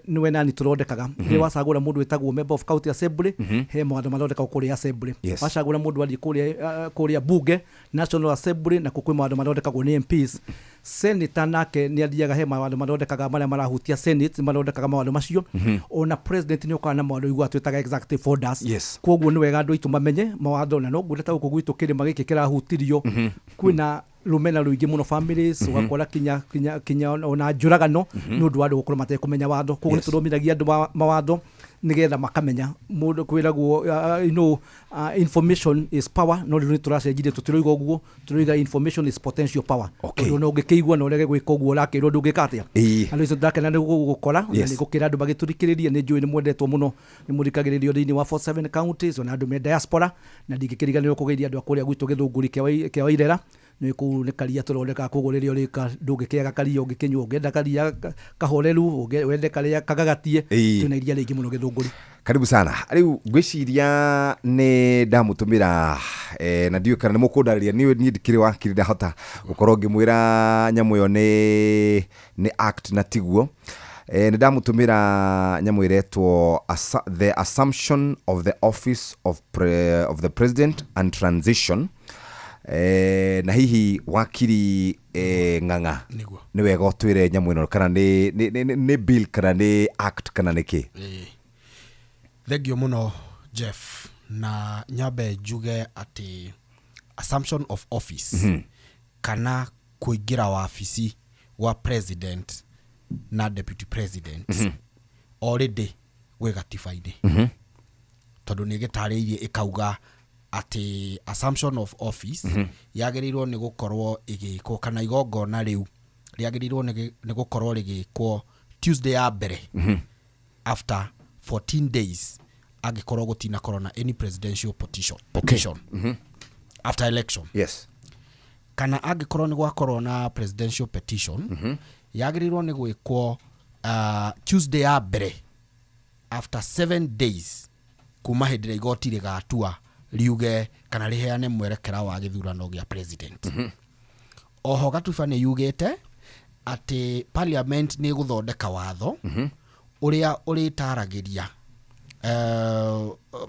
Niwe nani tũthondekaga rĩrĩa wacagũra mũndũ wĩtagwo member of county assembly, he mawatho mathondekagwo kũrĩa assembly. Wacagũra mũndũ athiĩ kũrĩa bunge, National Assembly, na kwĩ mawatho mathondekagwo nĩ MPs. Senator nake nĩ athiaga, he mawatho mathondekaga marĩa marahutia Senate, mathondekaga mawatho macio. Ona president nĩ ũkaga na mawatho iguaga twĩtaga executive orders. Koguo nĩ wega andũ aitũ mamenye mawatho, na no ngwĩre ta gũkũ gwitũ kĩrĩma gĩkĩ kĩrahutirio, kwĩna rũmena rũingĩ mũno families, ũgakora kinya ona njũragano nĩ ũndũ wa andũ gũkorwo matekũmenya watho. Koguo nĩ tũthomithagia andũ mawatho nĩgetha makamenya. Mũndũ kwĩragwo information is power, no rĩu nĩ tũracenjirie, tũtiroiga ũguo, tũroiga information is potential power. Tondũ ona ũngĩkĩigua na ũrege gwĩka ũguo ũrakĩrwo, ndũngĩka atĩa? Andũ acio ndakena nĩ gũgũkora na nĩ gũkĩra andũ magĩtũthikĩrĩria. Nĩ njũĩ nĩ mwendetwo mũno, nĩ mũthikagĩrĩrio thĩinĩ wa 47 counties, ona andũ me diaspora, na ndingĩkĩriganĩrwo kũgeithia andũ a kũrĩa gwitũ Gĩthũngũri kĩa Wairera. Nĩ kũu nĩ karia tũthondekaga, koguo rĩrĩa ũrĩka ndũngĩkĩaga karia ũngĩkĩnyua, ũngĩenda karia kahoreru, wende karĩa kagagatie. Twĩna iria rĩingĩ mũno Gĩthũngũri. Karibu sana. Rĩu ngwĩciria nĩ ndamũtũmĩra na ndiũĩ kana nĩ mũkũndarĩria. Niĩ ndikĩrĩ wakiri, ndahota gũkorwo ngĩmwĩra nyamũ ĩyo nĩ act na tiguo. Nĩ ndamũtũmĩra nyamũ ĩretwo the Assumption of the Office of the President and Transition. Na hihi wakiri Ng'ang'a, Nĩguo. nĩ wega ũtwĩre nyamũ ĩno kana nĩ bill kana nĩ act kana nĩ kĩ? Ĩĩ. Thank you mũno, Jeff, na nyambe njuge atĩ assumption of office kana kũingĩra wabici gwa president na deputy president already gwĩ gatiba-inĩ, tondũ nĩ gĩtarĩirie ĩkauga atĩ assumption of office yagĩrĩirwo nĩ gũkorwo ĩgĩkwo, kana igongona rĩu rĩagĩrĩirwo nĩ gũkorwo rĩgĩkwo Tuesday ya mbere after 14 days, angĩkorwo gũtinakorwo na any presidential petition after election, kana angĩkorwo nĩ gwakorwo na presidential petition, yagĩrĩirwo nĩ gwĩkwo Tuesday ya mbere after 7 days kuma hĩndĩ ĩrĩa igoti rĩgatua riuge kana rĩheane mwerekera wa gĩthurano gĩa president. Oho gatuba nĩ yugĩte atĩ parliament nĩ ĩgũthondeka watho ũrĩa ũrĩtaragĩria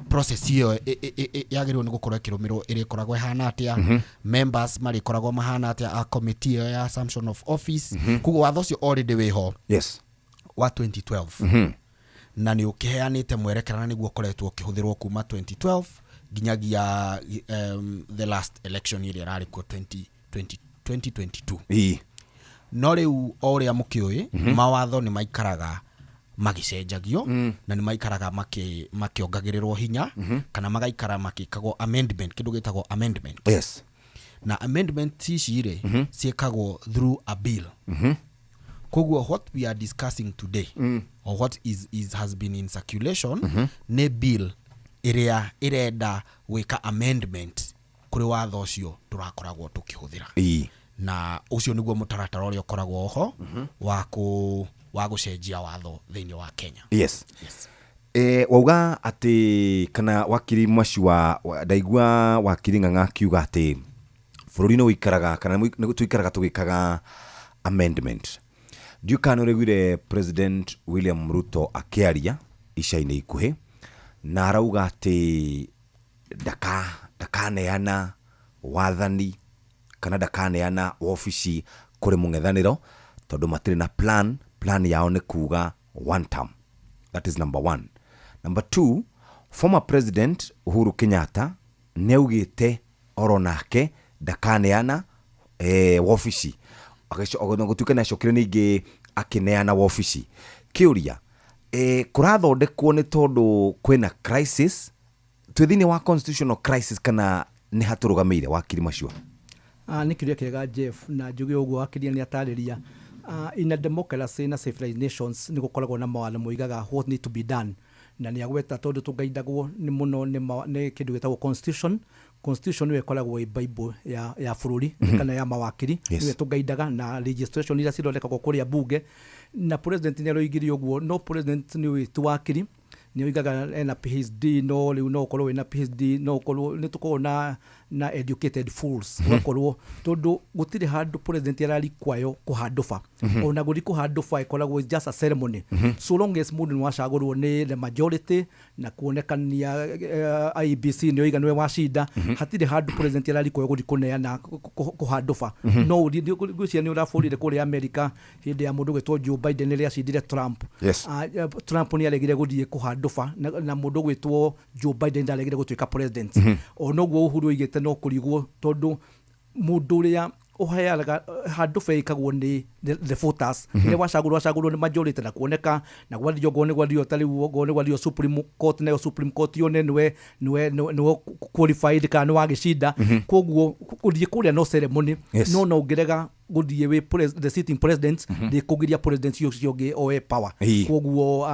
process ĩyo yagĩrĩirwo nĩ gũkorwo ĩkĩrũmĩrĩrwo, ĩrĩkoragwo ĩhana atĩa, members marĩkoragwo mahana atĩa a committee ĩyo ya assumption of office. Koguo watho ũcio already wĩho wa 2012, na nĩ ũkĩheanĩte mwerekera, na nĩguo ũkoretwo ũkĩhũthĩrwo kuma 2012 nginyagia the last election ĩrĩa ĩrarĩ kuo 2020 2022. No rĩu o ũrĩa mũkĩũĩ, mawatho nĩ maikaraga magĩcenjagio na nĩ maikaraga makĩongagĩrĩrwo hinya, kana magaikara makĩkagwo amendment, kĩndũ gĩtagwo amendment. Na amendment ici rĩ, ciĩkagwo through a bill. Koguo what we are discussing today, or what is has been in circulation, nĩ bill ĩrĩa ĩrenda gwĩka amendment kũrĩ watho ũcio tũrakoragwo tũkĩhũthĩra. Na ũcio nĩguo mũtaratara ũrĩa ũkoragwo oho wa gũcenjia watho thĩinĩ wa Kenya. Yes. Wauga atĩ kana wakiri Macua, ndaigua wakiri Ng'ang'a akiuga atĩ bũrũri nĩ ũikaraga kana nĩ tũikaraga tũgĩkaga amendment. Ndiũĩ kana nĩ ũraiguire President William Ruto akĩaria ica-inĩ ikuhĩ, na arauga atĩ ndakaneana wathani kana ndakaneana wabici kũrĩ mũng'ethanĩro, tondũ matirĩ na plan. Plan yao nĩ kuga one term. That is number one. Number two, former President Uhuru Kenyatta nĩ augĩte oro nake ndakaneana wabici. Ona gũtuĩka nĩ acokire ningĩ akĩneana wabici. Kĩũria, kũrathondekwo nĩ tondũ kwĩna crisis, twĩ thĩinĩ wa constitutional crisis, kana nĩ hatũrũgamĩire, wakiri Macio? Nĩ kĩũria kĩega, Jeff, na njuge ũguo wakiria nĩ atarĩria. In a democracy na civilized nations nĩ gũkoragwo na mawatho moigaga what need to be done, na nĩ agweta tondũ tũgaindagwo nĩ mũno nĩ kĩndũ gĩtagwo constitution. Constitution nĩyo ĩkoragwo ĩ bible ya bũrũri kana ya mawakiri. Nĩyo tũgaindaga na legislation iria cithondekagwo kũrĩa bunge, na president nĩ aroigire ũguo. No president nĩ ũĩ ti wakiri, nĩ oigaga ena PhD, no rĩu no ũkorwo wĩna PhD, no ũkorwo nĩ tũkoragwo na Na educated fools ũgakorwo tondũ gũtirĩ handũ president ararikwayo kũhandũba, ona gũthiĩ kũhandũba ĩkoragwo is just a ceremony, so long as mũndũ nĩ wacagũrwo nĩ the majority na kuonekania IEBC nĩ oiga nĩwe wacinda, hatirĩ handũ president ararikwayo gũthiĩ kũneana kũhandũba. No ũthiĩ, ngwĩciria nĩ ũrabũrire kũrĩa America hĩndĩ ya mũndũ gwĩtwo Joe Biden rĩrĩa acindire Trump. Trump nĩ aregire gũthiĩ kũhandũba na mũndũ gwĩtwo Joe Biden ndaregire gũtuĩka president. O noguo Uhuru oigĩte no kũrigwo tondũ mũndũ ũrĩa ũheanaga handũba ĩkagwo nĩ the voters. Rĩrĩa wacagũrwo, wacagũrwo nĩ majority na kuoneka na gwathio, okorwo nĩ gwathio, ta rĩu okorwo nĩ gwathio Supreme Court, nayo Supreme Court yone nĩwe qualified kana nĩ wagĩcinda. Koguo gũthiĩ kũrĩa no ceremony. No ũngĩrega gũthiĩ wĩ the sitting president, ndĩkũgiria president ũcio ũngĩ oe power. Koguo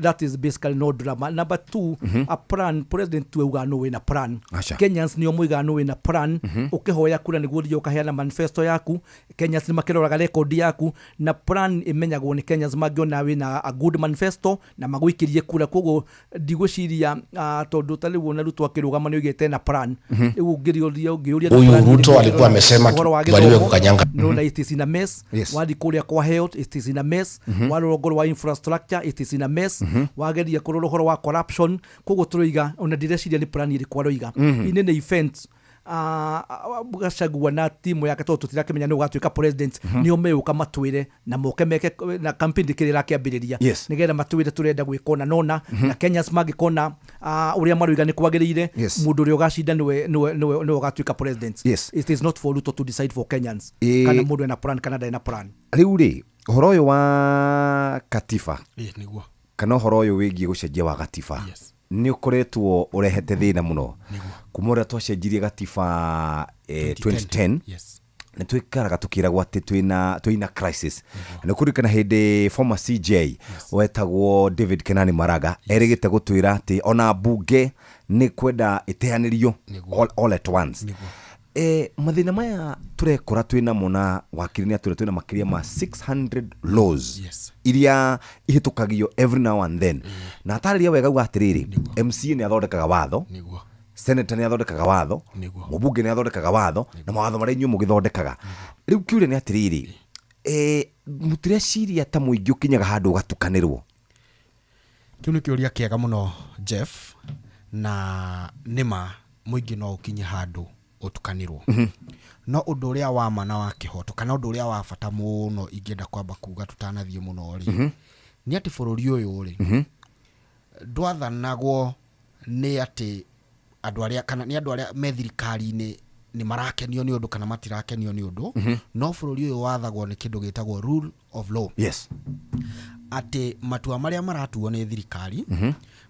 that is basically no drama. Number two, a plan, president tuauga no wĩna plan. Aca. Kenyans nĩo moigaga no wĩna plan. Ũkĩhoya kura nĩguo ũthiĩ ũkaheana manifesto yaku, Kenyans nĩ makĩroraga record yaku, na plan ĩmenyagwo nĩ Kenyans mangĩona wĩna a good manifesto na magũikĩrie kura. Koguo ndigwĩciria tondũ ta rĩu ona Ruto akĩrũgama nĩ oigĩte na plan. Rĩu ũngĩũria ũngĩũria Huyu plan Ruto ĩrĩkũ, alikuwa amesema ũhoro wa tukubaliwe gĩthomo, kukanyanga. nĩũrona it is in a mess. Wathiĩ kũrĩa kwa health, it is in a mess. Warora ũhoro wa infrastructure, it is in a mess. Wageria kũrora ũhoro wa corruption. Koguo tũroiga ona ndireciria nĩ plan ĩrĩkũ aroiga. Inĩ nĩ event Gachagua na timu yake, tondũ tũtirakĩmenya nĩ ũgatuĩka president, nĩo megũka matwĩre na moke meke na campaign ndĩkĩrĩ ĩrakĩambĩrĩria, nĩgetha matwĩre tũrenda gwĩka ũna nona, na Kenyans mangĩkona ũrĩa maroiga nĩ kwagĩrĩire, mũndũ ũrĩa ũgacinda nĩwe ũgatuĩka president. It is not for Ruto to decide for Kenyans kana mũndũ ena plan kana ndarĩ na plan. Rĩu rĩ, ũhoro ũyũ wa katiba Ĩĩ, nĩguo. kana ũhoro ũyũ wĩgiĩ gũcenjia wa gatiba nĩ ũkoretwo ũrehete thĩna mũno kuma ũrĩa twacenjirie gatiba 2010. Nĩ twĩkaraga tũkĩragwo atĩ twĩna crisis. Na nĩ kũririkana hĩndĩ former CJ wetagwo David Kenani Maraga erĩgĩte gũtwĩra atĩ ona mbunge nĩ kwenda ĩteanĩrio all at once. Mathĩna maya tũrekora twĩnamo na wakiri nĩ atwĩra twĩna makĩria ma 600 laws iria ihĩtũkagio every now and then, na atarĩria wega uga atĩrĩrĩ, MCA nĩ athondekaga watho, senator nĩ athondekaga watho, mũmbunge nĩ athondekaga watho, na mawatho marĩa inyuĩ mũgĩthondekaga. Rĩu kĩũria nĩ atĩrĩrĩ, mũtireciria ta mũingĩ ũkinyaga handũ ũgatukanĩrwo? Kĩu nĩ kĩũria kĩega mũno, Jeff, na nĩma mũingĩ no ũkinye handũ ũtukanĩrwo, no ũndũ ũrĩa wa ma na wa kĩhoto kana ũndũ ũrĩa wa bata mũno ingĩenda kwamba kuga tũtanathiĩ mũno rĩ, nĩ atĩ bũrũri ũyũ rĩ, ndwathanagwo nĩ atĩ andũ arĩa kana nĩ andũ arĩa me thirikari-inĩ nĩ marakenio nĩ ũndũ kana matirakenio nĩ ũndũ, no bũrũri ũyũ wathagwo nĩ kĩndũ gĩtagwo rule of law, atĩ matua marĩa maratuo nĩ thirikari,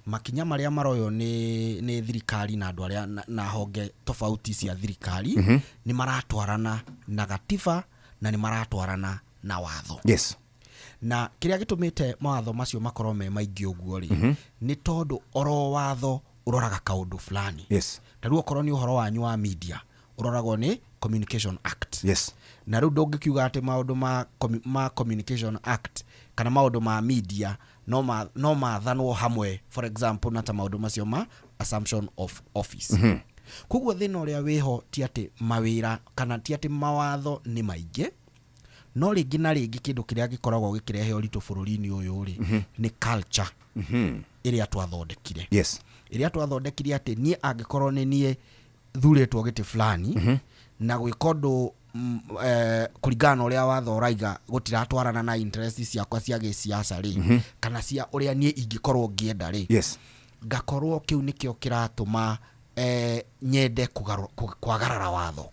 makinya marĩa maroywo nĩ thirikari na andũ arĩa na honge tofauti cia thirikari, nĩ maratwarana na gatiba na nĩ maratwarana na watho. Na kĩrĩa gĩtũmĩte mawatho macio makorwo me maingĩ ũguo rĩ, nĩ tondũ oro watho ũroraga kaũndũ fulani. Ta rĩu okorwo nĩ ũhoro wanyu wa media, ũroragwo nĩ Communication Act. Na rĩu ndũngĩkiuga atĩ maũndũ ma Communication Act kana maũndũ ma media no mathanwo hamwe, for example, na ta maũndũ macio ma assumption of office. Koguo thĩna ũrĩa wĩho ti atĩ mawĩra kana ti atĩ mawatho nĩ maingĩ, no rĩngĩ na rĩngĩ kĩndũ kĩrĩa gĩkoragwo gĩkĩrehe ũritũ bũrũri-inĩ ũyũ rĩ, nĩ culture ĩrĩa twathondekire, ĩrĩa twathondekire atĩ niĩ angĩkorwo nĩ niĩ thurĩtwo gĩtĩ fulani na gwĩka ũndũ kũringana na ũrĩa watho ũraiga gũtiratwarana na interest ciakwa cia gĩsiasa rĩ, kana cia ũrĩa niĩ ingĩkorwo ngĩenda rĩ, ngakorwo kĩu nĩkĩo kĩratũma nyende kwagarara watho.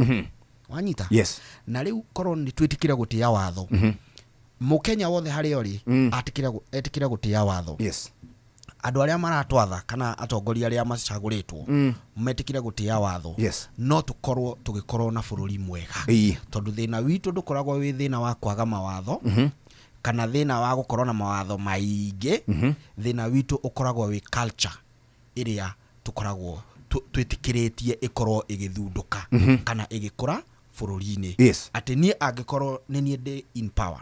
Wanyita? Yes. Na rĩu korwo nĩ twĩtĩkĩre gũtĩa watho, mũkenya wothe harĩa ũrĩ etĩkĩre gũtĩa watho, andũ arĩa maratwatha kana atongoria arĩa macagũrĩtwo metĩkĩre gũtĩa watho, no tũkorwo tũgĩkorwo na bũrũri mwega. Tondũ thĩna witũ ndũkoragwo wĩ thĩna wa kwaga mawatho kana thĩna wa gũkorwo na mawatho maingĩ. Thĩna witũ ũkoragwo wĩ culture ĩrĩa tũkoragwo twĩtĩkĩrĩtie ĩkorwo ĩgĩthundũka kana ĩgĩkũra bũrũri-inĩ. Atĩ niĩ angĩkorwo nĩ niĩ ndĩ in power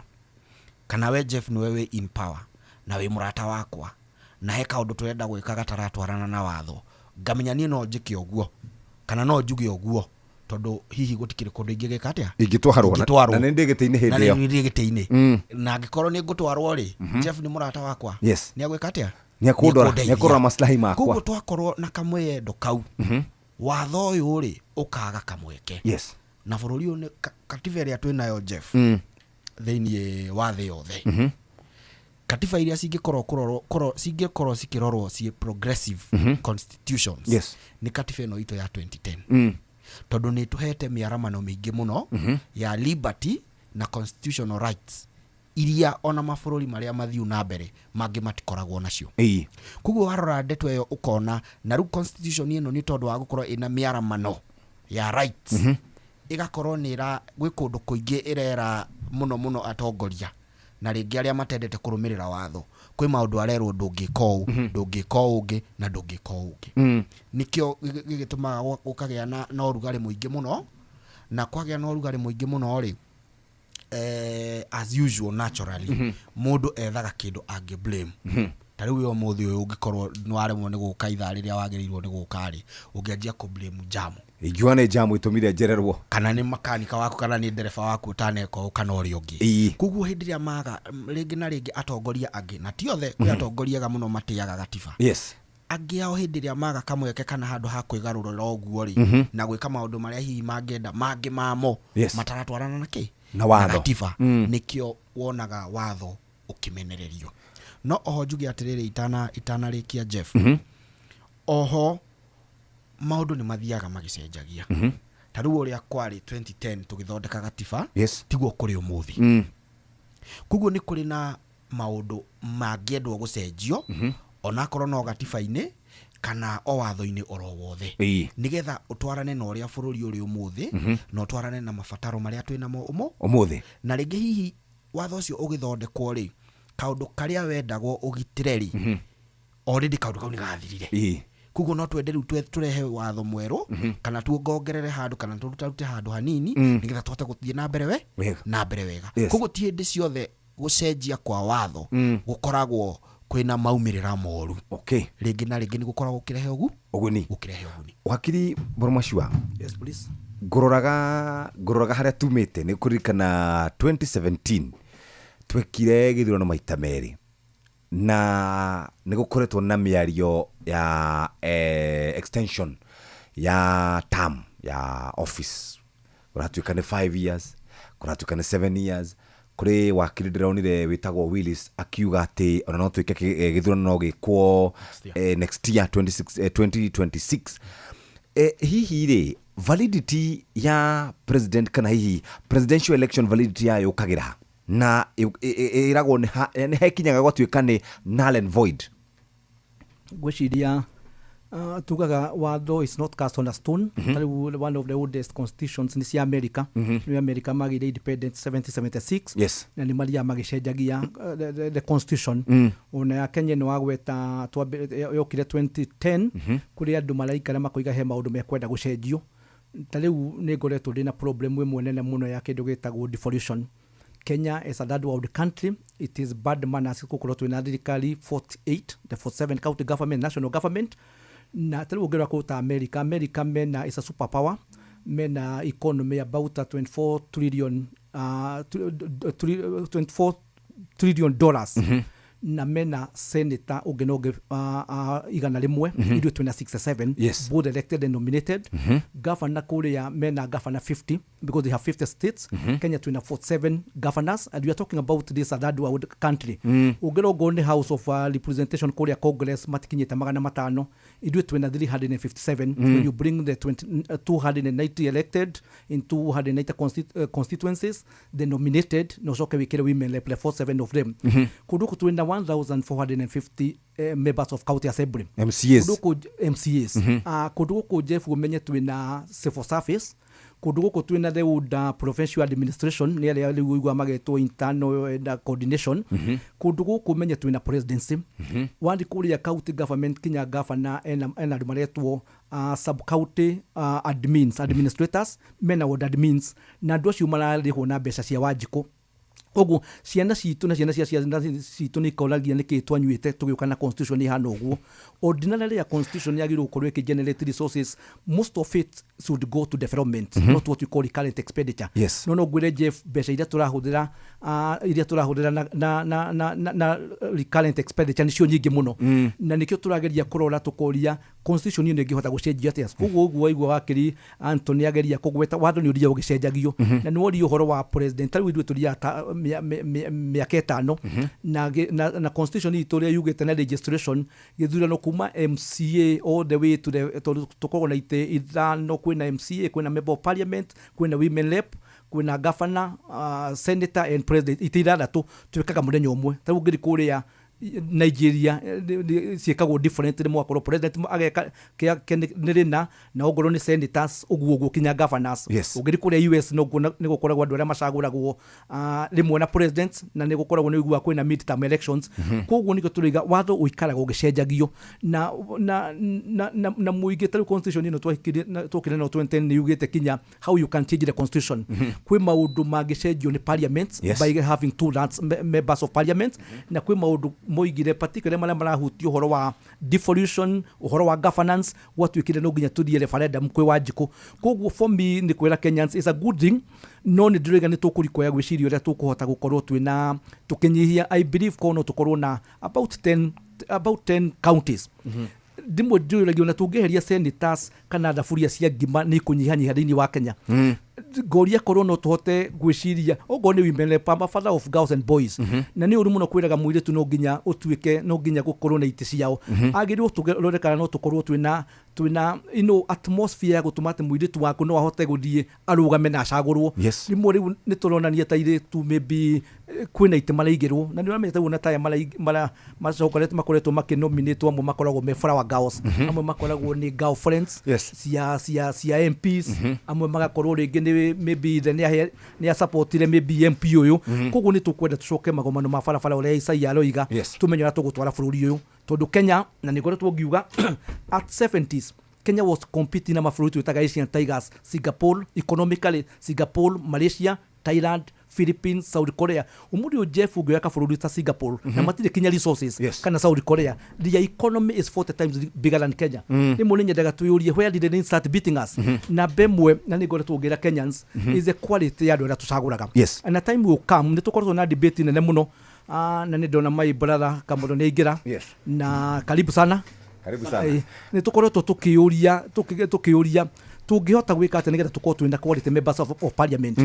kana we Jeff nĩwe wĩ in power na wĩ mũrata wakwa na he kaũndũ tũrenda gwĩka gataratwarana na watho, ngamenya niĩ no njĩke ũguo kana Kana no njuge ũguo tondũ hihi gũtikĩrĩ kũndũ ingĩgĩka atĩa? Ingĩtwarwo. Ingĩtwarwo. Na nĩ ndĩ gĩtĩ-inĩ Na hĩndĩ ĩyo. nĩ ndĩ gĩtĩ-inĩ, na angĩkorwo nĩ ngũtwarwo rĩ, Jeff nĩ mũrata wakwa. Nĩ agwĩka atĩa? Nĩekũndora, Nĩekũndeithia. nĩekũrora maslahi makwa. Koguo twakorwo na kamwendo kau, watho ũyũ rĩ ũkaga kamweke. Na bũrũri ũyũ nĩ katiba ĩrĩa twĩnayo, Jeff, thĩinĩ wa thĩ yothe, katiba iria cingĩkorwo cingĩkorwo cikĩrorwo ciĩ progressive constitutions, nĩ katiba ĩno itũ ya 2010, tondũ nĩ tũhete mĩaramano mĩingĩ mũno ya liberty na constitutional rights iria ona mabũrũri marĩa mathiu na mbere mangĩ matikoragwo nacio. Koguo warora ndeto ĩyo ũkona na rĩu constitution ĩno, nĩ tondũ wa gũkorwo ĩna mĩaramano ya rights, ĩgakorwo nĩ ĩra gwĩ kũndũ kũingĩ ĩrera mũno mũno atongoria na rĩngĩ arĩa matendete kũrũmĩrĩra watho. Kwĩ maũndũ arerwo ndũngĩka ũũ, ndũngĩka ũũ ũngĩ, na ndũngĩka ũũ ũngĩ. Nĩkĩo gĩgĩtũmaga gũkagĩa na ũrugarĩ mũingĩ mũno. Na kwagĩa na ũrugarĩ mũingĩ mũno rĩ, as usual, naturally mũndũ ethaga kĩndũ angĩ blame. Ta rĩu we ũmũthĩ ũyũ ũngĩkorwo nĩ waremwo nĩ gũka ithaa rĩrĩa wagĩrĩirwo nĩ gũka rĩ, ũngĩanjia kũ blame jam. Ingiuga nĩ jamu ĩtũmire njererwo. Kana nĩ makanika waku, kana nĩ ndereba waku ũtaneka ũũ, kana ũrĩa ũngĩ. Koguo hĩndĩ ĩrĩa maga rĩngĩ na rĩngĩ atongoria angĩ, na ti othe, kwĩ atongoria ega mũno matĩaga gatiba, angĩ ao hĩndĩ ĩrĩa maga kamweke kana handũ ha kwĩgarũrĩra ũguo rĩ, na gwĩka maũndũ marĩa hihi mangĩenda mangĩ mamo mataratwarana na kĩ? Na watho. Gatiba. Nĩkĩo wonaga watho ũkĩmenererio. No oho njuge atĩrĩrĩ, itanarĩkia, Jeff, oho maũndũ nĩ mathiaga magĩcenjagia. Ta rĩu ũrĩa kwarĩ 2010 tũgĩthondeka gatiba, tiguo kũrĩ ũmũthĩ. Koguo nĩ kũrĩ na maũndũ mangĩendwo gũcenjio, onakorwo no gatiba-inĩ kana o watho-inĩ oro wothe, nĩgetha ũtwarane na ũrĩa bũrũri ũrĩ ũmũthĩ, na ũtwarane na mabataro marĩa twĩ namo ũmũ Ũmũthĩ. Na rĩngĩ hihi watho ũcio ũgĩthondekwo rĩ, kaũndũ karĩa wendagwo ũgitĩre rĩ, already kaũndũ kau nĩ gathirire. Koguo no twende rĩu tũrehe watho mwerũ, kana tuongongerere handũ, kana tũrutarute handũ hanini, nĩgetha tũhote gũthiĩ na mbere we Wega. na mbere wega. Koguo ti hĩndĩ ciothe gũcenjia kwa watho gũkoragwo kwĩna maumĩrĩra moru. Rĩngĩ na rĩngĩ nĩ gũkoragwo gũkĩrehe ũgu Ũguni. Gũkĩrehe ũguni. Wakiri Boromacua, Yes, please. Ngũroraga harĩa tumĩte, nĩ kũririkana 2017 twekire gĩthurano maita merĩ, na nĩ gũkoretwo na mĩario ya extension ya term ya office. Kũratuĩka nĩ 5 years, kũratuĩka nĩ 7 years. Kũrĩ wakiri ndĩronire wĩtagwo Willis akiuga atĩ ona no tuĩke gĩthurano no gĩkwo next year 26, 2026. Hihi rĩ, validity ya president, kana hihi presidential election validity yayo yũkagĩra ha? Na ĩragwo nĩ hekinyaga gwatuĩka nĩ null and void? Ngwĩciria tugaga watho is not cast on a stone. Ta rĩu one of the oldest constitutions nĩ cia America. Nĩ America magĩire independence 1776, na nĩ mathiaga magĩcenjagia the constitution. Ona ya Kenya nĩ wagweta yokire 2010, kũrĩ andũ maraikara makoiga he maũndũ mekwenda gũcenjio. Ta rĩu nĩ ngoretwo ndĩna problem ĩmwe nene mũno ya kĩndũ gĩtagwo devolution. Kenya is a third world country. It is bad manners gũkorwo twĩna thirikari 48, the 47 county government, national government. Na ta rĩu ũngĩrora kũu ta America, America mena is a super power, mena economy about a 24 trillion, 24 trillion dollars, na mena senator ũngĩ na ũngĩ 100. Ithuĩ twĩna 67, both elected and nominated. Governor kũrĩa mena governor 50 because they have 50 states. Kenya twĩna 47 governors, and we are talking about this a third world country. Ũngĩrongwo nĩ House of Representation kũrĩa Congress matikinyĩte 500, ithuĩ twĩna 357. When you bring the 20, 290 elected in 290 constituencies, the nominated, na ũcoke wĩkĩre women rep, 47 of them, kũndũ gũkũ twĩna 1450 members of county assembly. MCAs. Kũndũ gũkũ MCAs. Kũndũ gũkũ, Jeff, ũmenye twĩna civil service. Kũndũ gũkũ twĩna the old provincial administration, nĩ arĩa rĩu ũigua magetwo internal and coordination. Kũndũ gũkũ ũmenye twĩna presidency. Wathiĩ kũrĩa county government, kinya governor ena andũ maretwo sub county admins, administrators, mena ward admins, na andũ acio mararĩhwo na mbeca cia Wanjikũ. Koguo ciana citũ na ciana cia ciana citũ nĩ ikoragia nĩkĩ twanyuĩte tũgĩũka na constitution ihana ũguo. Ordinarily ya constitution yagĩrĩirwo gũkorwo ĩkĩ-generate resources, most of it should go to development, not what we call recurrent expenditure. No ngwĩre Jeff, mbeca iria tũrahũthĩra iria tũrahũthĩra na recurrent expenditure nĩcio nyingĩ mũno, na nĩkĩo tũrageria kũrora tũkoria constitution ĩno ĩngĩhota gũcenjio atĩa. Koguo ũguo waigua wakiri Anthony ageria kũgweta watho nĩ ũthiaga ũgĩcenjagio, na nĩ woria ũhoro wa president, ta rĩu ithuĩ tũthiaga ta mĩaka 5, na constitution itũ ũrĩa yugĩte na registration gĩthurano kuma MCA all the way to the, tondũ tũkoragwo na itĩ 5, kwĩna MCA, kwĩna member of parliament, kwĩna women rep, kwĩna governor, senator and president, itĩ 6 twĩkaga mũthenya ũmwe. Ta rĩu ũngĩthiĩ kũrĩa Nigeria ciĩkagwo different, nĩ mwakorwo president ageka kĩake nĩ rĩna, na ongorwo nĩ senators ũguo ũguo kinya governors. Ũngĩthiĩ kũrĩa US noguo nĩ gũkoragwo andũ arĩa macagũragwo rĩmwe na president, na nĩ gũkoragwo nĩ ũiguaga kwĩna midterm elections. Koguo nĩkĩo tũrauga watho ũikaraga ũgĩcenjagio na mũingĩ. Ta rĩu constitution ĩno twokire nayo 2010 nĩ yugĩte kinya how you can change the constitution. Kwĩ maũndũ mangĩcenjio nĩ parliament by having two thirds members of parliament, na kwĩ maũndũ moigire particularly marĩa marahutia ũhoro wa devolution, ũhoro wa governance, gwatuĩkire no nginya tũthiĩ referendum kwĩ Wanjikũ. Koguo for me nĩ kwĩra Kenyans is a good thing, no nĩ ndĩrauga nĩ tũkũrikoya gwĩciria ũrĩa tũkũhota gũkorwo twĩna tũkĩnyihia. I believe korwo no tũkorwo na about 10 counties, ndimwe ndĩũragia ona tũngĩeheria senators kana thaburia cia ngima nĩ ikũnyihanyiha thĩinĩ wa Kenya. Ngoria korwo no tũhote gwĩciria okorwo nĩ women rep, I'm a father of girls and boys, na nĩ ũru mũno kwĩraga mũirĩtu no nginya ũtuĩke no nginya gũkorwo na itĩ ciao. Agĩrĩirwo tũrore kana no tũkorwo twĩna atmosphere ya gũtũma atĩ mũirĩtu waku no ahote gũthiĩ arũgame na acagũrwo. Rĩmwe rĩu nĩ tũronania ta airĩtu maybe kwĩna itĩ maraigĩrwo, na nĩ ũramenya ta na taya macokorete makoretwo makĩnominatwo, amwe makoragwo me flower girls, amwe makoragwo nĩ girlfriends cia MPs, amwe magakorwo rĩngĩ nĩ maybe ithe nĩ asupportire maybe MP ũyũ. Koguo nĩ tũkwenda tũcoke magomano ma barabara ũrĩa Isaia aroiga, tũmenye ũrĩa tũgũtwara bũrũri ũyũ, tondũ Kenya, na nĩ ngoretwo ngiuga, at 70s Kenya was competing na mabũrũri twĩtaga Asian Tigers, Singapore economically, Singapore, Malaysia, Thailand, Philippines, South Korea. Ũmũthĩ ũyũ Jeff, ũngĩoya kabũrũri ta Singapore na matirĩ kinya resources, kana South Korea, their economy is 40 times bigger than Kenya. Rĩmwe nĩ nyendaga twĩyũrie where did they start beating us. Namba ĩmwe, na nĩ ngoretwo ngĩra Kenyans, is the quality ya andũ arĩa tũcagũraga. And a time will come, nĩ tũkoretwo na debate nene mũno, na nĩ ndona my brother Kamũro nĩ aingĩra. Na karibu sana. Karibu sana. Nĩ tũkoretwo tũkĩũria tũkĩũria tũngĩhota gwĩka atĩa nĩgetha tũkorwo twĩna quality members of parliament,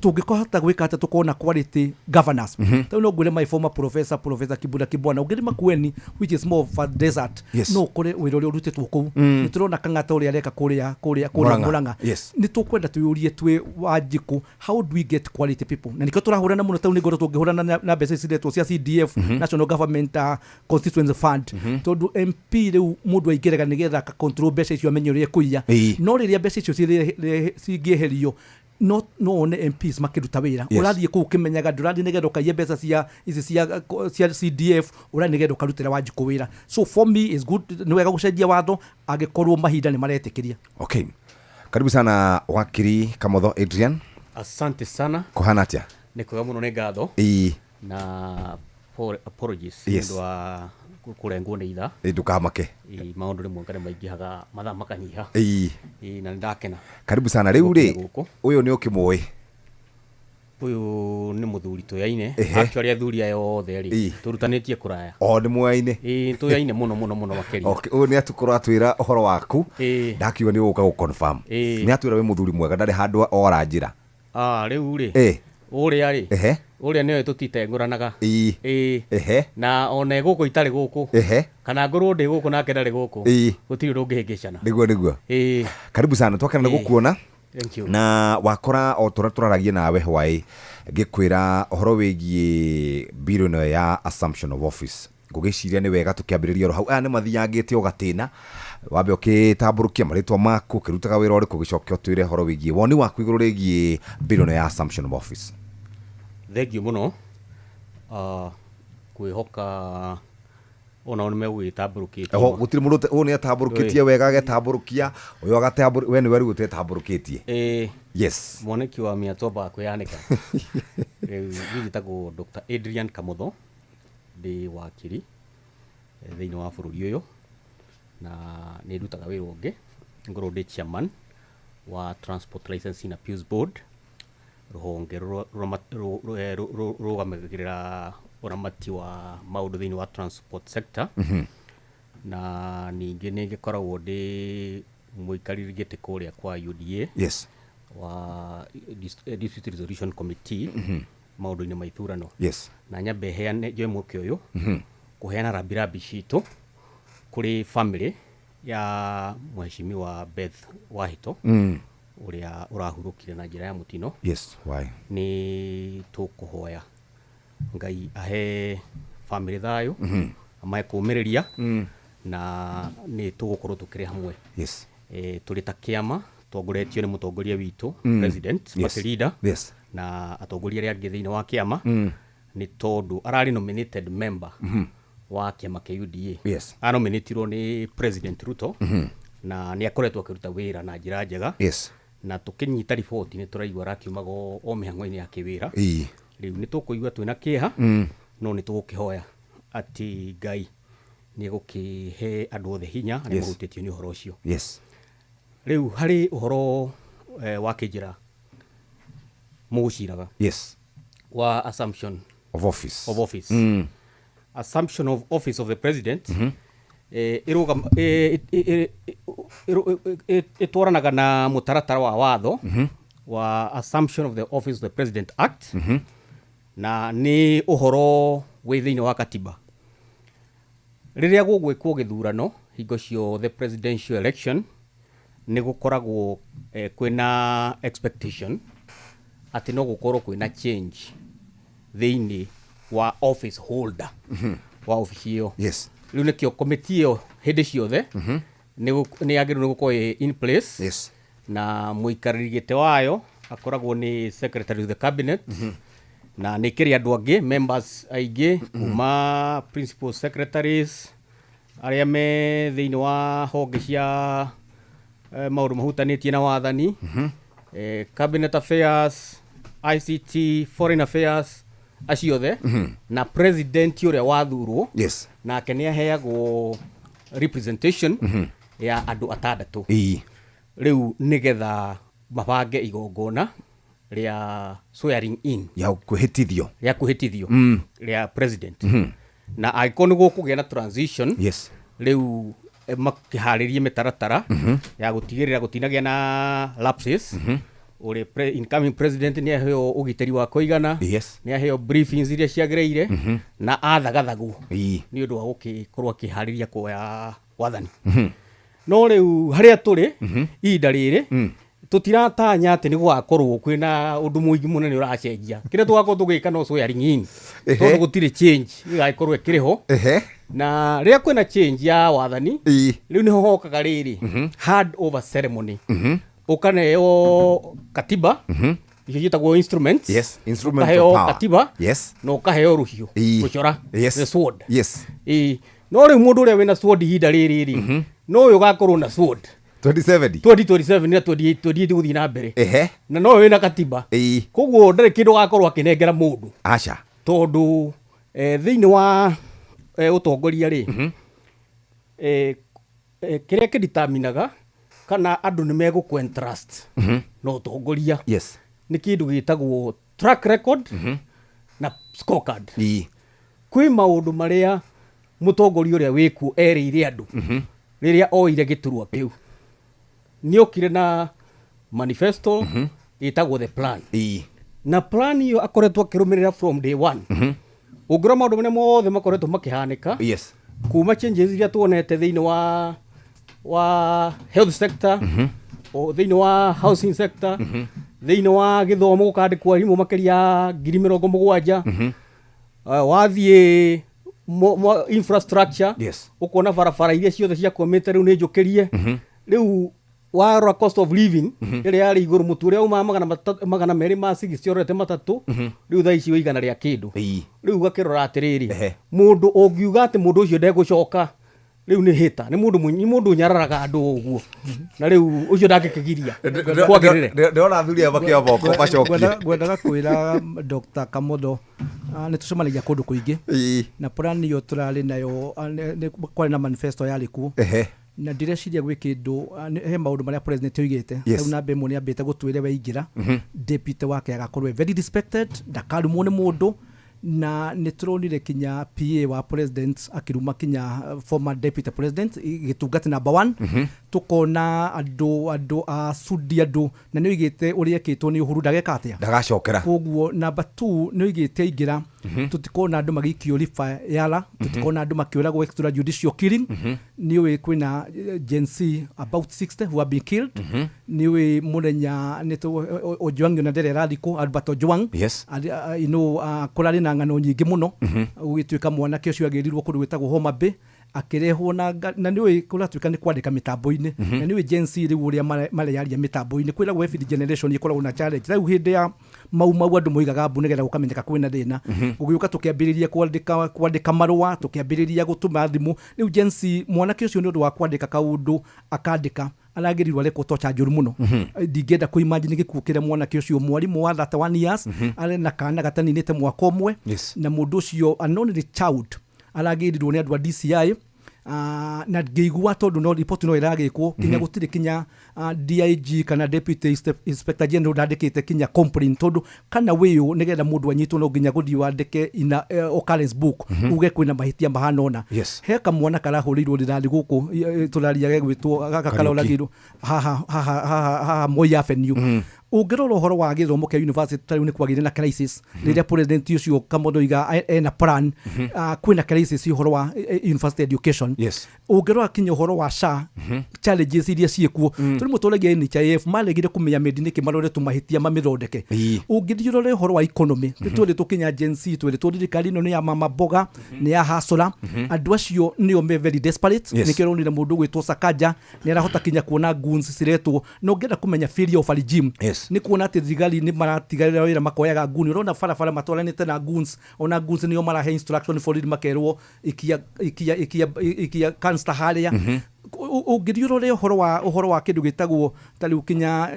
tũngĩhota gwĩka atĩa tũkorwo na quality governors. Tarĩu no ngwĩre my former professor, Professor Kibura Kibwana, ũngĩrĩ Makueni, which is more of a desert, no ũkore wĩra ũrĩa ũrutĩtwo kũu. Nĩ tũrona Kang'ata ũrĩa areka kũrĩa Murang'a. Murang'a. Nĩ tũkwenda twĩyũrie twĩ Wanjikũ, how do we get quality people? Na nĩkĩo tũrahũrana mũno. Tarĩu nĩ ngoretwo ngĩhũrana na mbeca ici ciretwo cia CDF, National Government Constituency Fund, tondũ MP rĩu mũndũ aingĩraga nĩgetha aka control mbeca icio, amenye ũrĩa ekũiya. No rĩrĩa mbeca icio cingĩeherio, no one MPs makĩruta wĩra. Ũrathiĩ kũu ũkĩmenyaga ndũrathiĩ nĩgetha ũkaiye mbeca cia ici cia CDF, ũrathiĩ nĩgetha ũkarutĩra Wanjikũ wĩra. So for me is good, nĩ wega gũcenjia watho angĩkorwo mahinda nĩ maretĩkĩria. Okay, karibu sana wakiri Kamotho Adrian. Asante sana. Kuhana atia? Nĩ kwega mũno, nĩ ngatho. Na apologies nĩ ũndũ wa kũrengwo nĩ ithaa. Ndukamake. Maũndũ rĩmwe ngarĩ maingĩhaga, mathaa makanyiha. Na nĩ ndakena. Karibu sana. Rĩu rĩ, Gũkũ gũkũ. ũyũ nĩ ũkĩmũĩ? Ũyũ nĩ mũthuri tũyaine. Actually athuri aya othe rĩ, tũrutanĩtie kũraya. O nĩ mwaine? Ĩ, tũyaine mũno mũno mũno makĩria. Okay, ũyũ nĩ atũkorwo atwĩra ũhoro waku. Ndakiuga nĩ ũgũka gũ-confirm. Nĩ atwĩra wĩ mũthuri mwega, ndarĩ handũ ora njĩra. Ah, rĩu rĩ, ũrĩa rĩ, ũrĩa nĩwe tũtitengũranaga. Na ona e gũkũ itarĩ gũkũ, kana ngorwo ndĩ gũkũ nake ndarĩ gũkũ, gũtirĩ ũndũ ũngĩhĩngĩcana. Nĩguo nĩguo. Karibu sana, twakena nĩ gũkuona. Thank you. Na wakora o tũrĩa tũraragia nawe hwaĩ ngĩkwĩra ũhoro wĩgiĩ bill ĩno ya assumption of office, ngũgĩciria nĩ wega tũkĩambĩrĩria oro hau. Aya nĩ mathiangĩte o gatĩna, wambe ũkĩtambũrũkia marĩtwa maku, ũkĩrutaga wĩra ũrĩkũ, ũgĩcoke ũtwĩre ũhoro wĩgiĩ woni waku igũrũ rĩgiĩ bill ĩno ya assumption of office. Thank you mũno. Kwĩhoka Onao nĩ megũgĩtambũrũkĩtie. Oho gũtirĩ mũndũ ũyũ nĩ atambũrũkĩtie wega agetambũrũkia ũyũ agatambũrũ we nĩwe rĩu ũtetambũrũkĩtie. Ĩĩ. Yes. Mwaniki wa mĩatũ ambaga kwĩyanĩka. Rĩu niĩ njĩtagwo Dr. Adrian Kamotho, ndĩ wakiri thĩinĩ wa bũrũri ũyũ, na nĩ ndutaga wĩra ũngĩ, ngorwo ndĩ chairman wa Transport Licensing Appeals Board, rũhonge rũgamagĩrĩra ũramati wa maũndũ thĩinĩ wa transport sector. Na ningĩ nĩ ngĩkoragwo ndĩ mũikarĩri gĩtĩ kũrĩa kwa UDA wa Dispute Resolution Committee maũndũ-inĩ ma ithurano. Na nyambe heane njoe mweke ũyũ kũheana rambirambi citũ kũrĩ family ya mheshimiwa Beth Wahito ũrĩa ũrahurũkire na njĩra ya mũtino. Yes, why? Nĩ tũkũhoya Ngai ahe family thayũ, amahe kũũmĩrĩria, na nĩ tũgũkorwo tũkĩrĩ hamwe. Tũrĩ ta kĩama tongoretio nĩ mũtongoria witũ, president, party leader, na atongoria arĩa angĩ thĩinĩ wa kĩama, nĩ tondũ ararĩ nominated member wa kĩama kĩa UDA. Anominatirwo nĩ President Ruto, na nĩ akoretwo akĩruta wĩra na njĩra njega. Na tũkĩnyita riboti nĩ tũraigua arakiumaga o mĩhang'o-inĩ ya kĩwĩra. Rĩu nĩ tũkũigua twĩna kĩeha, no nĩ tũgũkĩhoya atĩ Ngai nĩ egũkĩhe andũ othe hinya arĩa mahutĩtio nĩ ũhoro ũcio. Rĩu harĩ ũhoro wa kĩnjĩra mũgũciraga. Wa assumption of office. Of office. Assumption of office of the president. Ĩtwaranaga na mũtaratara wa watho wa Assumption of the Office of the President Act. Na nĩ ũhoro wĩ thĩinĩ wa katiba. Rĩrĩa gũgwĩkwo gĩthurano hingo ciothe presidential election nĩ gũkoragwo kwĩna expectation atĩ no gũkorwo kwĩna change thĩinĩ wa office holder wa ofici ĩyo. Rĩu nĩkĩo committee ĩyo hĩndĩ ciothe nĩ yagĩrĩirwo nĩ gũkorwo ĩ in place. Na mũikarĩri gĩtĩ wayo akoragwo nĩ secretary of the cabinet. Na nĩ kĩrĩ andũ angĩ members aingĩ kuma principal secretaries arĩa me thĩinĩ wa honge cia maũndũ mahutanĩtie na wathani, cabinet affairs, ICT, foreign affairs, acio othe, na president ũrĩa wathurwo nake nĩ aheagwo representation ya andũ atandatũ. Rĩu nĩgetha mabange igongona rĩa swearing in ya kwĩhĩtithio, rĩa kwĩhĩtithio rĩa president. Na angĩkorwo nĩ gũkũgĩa na transition, rĩu makĩharĩrie mĩtaratara ya gũtigĩrĩra gũtinagĩa na lapses. Ũrĩa incoming president nĩ aheo ũgitĩri wa kũigana, nĩ aheo briefings iria ciagĩrĩire, na athagathagwo nĩ ũndũ wa gũgĩkorwo akĩharĩria kuoya wathani. No rĩu harĩa tũrĩ ihinda rĩrĩ tũtiratanya atĩ nĩ gũgakorwo kwĩna ũndũ mũingĩ mũnene ũracenjia. Kĩrĩa tũgakorwo tũgĩka no swearing in, tondũ gũtirĩ change ĩgagĩkorwo ĩkĩrĩ ho. Na rĩrĩa kwĩna change ya wathani, rĩu nĩho hokaga rĩrĩ hand over ceremony. Ũkaneo katiba, icio ciĩtagwo instruments. Yes, instruments Ũkaheo of power. katiba, na ũkaheo rũhiũ, rũcora, the sword. No rĩu mũndũ ũrĩa wĩna sword ihinda rĩrĩ rĩ, no ũyũ ũgakorwo na sword 27. 2027 na 28 gũthiĩ na mbere. Na no wĩna katiba. Koguo ndarĩ kĩndũ agakorwo akĩnengera mũndũ. Aca. Tondũ thĩinĩ wa ũtongoria rĩ, kĩrĩa kĩditaminaga kana andũ nĩ megũkũ entrust na ũtongoria nĩ kĩndũ gĩtagwo track record na scorecard. Kwĩ maũndũ marĩa mũtongoria ũrĩa wĩkuo erĩire andũ rĩrĩa oire gĩturwa kĩu. Nĩ okire na manifesto ĩtagwo the plan. Na plan ĩyo akoretwo akĩrũmĩrĩra from day one. Ũngĩrora maũndũ marĩa mothe makoretwo makĩhanĩka, kuma changes iria tuonete thĩinĩ wa health sector, o thĩinĩ wa housing sector, thĩinĩ wa gĩthomo gũkandĩkwo arimũ makĩria ngiri mĩrongo mũgwanja, wathiĩ infrastructure, ũkona barabara iria ciothe ciakwamĩte rĩu nĩ njũkĩrie. Rĩu Warora cost of living ĩrĩa yarĩ igũrũ, mũtu ũrĩa umaga 200 ma 60 ũrorete 3, rĩu thaa ici wĩ 100 rĩa kĩndũ. Rĩu ũgakĩrora atĩrĩrĩ, mũndũ ũngiuga atĩ mũndũ ũcio ndegũcoka rĩu nĩ hĩta, nĩ mũndũ nĩ mũndũ ũnyararaga andũ ũguo, na rĩu ũcio ndangĩkĩgiria kwagĩrĩre. Ndĩrona athuri aya makĩoya moko macokie. Ngwendaga kwĩra Dr. Kamotho, nĩ tũcemanagia kũndũ kũingĩ na plan ĩyo tũrarĩ nayo, kwarĩ na manifesto yarĩ kuo na ndireciria gwĩ kĩndũ, he maũndũ marĩa president oigĩte. Rĩu namba ĩmwe nĩ ambĩte gũtwĩre weingĩra deputy wake agakorwo e very respected, ndakarumwo nĩ mũndũ, na nĩ tũronire kinya PA wa president akĩruma kinya former deputy president gĩtungati number one. Tukona andũ a Sudi, andũ na nĩ oigĩte ũrĩa ekĩtwo nĩ Uhuru ndageka atĩa? Ndagacokera. Koguo number two nĩ oigĩte aingĩra tũtikona andũ magĩikio riba yara, tũtikona andũ makĩũragwo extrajudicial killing. Nĩ ũĩ kwĩna Gen Z about 60 who have been killed. Nĩ ũĩ mũthenya nĩ Ojwang ona nderĩ arathikwo, Albert Ojwang. Kũrarĩ na ng'ano nyingĩ mũno gũgĩtuĩka mwanake ũcio agĩrirwo kũndũ gwĩtagwo Homa Bay, akĩrehwo na na nĩ ũĩ kũratuĩka nĩ kwandĩka mĩtambo-inĩ, na nĩ ũĩ Gen Z rĩu ũrĩa mareyaria mĩtambo-inĩ, kwĩragwo every generation ĩkoragwo na challenge. Rĩu hĩndĩ ya mau mau andũ moigaga mbu nĩgetha gũkamenyeka kwĩna thĩna, gũgĩũka tũkĩambĩrĩria kwandĩka marũa, tũkĩambĩrĩria gũtũma thimũ. Rĩu Gen Z, mwanake ũcio nĩ ũndũ wa kwandĩka kaũndũ akandĩka aragĩrirwo arekwo tocha njũru mũno. Ndingĩenda kũ-imagine gĩkuũ kĩrĩa mwanake ũcio, mwarimũ wa 31 years, arĩ na kana gataninĩte mwaka ũmwe. Na mũndũ ũcio, an only child, aragĩrirwo nĩ andũ a DCI, na ngĩigua tondũ no report no ĩragĩkwo kinya gũtirĩ kinya DIG kana Deputy Inspector General ndandĩkĩte kinya complaint, tondũ kana wĩyũ nĩgetha mũndũ anyitwo no nginya gũthiĩ wandĩke ina occurrence book uge kwĩna mahĩtia mahana ũna. He kamwana karahũrĩirwo rĩrathi gũkũ, tũraria gegwĩtwo gaka. Kariũki. Karoragirwo haha haha haha haha Moi Avenue. Ũngĩrora ũhoro wa gĩthomo kĩa university, ta rĩu nĩ kwagĩire na crisis rĩrĩa president ũcio Kamotho iga ena plan, kwĩna crisis ũhoro wa university education. Ũngĩrora kinya ũhoro wa SHA, challenges iria ciĩkuo, tũrĩ mũtũragia NHIF maregire kũmenya mendi nĩkĩ maroretwo mahĩtia mamĩthondeke. Ũngĩthiĩ ũrore ũhoro wa economy, nĩ twĩrĩtwo kinya Gen Z, twĩrĩtwo thirikari ĩno nĩ ya mama mboga, nĩ ya hasũra, andũ acio nĩo me very desperate. Nĩkĩo ũronire mũndũ ũgwĩtwo Sakaja nĩ arahota kinya kuona goons ciretwo, na ũngĩenda kũmenya failure of a regime nĩ kuona atĩ thigari nĩ maratigarĩra wĩra makoyaga nguni. Ũrona barabara matwaranĩte na goons, ona goons nĩo marahe instruction borithi, makerwo ikia ikia ikia ikia cancer harĩa. Ũngĩthiĩ ũrore ũhoro wa kĩndũ gĩtagwo ta rĩu kinya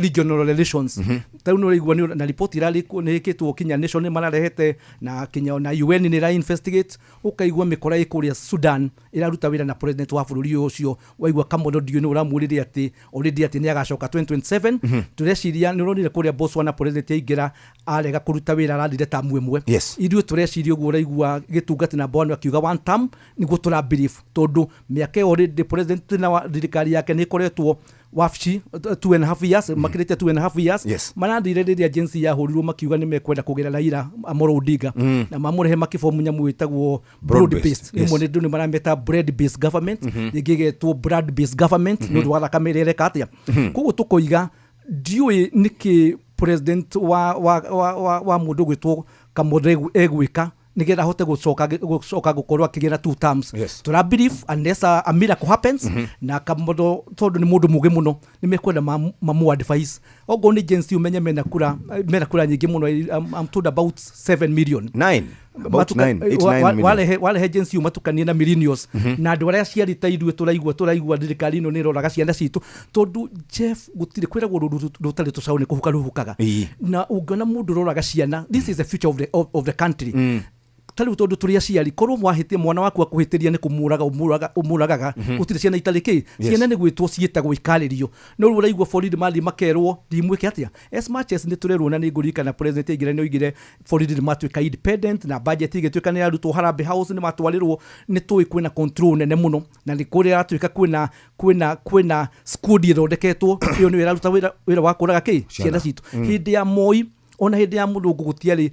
regional relations, ta rĩu nĩ ũraigua na report irarĩ nĩ ĩkĩtwo kinya nation nĩ mararehete na kinya ona UN nĩ ĩra investigate, ũkaigua mĩkora ĩ kũrĩa Sudan ĩraruta wĩra na president wa bũrũri ũyũ ũcio. Waigua Kamotho ndiũĩ nĩ ũramwĩrire atĩ already atĩ nĩ agacoka 2027. Tũreciria nĩ ũronire kũrĩa Botswana president aingĩra arega kũruta wĩra, arathire tamu ĩmwe. Ithuĩ tũreciria ũguo ũraigua gĩtungati na bwana akiuga one term nĩguo tũra believe, tondũ mĩaka ĩyo already president na thirikari yake nĩ ĩkoretwo wabici 2.5 years, makĩrĩte 2.5 years. Marathire rĩrĩa Gen Z yahũrirwo makiuga nĩ mekwenda kũgĩra Raila Amolo Odinga na mamũrehe makĩbomu nyamũ ĩtagwo broad Broad-based, based. Rĩmwe nĩ andũ nĩ marameta bread based government, rĩngĩ ĩgetwo blood based government nĩ ũndũ wa thakame ĩrĩa ĩreka atĩa. Koguo tũkoiga ndiũĩ nĩkĩ president wa mũndũ ũgwĩtwo Kamotho egwĩka nĩgetha ahote gũcoka gũkorwo akĩgĩa na two terms. Tũra believe unless a miracle happens, na Kamotho tondũ nĩ mũndũ mũgĩ mũno nĩ mekwenda mamu advice. Okorwo nĩ Gen Z, ũmenye mena kura nyingĩ mũno. I'm told about 7 million. Nine. About 9, 8, 9 million. Warehe Gen Z ũmatukanie na millennials na andũ arĩa aciari ta ithuĩ, tũraigua thirikari ĩno nĩ ĩroraga ciana citũ, tondũ Jeff gũtirĩ kwĩragwo rũru rũtarĩ tũcaũ nĩ kũhuka rũhukaga. Na ũngĩona mũndũ ũroraga ciana, this is the future of the country. Ta rĩu tondũ tũrĩ aciari, korwo mwahĩtia mwana waku akũhĩtĩria nĩ kũmũraga ũmũragaga, gũtirĩ ciana itarĩ kĩ, ciana nĩ gwĩtwo ciĩtagwo ikarĩrio. No rĩu ũraigua borithi mathiĩ makerwo ndimwĩke atĩa, as much as nĩ tũrerwo na nĩ ngũririkana president aingĩra nĩ oigire borithi nĩ matuĩka independent na budget ĩgĩtuĩka nĩ yarutwo Harambee House nĩ matwarĩrwo, nĩ tũĩ kwĩna control nene mũno na nĩ kũrĩa ĩratuĩka kwĩna squad ĩthondeketwo, ĩyo nĩyo ĩraruta wĩra wa kũraga kĩ ciana citũ. Hĩndĩ ya Moi ona hĩndĩ ya mũthũngũ gũtiarĩ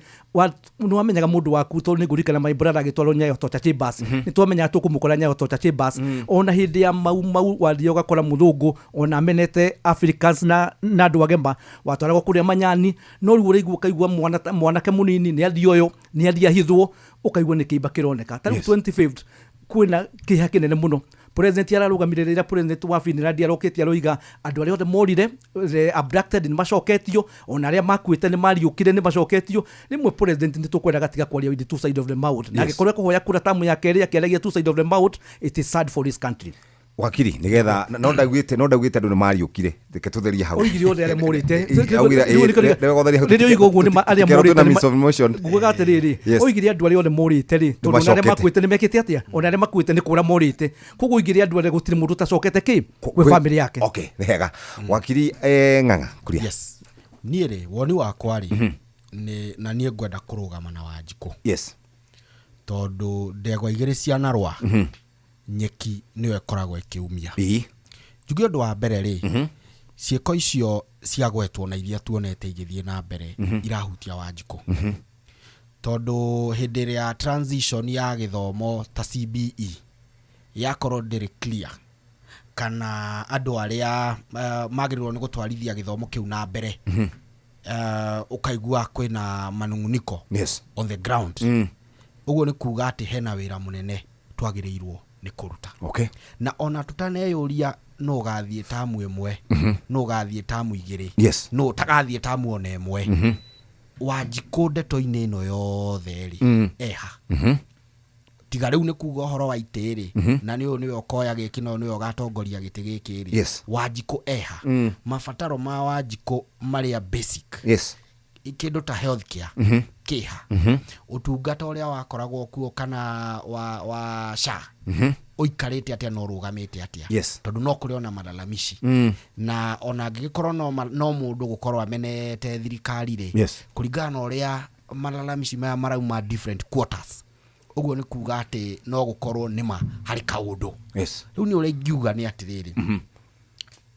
nĩ wamenyaga mũndũ waku, tondũ nĩ ngũririkana my brother agĩtwarwo Nyayo Torture Chambers, nĩ twamenyaga tũkũmũkora Nyayo Torture Chambers. Ona hĩndĩ ya Mau Mau wathiĩ ũgakora mũthũngũ ona amenete Africans na andũ agema watwaragwo kũrĩa manyani. No rĩu ũraigua ũkaigua mwanake mũnini nĩ athiĩ ũyũ nĩ athiĩ ahithwo, ũkaigua nĩ kĩimba kĩroneka ta rĩu 25th kwĩna kĩeha kĩnene mũno. President ararũgamire rĩrĩa president wa Finland arokĩte aroiga andũ arĩa othe morire, the abducted, nĩ macoketio, ona arĩa makuĩte nĩ mariũkire nĩ macoketio. Rĩmwe president nĩ tũkwenda gatiga kwaria with the two side of the mouth, na angĩkorwo ekũhoya kura tamu ya kerĩ akĩaragia two side of the mouth, it is sad for this country. Wakiri, nigetha no ndaugĩte andũ nĩ mariũkire, reke tũtherie hau. Oigire othe arĩa morĩte. Augire, reke gũtheria hau. Rĩrĩa oiga ũguo nĩ arĩa tũkerwo morĩte twĩna misinformation. Ngugaga atĩrĩrĩ, oigire andũ arĩa othe morĩte rĩ, tondũ ona arĩa Nĩmacokete. makuĩte nĩ mekĩte atĩa, ona arĩa makuĩte nĩ kũra morĩte, koguo oigire andũ arĩa gũtirĩ mũndũ ũtacokete kĩ gwĩ bamĩrĩ yake. Okay, nĩ hega. Wakiri Ng'ang'a kuria. Yes, niĩ rĩ, woni wakwa rĩ, nĩ na niĩ ngwenda kũrũgama na Wanjikũ, tondũ ndegwa igĩrĩ cianarũa, nyeki nĩyo ĩkoragwo ĩkĩumia. Njuge ũndũ wa mbere rĩ, ciĩko icio ciagwetwo na iria tuonete igĩthiĩ na mbere irahutia Wanjikũ, tondũ hĩndĩ ĩrĩa transition ya gĩthomo ta CBE yakorwo ndĩrĩ clear, kana andũ arĩa magĩrĩirwo nĩ gũtwarithia gĩthomo kĩu na mbere, ũkaigua kwĩna manung'uniko on the ground, ũguo nĩ kuga atĩ hena wĩra mũnene twagĩrĩirwo nĩ kũruta. Na ona tũtaneyũria nũ ũgathiĩ tamu ĩmwe, nũ ũgathiĩ tamu igĩrĩ, nũ ũtagathiĩ tamu ona ĩmwe, Wanjikũ ndeto-inĩ ĩno yothe rĩ, eha tiga rĩu nĩ kuga ũhoro wa itĩ rĩ, na nĩ ũyũ nĩwe ũkoya gĩkĩ na ũyũ nĩwe ũgatongoria gĩtĩ gĩkĩ rĩ, Wanjikũ eha? Mabataro ma Wanjikũ marĩa basic, kĩndũ ta healthcare kĩha, ũtungata ũrĩa wakoragwo kuo kana wa SHA ũikarĩte atĩa na ũrũgamĩte atĩa? Tondũ no kũrĩ ona malalamishi, na ona angĩgĩkorwo no mũndũ gũkorwo amenete thirikari rĩ, kũringana na ũrĩa malalamishi maya marauma different quarters, ũguo nĩ kuga atĩ no gũkorwo nĩma harĩ kaũndũ. Rĩu nĩ ũrĩa ingiuga nĩ atĩrĩrĩ,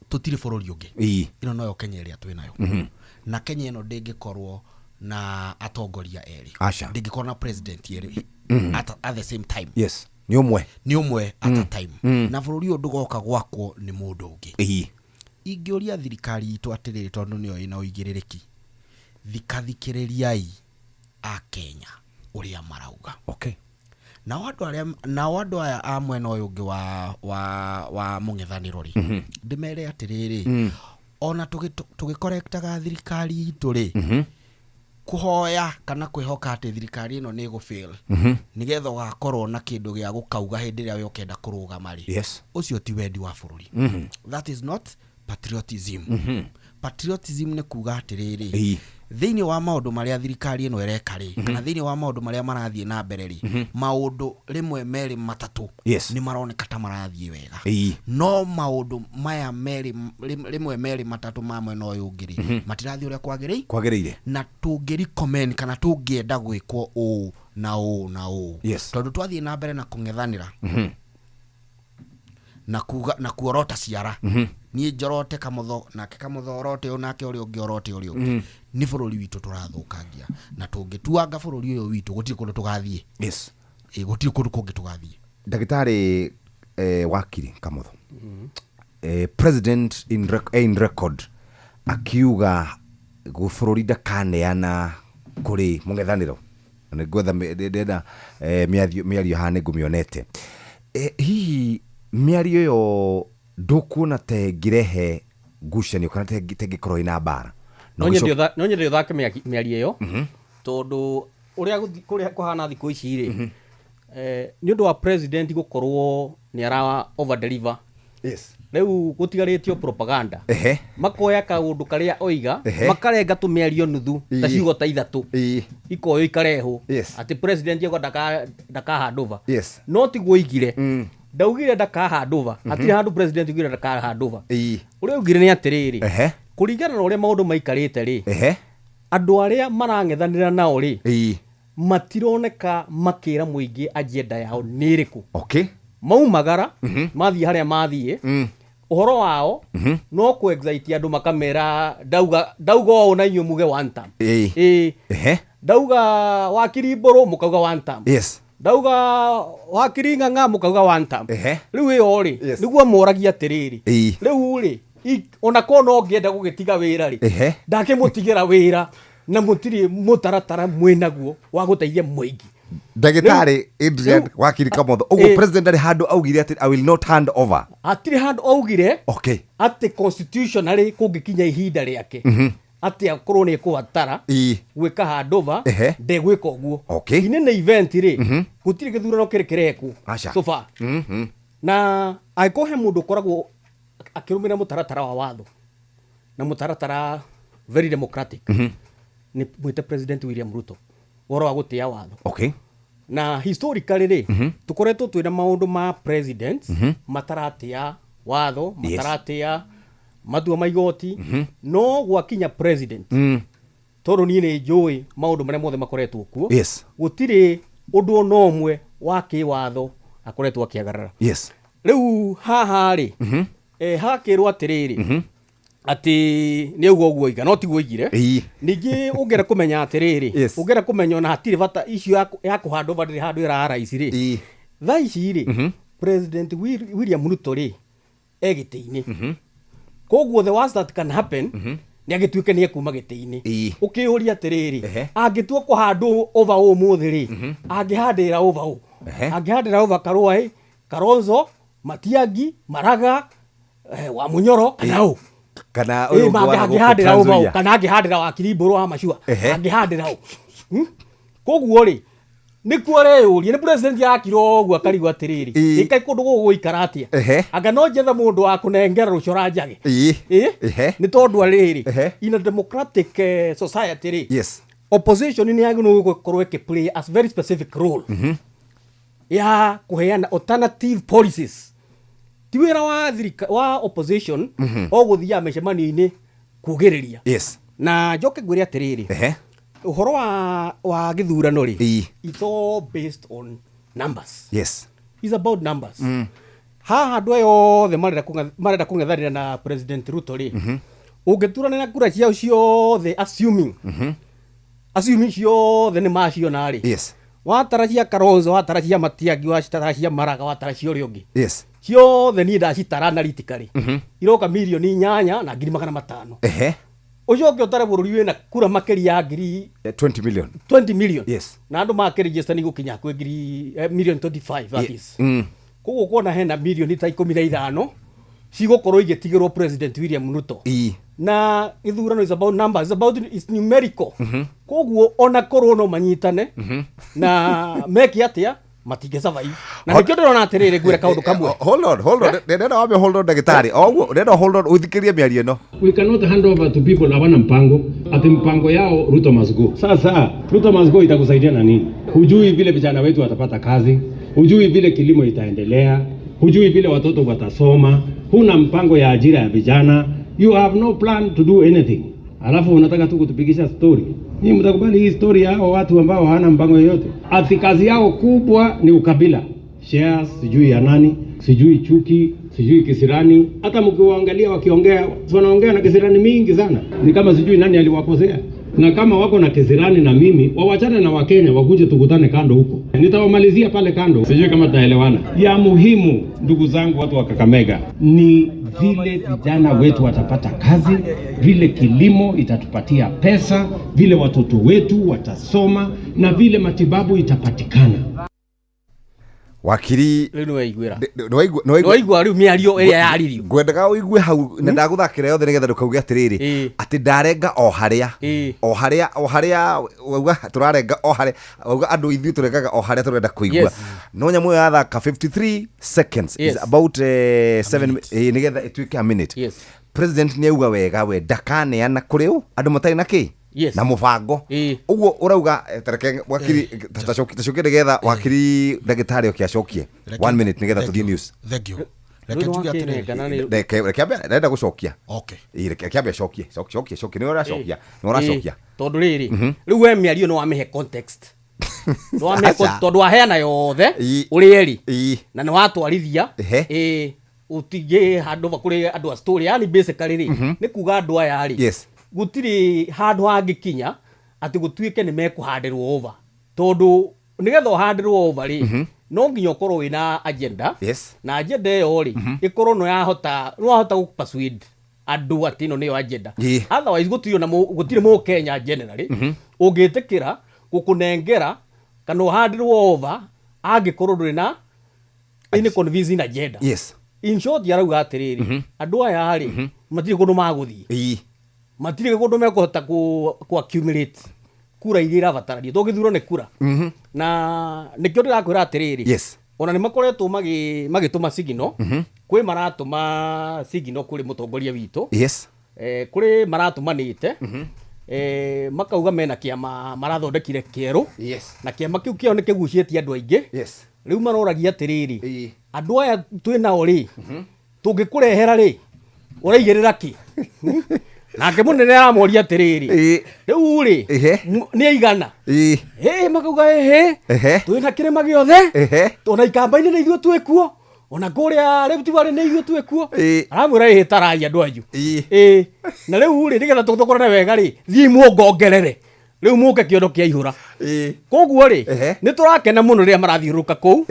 tũtirĩ bũrũri ũngĩ. Ĩno noyo Kenya ĩrĩa twĩ nayo, na Kenya ĩno ndĩngĩkorwo na atongoria erĩ. Aca. Ndĩngĩkorwo na president erĩ at the same time. Yes, nĩ ũmwe. Nĩ ũmwe at a time, na bũrũri ũyũ ndũgoka gwakwo nĩ mũndũ ũngĩ. Ingĩũria thirikari itũ atĩrĩrĩ, tondũ nĩyo ĩna ũigĩrĩrĩki, thikathikĩrĩriai a Kenya ũrĩa marauga. Nao andũ arĩa, nao andũ aya a mwena ũyũ ũngĩ wa mũng'ethanĩro rĩ, ndĩmere atĩrĩrĩ, ona tũgĩkorektaga thirikari itũ rĩ, kũhoya kana kwĩhoka atĩ thirikari ĩno nĩ ĩgũfail nĩgetha ũgakorwo na kĩndũ gĩa gũkauga hĩndĩ ĩrĩa we ũkenda kũrũgama rĩ, ũcio ti wendi wa bũrũri. That is not patriotism. Patriotism nĩ kuga atĩrĩrĩ, thĩinĩ wa maũndũ marĩa thirikari ĩno ĩreka rĩ, kana thĩinĩ wa maũndũ marĩa marathiĩ na mbere rĩ, maũndũ rĩmwe, merĩ, matatũ nĩ maroneka ta marathiĩ wega, no maũndũ maya merĩ, rĩmwe, merĩ, matatũ ma mwena ũyũ ũngĩ rĩ, matirathiĩ ũrĩa kwagĩrĩire. Kwagĩrĩire. Na tũngĩ recommend kana tũngĩenda gwĩkwo ũũ na ũũ na ũũ, tondũ twathiĩ na mbere na kũng'ethanĩra na kuga na kuorota ciara, niĩ njorote Kamotho, nake Kamotho orote ũyũ, nake ũrĩa ũngĩ orote ũrĩa ũngĩ, nĩ bũrũri witũ tũrathũkangia, na tũngĩtuanga bũrũri ũyũ witũ gũtirĩ kũndũ tũgathiĩ. Ĩ, gũtirĩ kũndũ kũngĩ tũgathiĩ. Ndagĩtarĩ wakiri Kamotho, president in record akiuga bũrũri ndakaneana kũrĩ mũng'ethanĩro. Na nĩ ngwetha ndĩrenda mĩario haha nĩ ngũmĩonete. Hihi mĩario ĩyo ndũkuona ta ĩngĩrehe ngucanio kana ta ĩngĩkorwo ĩna mbara? No nyende ũthake mĩario ĩyo, tondũ ũrĩa kũrĩa kũhana thikũ ici rĩ, nĩ ũndũ wa president gũkorwo nĩ ara over deliver, rĩu gũtigarĩtio propaganda. Makoya kaũndũ karĩa oiga, makarenga tũmĩario nuthu ta ciugo ta ithatũ, ikoywo ikarehwo atĩ president auga ndaka hand over. No tiguo oigire. Ndaugire ndaka hand over. Hatirĩ handũ president oigire ndaka hand over. Ũrĩa augire nĩ atĩrĩrĩ, kũringana na ũrĩa maũndũ maikarĩte rĩ, andũ arĩa marang'ethanĩra nao rĩ, matironeka makĩra mũingĩ agenda yao nĩ ĩrĩkũ. Maumagara mathiĩ harĩa mathiĩ, ũhoro wao no kũ excite andũ, makamera ndauga ũũ na inyuĩ muge one term. Ĩĩ. Ndauga wakiri Mbũrũ, mũkauga one term. Ndauga wakiri Ng'ang'a, mũkauga one term. Rĩu ĩyo rĩ, nĩguo moragia atĩrĩrĩ, rĩu rĩ, ona korwo no ngĩenda gũgĩtiga wĩra rĩ, ndakĩmũtigĩra wĩra na mũtirĩ mũtaratara mwĩnaguo wa gũteithia mũingĩ. Ndagĩtarĩ Adrian Rĩu- Wakiri Kamotho, ũguo Ĩ. president ndarĩ handũ augire atĩ I will not hand over. Hatirĩ handũ augire Okay. atĩ constitutionally kũngĩkinya ihinda rĩake atĩ akorwo nĩ ekũbatara gwĩka handover, ndegwĩka ũguo. In any event rĩ, gũtirĩ gĩthurano kĩrĩ kĩrekwo Aca. so far. Na angĩkorwo he mũndũ ũkoragwo akĩrũmĩrĩra mũtaratara wa watho na mũtaratara very democratic, nĩ mwĩte President William Ruto, ũhoro wa gũtĩa watho. Na historically rĩ, tũkoretwo twĩna maũndũ ma presidents mataratĩa watho, mataratĩa matua ma igoti, no gwakinya president, tondũ niĩ nĩ njũĩ maũndũ marĩa mothe makoretwo kuo, gũtirĩ ũndũ ona ũmwe wa kĩwatho akoretwo akĩagarara. Rĩu haha rĩ, hakĩrwo atĩrĩrĩ, atĩ nĩ ũguo ũguo oiga, no tiguo oigire. Ningĩ ũngĩenda kũmenya atĩrĩrĩ, ũngĩenda kũmenya ona hatirĩ bata icio ya kũhandwo ndĩrĩ handũ ĩrara ici rĩ, thaa ici rĩ, President William Ruto rĩ, e gĩtĩ-inĩ. Koguo the worst that can happen nĩ agĩtuĩke nĩ ekuma gĩtĩ-inĩ. Ũkĩũria atĩrĩrĩ, angĩtua kũhandwo over ũmũthĩ rĩ, angĩhandĩra over ũ? Angĩhandĩra over Karũa ĩ, Kalonzo, Matiang'i, Maraga, wa Munyoro kana ũ? Kana ũyũ ũngĩ wa na gũkũ Angĩhandĩra Trans over ũ? Nzoia. Kana angĩhandĩra wakiri Mbũrũ wa Macua? Angĩhandĩra ũ? Koguo rĩ, nĩkuo areyũria, nĩ president akira ũguo akarigwo atĩrĩrĩ, ĩkai kũndũ gũkũ gũikara atĩa? Anga no njethe mũndũ wa kũnengera rũcora njage? Ĩ? Nĩ tondũ arĩrĩ, in a democratic society rĩ, opposition nĩ yagĩrĩirwo gũkorwo ĩkĩ a very specific role ya kũheana alternative policies. Ti wĩra wa wa opposition o gũthiaga mĩcemanio-inĩ kugĩrĩria. Na njoke ngwĩre atĩrĩrĩ, ũhoro wa gĩthurano rĩ, it's all based on numbers. It's about numbers. Haha andũ aya othe marenda kũng'ethanĩra na President Ruto rĩ, ũngĩturanĩra kura ciao ciothe, assuming ciothe nĩ maciona rĩ, watara cia Kalonzo, watara cia Matiang'i, watara cia Maraga, watara cia ũrĩa ũngĩ, ciothe niĩ ndacitara analytically, iroka 8,500,000. Ũcoke ũtare bũrũri wĩna kura makĩria ya ngiri 20 million. 20 million. Na andũ makĩregister nĩ gũkinya kwĩ ngiri million 25, that is. Koguo kuona hena milioni ta 15 cigũkorwo igĩtigĩrwo President William Ruto. Na gĩthurano is about numbers, is about, is numerical. Koguo ona korwo no manyitane na meke atĩa, matingĩ survive. Na nĩkĩo ndĩrona atĩrĩrĩ, ngwĩre kaũndũ kamwe. Hold on, hold on. Ndĩrenda wambe hold on, ndagĩtarĩ. O ũguo ndĩrenda hold on ũthikĩrie mĩario ĩno. We cannot hand over to people hawana mpango, ati mpango yao Ruto must go. Sasa Ruto must go itakusaidia na nini? Hujui vile vijana wetu watapata kazi, hujui vile kilimo itaendelea, hujui vile watoto watasoma, huna mpango ya ajira ya vijana, you have no plan to do anything. Alafu unataka tu kutupigisha story. Nyinyi mtakubali hii story ya hao watu ambao hawana mpango yoyote? Ati kazi yao kubwa ni ukabila, shares, sijui ya nani, sijui chuki, sijui kisirani. Hata mkiwaangalia wakiongea, wanaongea na kisirani mingi sana, ni kama sijui nani aliwakosea. Na kama wako na kisirani na mimi, wawachane na Wakenya, wakuje tukutane kando huko, nitawamalizia pale kando. Sijui kama tunaelewana. Ya muhimu, ndugu zangu, watu wa Kakamega, ni vile vijana wetu watapata kazi, vile kilimo itatupatia pesa, vile watoto wetu watasoma, na vile matibabu itapatikana. Wakiri. Rĩu nĩ waiguĩra. Nĩ waigua. Nĩ waigua rĩu mĩario ĩrĩa yaririo. Ngwendaga ũigue hau na ndagũthakĩra yothe nĩgetha ndũkauge atĩrĩrĩ, atĩ ndarenga o harĩa, o harĩa, o harĩa wauga tũrarenga, o harĩa wauga andũ ithuĩ tũrengaga o harĩa tũrenda kũigua. No nyamũ ĩyo yathaka 53 seconds is about 7, nĩgetha ĩtuĩke a minute. President nĩ auga wega we ndakaneana kũrĩ ũ andũ matarĩ na kĩ na mũbango. Ũguo ũrauga, tareke wakiri tacokie nĩgetha wakiri ndagĩtarĩ oke acokie. 1 minute nĩgetha tũthiĩ news. Thank you. Reke Rĩu njuge nĩwakĩnenga atĩrĩrĩ. na nĩ- Reke ambe ndĩrenda gũcokia. Okay. Ĩ, reke ambe acokie. Cokie, cokie, nĩwe ũracokia, nĩwe ũracokia. Tondũ rĩrĩ, rĩu we mĩario nĩ wamĩhe context. Nĩ wamĩhe Aca. tondũ waheana yothe ũrĩa ĩrĩ. Na nĩ watwarithia. Ũtingĩ handũ va kũrĩ andũ a story. Yani basically rĩ, nĩ kuga andũ aya rĩ, gũtirĩ handũ hangĩkinya atĩ gũtuĩke nĩ mekũhandĩrwo over. Tondũ nĩgetha ũhandĩrwo over rĩ, no nginya ũkorwo wĩna agenda. Na agenda ĩyo rĩ, ĩkorwo no yahota, no wahota gũ persuade andũ atĩ ĩno nĩyo agenda. Otherwise gũtirĩ ona gũtirĩ mũkenya generally ũngĩtĩkĩra gũkũnengera Kana ũhandirwo over angĩkorwo ndũrĩ na any convincing agenda. Yes. In short yarauga atĩrĩrĩ, andũ aya rĩ matirĩ kũndũ magũthiĩ, matirĩ kũndũ mekũhota ku accumulate kura iria irabatarania tondũ gĩthurano nĩ kura. Na nĩkĩo ndĩrakwĩra atĩrĩrĩ, Yes. ona nĩ makoretwo magĩtũma signal, kwĩ maratũma signal kũrĩ mũtongoria witũ. Yes. Kũrĩ maratũmanĩte, makauga mena kĩama marathondekire kĩerũ. Yes. Na kĩama kĩu kĩao nĩ kĩgucĩtie andũ aingĩ. Yes. Rĩu maroragia atĩrĩrĩ, andũ aya twĩ nao rĩ, tũngĩkũrehera rĩ, ũraigĩrĩra kĩ? Nake mũnene aramoria atĩrĩrĩ, rĩu rĩ, nĩ aigana? Makauga ĩhĩ, twĩna kĩrĩma gĩothe, ona ikamba-inĩ nĩ ithuĩ twĩ kuo, ona kũrĩa Rift Valley nĩ ithuĩ twĩ kuo. Aramwĩra ĩhĩ tarai andũ anyu. Na rĩu rĩ, nĩgetha tũthokorane wega rĩ, thiĩ muongongerere. Rĩu mũke kĩondo kĩa ihũra. Koguo rĩ, nĩ tũrakena mũno rĩrĩa marathiũrũrũka kũu,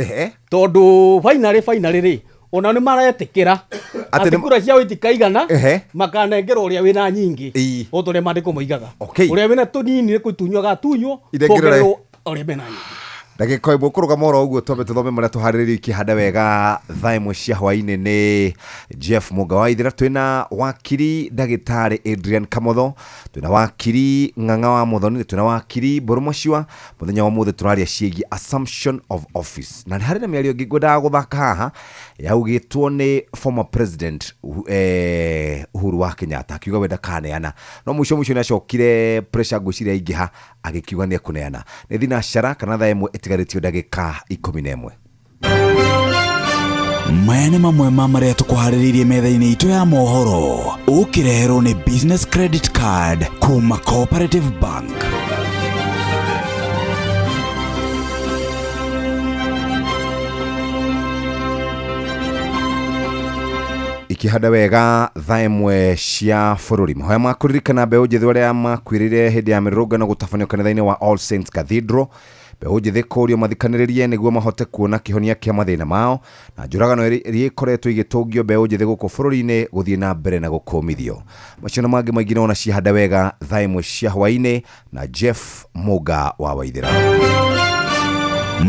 tondũ finally rĩ, ona nĩ maretĩkĩra atĩ kura ciao itikaigana, makanengerwo ũrĩa wĩna nyingĩ, o ta ũrĩa maandĩko moigaga. Ũrĩa wĩna tũnini nĩ gũtunywo agatunywo, kuongererwo ũrĩa mena nyingĩ. Ndagĩka ĩmwe kũrũgama oro ũguo twambe tũthome marĩa tũharĩrĩirie ikĩhanda wega thaa ĩmwe cia hwaĩ-inĩ nĩ Jeff Mũnga wa Ithira, twĩna wakiri ndagĩtarĩ Adrian Kamotho, twĩna wakiri Ng'ang'a wa Muthoni, twĩna wakiri Mbũrũ Mũcua. Mũthenya wa ũmũthĩ tũraria ciĩgiĩ assumption of office, na harĩ na mĩario ĩngĩ ngwendaga gũthaka haha yaugĩtwo nĩ former president Uhuru wa Kenyatta, akiuga we ndakaneana, no mũico mũico nĩacokire pressure ngwĩciria yaingĩha agĩkiuga nĩekũneana. Nĩ thinacara kana thaa ĩmwe ĩtigarĩtio ndagĩka 11. Maya nĩ mamwe ma marĩa tũkũharĩrĩirie metha-inĩ itũ ya mohoro, ũkĩreherwo nĩ Business Credit Card kuma Cooperative Bank. Ikĩhanda wega thaa ĩmwe cia bũrũri. Mahoya ma kũririkana mbeũ njĩthĩ arĩa makuĩrĩire hĩndĩ ya mĩrũrũngano gũtabanio kanitha-inĩ wa All Saints Cathedral. Mbeũ njĩthĩ kũũrio mathikanĩrĩrie nĩguo mahote kuona kĩhonia kĩa mathĩna mao, na njũragano iria ikoretwo igĩtũngio mbeũ njĩthĩ gũkũ bũrũri-inĩ gũthiĩ na mbere na gũkũmithio. Macio na mangĩ maingĩ nona ciahanda wega thaa ĩmwe cia hwaĩ-inĩ na Jeff Mũnga wa Waithĩra.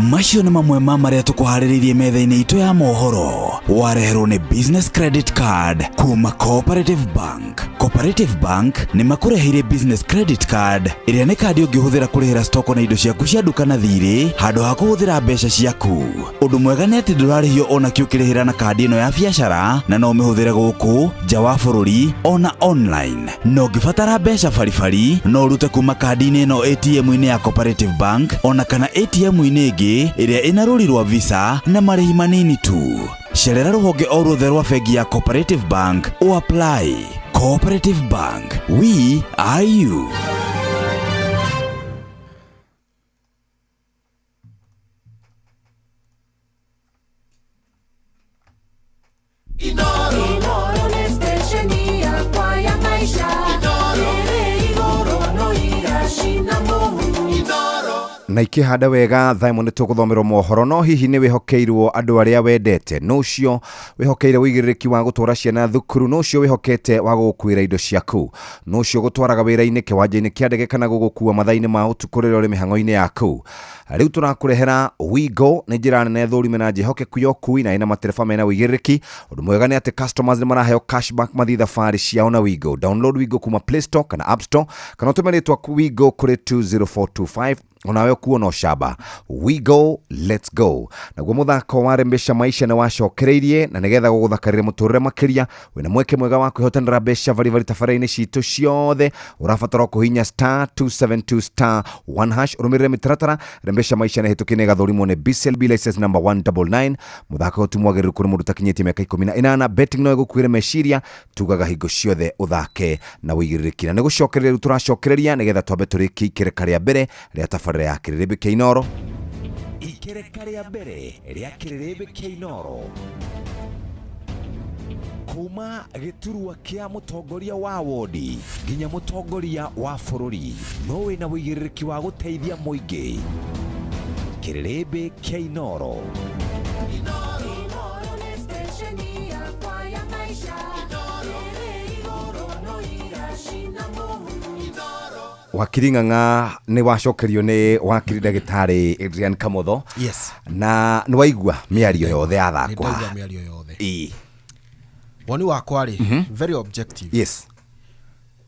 Macio nĩ mamwe ma marĩa tũkũharĩrĩirie metha-inĩ itũ ya mohoro, wareherwo nĩ Business Credit Card kuma Cooperative Bank. Cooperative Bank nĩ makũreheire Business Credit Card ĩrĩa nĩ kandi ũngĩhũthĩra kũrĩhĩra stoko na indo ciaku cia nduka na thirĩ handũ ha kũhũthĩra mbeca ciaku. Ũndũ mwega nĩ atĩ ndũrarĩhio ona kĩ ũkĩrĩhĩra na kandi ĩno ya biacara, na no ũmĩhũthĩre gũkũ nja wa bũrũri ona online. Na ũngĩbatara mbeca baribari no ũrute kuma kandi-inĩ ĩno ATM-inĩ ya Cooperative Bank ona kana ATM-inĩ ĩngĩ ĩrĩa ĩna rũri rwa Visa na marĩhi manini tu. Cerera rũhonge o ruothe rwa bengi ya Cooperative Bank o apply. Cooperative Bank, we are you. Inoro nĩ station yakwa ya maisha, ĩrĩ igũrũ no iracina mũhu. Na ikĩhanda wega thaa ĩmwe nĩ tũgũthomerwo mohoro, no hihi nĩ wĩhokeirwo andũ arĩa wendete? Nũ ũcio wĩhokeire ũigĩrĩrĩki wa gũtwara ciana thukuru? Nũ ũcio wĩhokete wa gũgũkuĩra indo ciaku? Nũ ũcio gũtwaraga wĩra-inĩ, kĩwanja-inĩ kĩa ndege kana gũgũkua mathaa-inĩ ma ũtukũ rĩrĩa ũrĩ mĩhang'o-inĩ yaku? Rĩu tũrakũrehera Wigo, nĩ njĩra nene thũrime na njĩhokeku ya ũkui na ĩna matereba mena ũigĩrĩrĩki. Ũndũ mwega nĩ atĩ customers nĩ maraheo cashback mathiĩ thabarĩ ciao na Wigo. Download Wigo kuma Play Store kana App Store kana ũtũme rĩtwa Wigo kũrĩ 20425 onawe ũkuona ũcamba. We go, let's go. Naguo mũthako wa Rembesha Maisha nĩ wacokereirie, na nĩgetha gũgũthakarĩra mũtũrĩre makĩria, wĩna mweke mwega wa kwĩhotanĩra mbeca baribari tabarĩra-inĩ citũ ciothe. Ũrabatara kũhihinya star 272 star 1 hash ũrũmĩrĩre mĩtaratara. Rembesha Maisha nĩ hĩtũkie nĩ ĩgathũrimwo nĩ BCLB license number 199. Mũthako ũyũ ti mwagĩrĩru kũrĩ mũndũ ũtakinyĩtie mĩaka 18. Betting no ĩgũkuĩre meciria, tugaga hingo ciothe ũthake na ũigĩrĩrĩki. Na nĩ gũcokereria rĩu tũracokereria nĩgetha twambe tũrĩkie ikereka rĩa mbere rĩa tabarĩra ya Kĩrĩrĩmbĩ kĩa Inooro. Ikereka rĩa mbere rĩa Kĩrĩrĩmbĩ kĩa Inooro kuma gĩturwa kĩa mũtongoria wa wodi nginya mũtongoria wa bũrũri, no wĩna ũigĩrĩrĩki wa gũteithia mũingĩ. Kĩrĩrĩmbĩ kĩa Inooro. Inoro nĩ station yakwa ya maisha, ĩrĩ igũrũ no iracina mũhu. Wakiri Ng'ang'a, nĩ wacokerio nĩ wakiri ndagĩtarĩ Adrian Kamotho. Yes. Na nĩ waigua mĩario yothe Nĩ yathakwa? ndaigua mĩario yothe. Woni wakwa rĩ, very objective.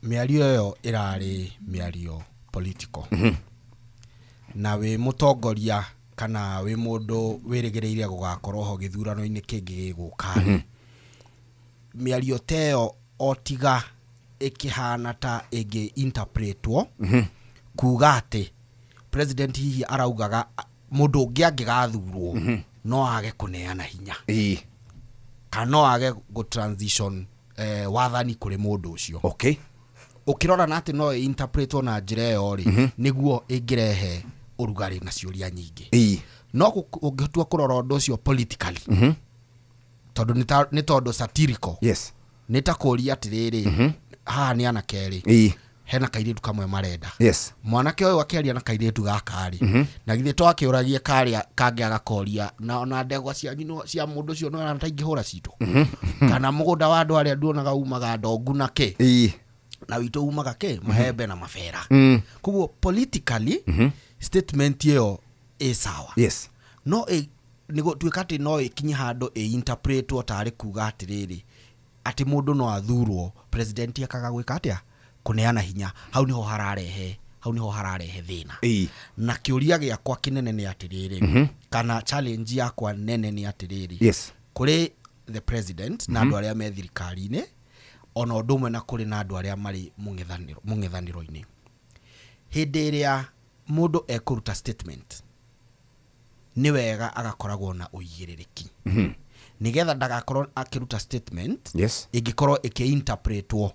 Mĩario ĩyo ĩrarĩ mĩario political, na wĩ mũtongoria kana wĩ mũndũ wĩrĩgĩrĩire gũgakorwo ho gĩthurano-inĩ kĩngĩ gĩgũka rĩ, mĩario ta ĩyo o tiga ĩkĩhana ta ĩngĩ interpretwo kuga atĩ president hihi araugaga mũndũ ũngĩ angĩgathurwo no age kũneana hinya kana no age gũ transition wathani kũrĩ mũndũ ũcio. Ũkĩrora na atĩ no ĩinterpretwo na njĩra ĩyo rĩ, nĩguo ĩngĩrehe ũrugarĩ na ciũria nyingĩ. No ũngĩtua kũrora ũndũ ũcio politically, tondũ nĩ tondũ satirical, nĩ ta kũria atĩrĩrĩ, haha nĩ anake rĩ, hena kairĩtu kamwe marenda. Mwanake ũyũ akĩaria na kairĩtu gaka rĩ, na githĩ to akĩũragie karĩa kangĩ agakoria na ona ndegwa cianyu cia mũndũ ũcio no ta ingĩhũra citũ, kana mũgũnda wa andũ arĩa nduonaga umaga ndongu na kĩ, na witũ umaga kĩ, mahembe na mabera. Koguo politically statement ĩyo ĩ sawa. No nĩ gũtuĩka atĩ no ĩkinye handũ ĩ-interpretwo tarĩ kuga atĩrĩrĩ, atĩ mũndũ no athurwo, president akaga gwĩka atĩa, kũneana hinya, hau nĩho hararehe, hau nĩho hararehe thĩna. Na kĩũria gĩakwa kĩnene nĩ atĩrĩrĩ, kana challenge yakwa nene nĩ atĩrĩrĩ, kũrĩ the president na andũ arĩa me thirikari-inĩ, ona ũndũ ũmwe na kũrĩ na andũ arĩa marĩ mũng'ethanĩro-inĩ, hĩndĩ ĩrĩa mũndũ ekũruta statement, nĩ wega agakoragwo na ũigĩrĩrĩki nĩgetha ndagakorwo akĩruta statement ĩngĩkorwo ĩkĩinterpretwo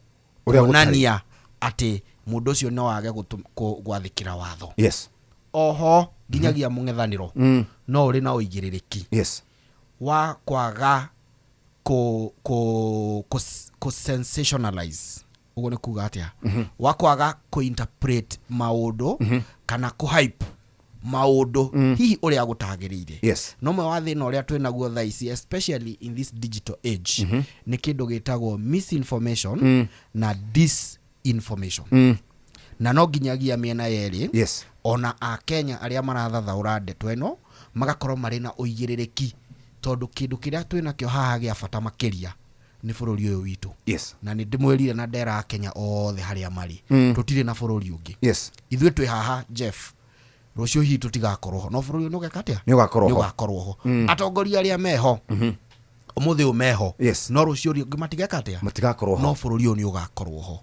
Ũrĩa gũtarĩ. kuonania atĩ mũndũ ũcio no age gwathĩkĩra watho. Oho nginyagia mũng'ethanĩro no ũrĩ na ũigĩrĩrĩki wa kwaga kũ sensationalize. Ũguo nĩ kuga atĩa? Wa kwaga kũ interpret maũndũ kana kũ hype maũndũ hihi ũrĩa gũtagĩrĩire. No mwe wa thĩna ũrĩa twĩnaguo thaa ici, especially in this digital age, nĩ kĩndũ gĩtagwo misinformation na disinformation, na no nginyagia mĩena yerĩ, ona akenya arĩa marathathaũra ndeto ĩno magakorwo marĩ na ũigĩrĩrĩki, tondũ kĩndũ kĩrĩa twĩnakĩo haha gĩa bata makĩria nĩ bũrũri ũyũ witũ. Na nĩ ndĩmwĩrire na ndera akenya othe harĩa marĩ, tũtirĩ na bũrũri ũngĩ. Ithuĩ twĩ haha, Jeff, rũciũ hihi tũtigakorwo ho, no bũrũri ũyũ nĩ ũgeka atĩa? Nĩ ũgakorwo ho. Nĩ ũgakorwo ho. Atongoria arĩa meho ũmũthĩ ũyũ meho, no rũciũ rĩngĩ matigeka atĩa? Matigakorwo ho. No bũrũri ũyũ nĩ ũgakorwo ho.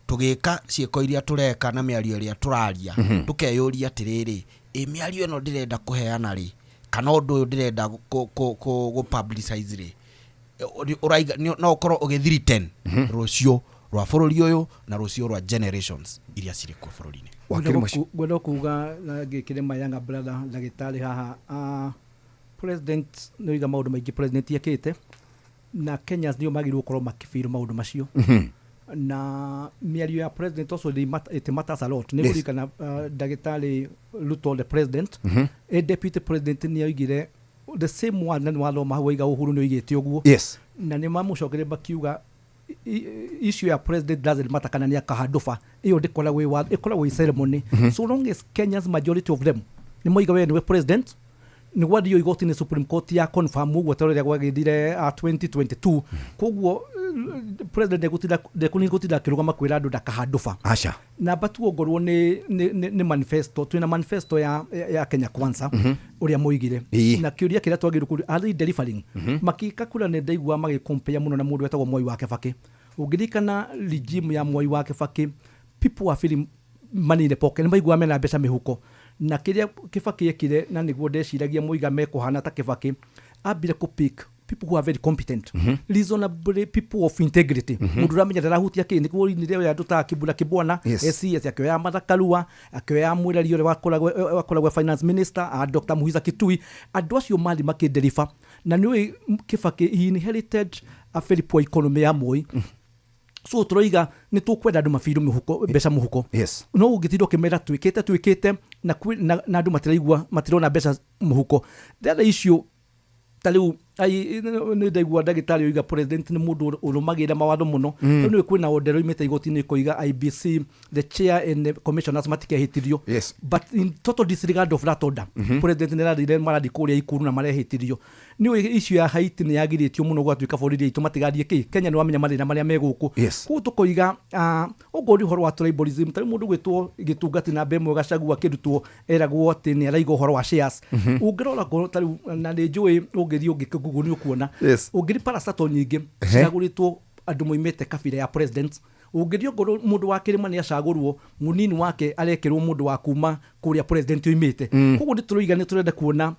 Tũgĩka ciĩko iria tũreka na mĩario ĩrĩa tũraria, tũkeyũria atĩrĩrĩ, ĩ mĩario ĩno ndĩrenda kũheana rĩ, kana ũndũ ũyũ ndĩrenda kũ publicize rĩ, ũraiga no ũkorwo ũgĩthiriten rũciũ rwa bũrũri ũyũ na rũciũ rwa generations iria cirĩ kuo bũrũri-inĩ. Wakiri Mũci- Ngwenda kuga na ngĩkĩre my younger brother ndagĩtarĩ haha, president nĩ oiga maũndũ maingĩ president ekĩte, na Kenyans nĩo magĩrĩirwo gũkorwo makĩbĩrwo maũndũ macio, na mĩario ya president also it matters a lot. Nĩ kũririkana ndagĩtarĩ Ruto, the president, a deputy president nĩ oigire the same one, na nĩ wathoma hau oiga Uhuru nĩ oigĩte ũguo. Na nĩ mamũcokeire makiuga issue ya president doesn't matter kana nĩ akahanduba ĩyo, ndĩkoragwo ĩ watho, ĩkoragwo ĩ ceremony, so long as Kenyans, majority of them, nĩ moiga we nĩwe president, nĩ gwathio igoti-inĩ, Supreme Court ya confirm ũguo ta ũrĩa gwagĩthire 2022. Koguo president ndekũtinda akĩrũgama kwĩra andũ ndakahanduba. Aca. Namba tu ongorwo nĩ manifesto, twĩna manifesto ya Kenya Kwanza ũrĩa moigire. Na kĩũria kĩrĩa twagĩrĩirwo kũria, are they delivering? Makĩka kura, nĩ ndaigua magĩcompare mũno na mũndũ wetagwo Mwai wa Kĩbakĩ. Ũngĩririkana regime ya Mwai wa Kĩbakĩ, people are feeling money in the pocket, nĩ maiguaga mena mbeca mĩhuko. Na kĩrĩa Kĩbakĩ ekire, na nĩguo ndeciragia moiga mekũhana ta Kĩbakĩ, ambire kũ pick people who are very competent, reasonably, people of integrity, mũndũ ũramenya ndarahutia kĩ, nĩguo inire oya andũ ta Kibula Kibwana, SCS, akĩoya Martha Karua, akĩoya Mwĩrari ũrĩa wakoragwo finance minister, a Dr. Muhisa Kitui. Andũ acio marĩ makĩdeliver, na nĩũĩ Kĩbakĩ, he inherited a very poor economy ya Moi, so tũroiga nĩ tũkwenda andũ mabirũ mĩhuko, mbeca mũhuko. No ũngĩtinda ũkĩmera twĩkĩte twĩkĩte na andũ matiraigua, matirona mbeca mũhuko, the other issue ta rĩu Ai, nĩ ndaigua ndagĩtarĩ oiga president nĩ mũndũ ũrũmagĩrĩra mawatho mũno. Rĩu nĩ kwĩna order oimĩte igoti-inĩ ĩkoiga IEBC, the chair and the commissioners matikehĩtithio. But in total disregard of that order, president nĩ arathire marathiĩ kũrĩa Ikuru na marehĩtithio. Nĩ ũĩ issue ya Haiti nĩ yagirĩtio mũno gwatuĩka bũrũri aitũ matigathiĩ kĩ Kenya, nĩ wamenya mathĩna marĩa me gũkũ. Koguo tũkoiga okorwo nĩ ũhoro wa tribalism, tarĩu mũndũ gwĩtwo gĩtungati namba ĩmwe Gachagua akĩrutwo eragwo atĩ nĩ araiga ũhoro wa shares. Ũngĩrora ngoro tarĩu, na nĩ njũĩ ũngĩthiĩ ũngĩke Google nĩ ũkuona, ũngĩri parastatal nyingĩ cicagũrĩtwo andũ moimĩte kabira ya president. Ũngĩthiĩ ongorwo mũndũ wa kĩrĩma nĩ acagũrwo, mũnini wake arekĩrwo mũndũ wa kuma kũrĩa president oimĩte. Koguo nĩ tũroiga nĩ tũrenda kuona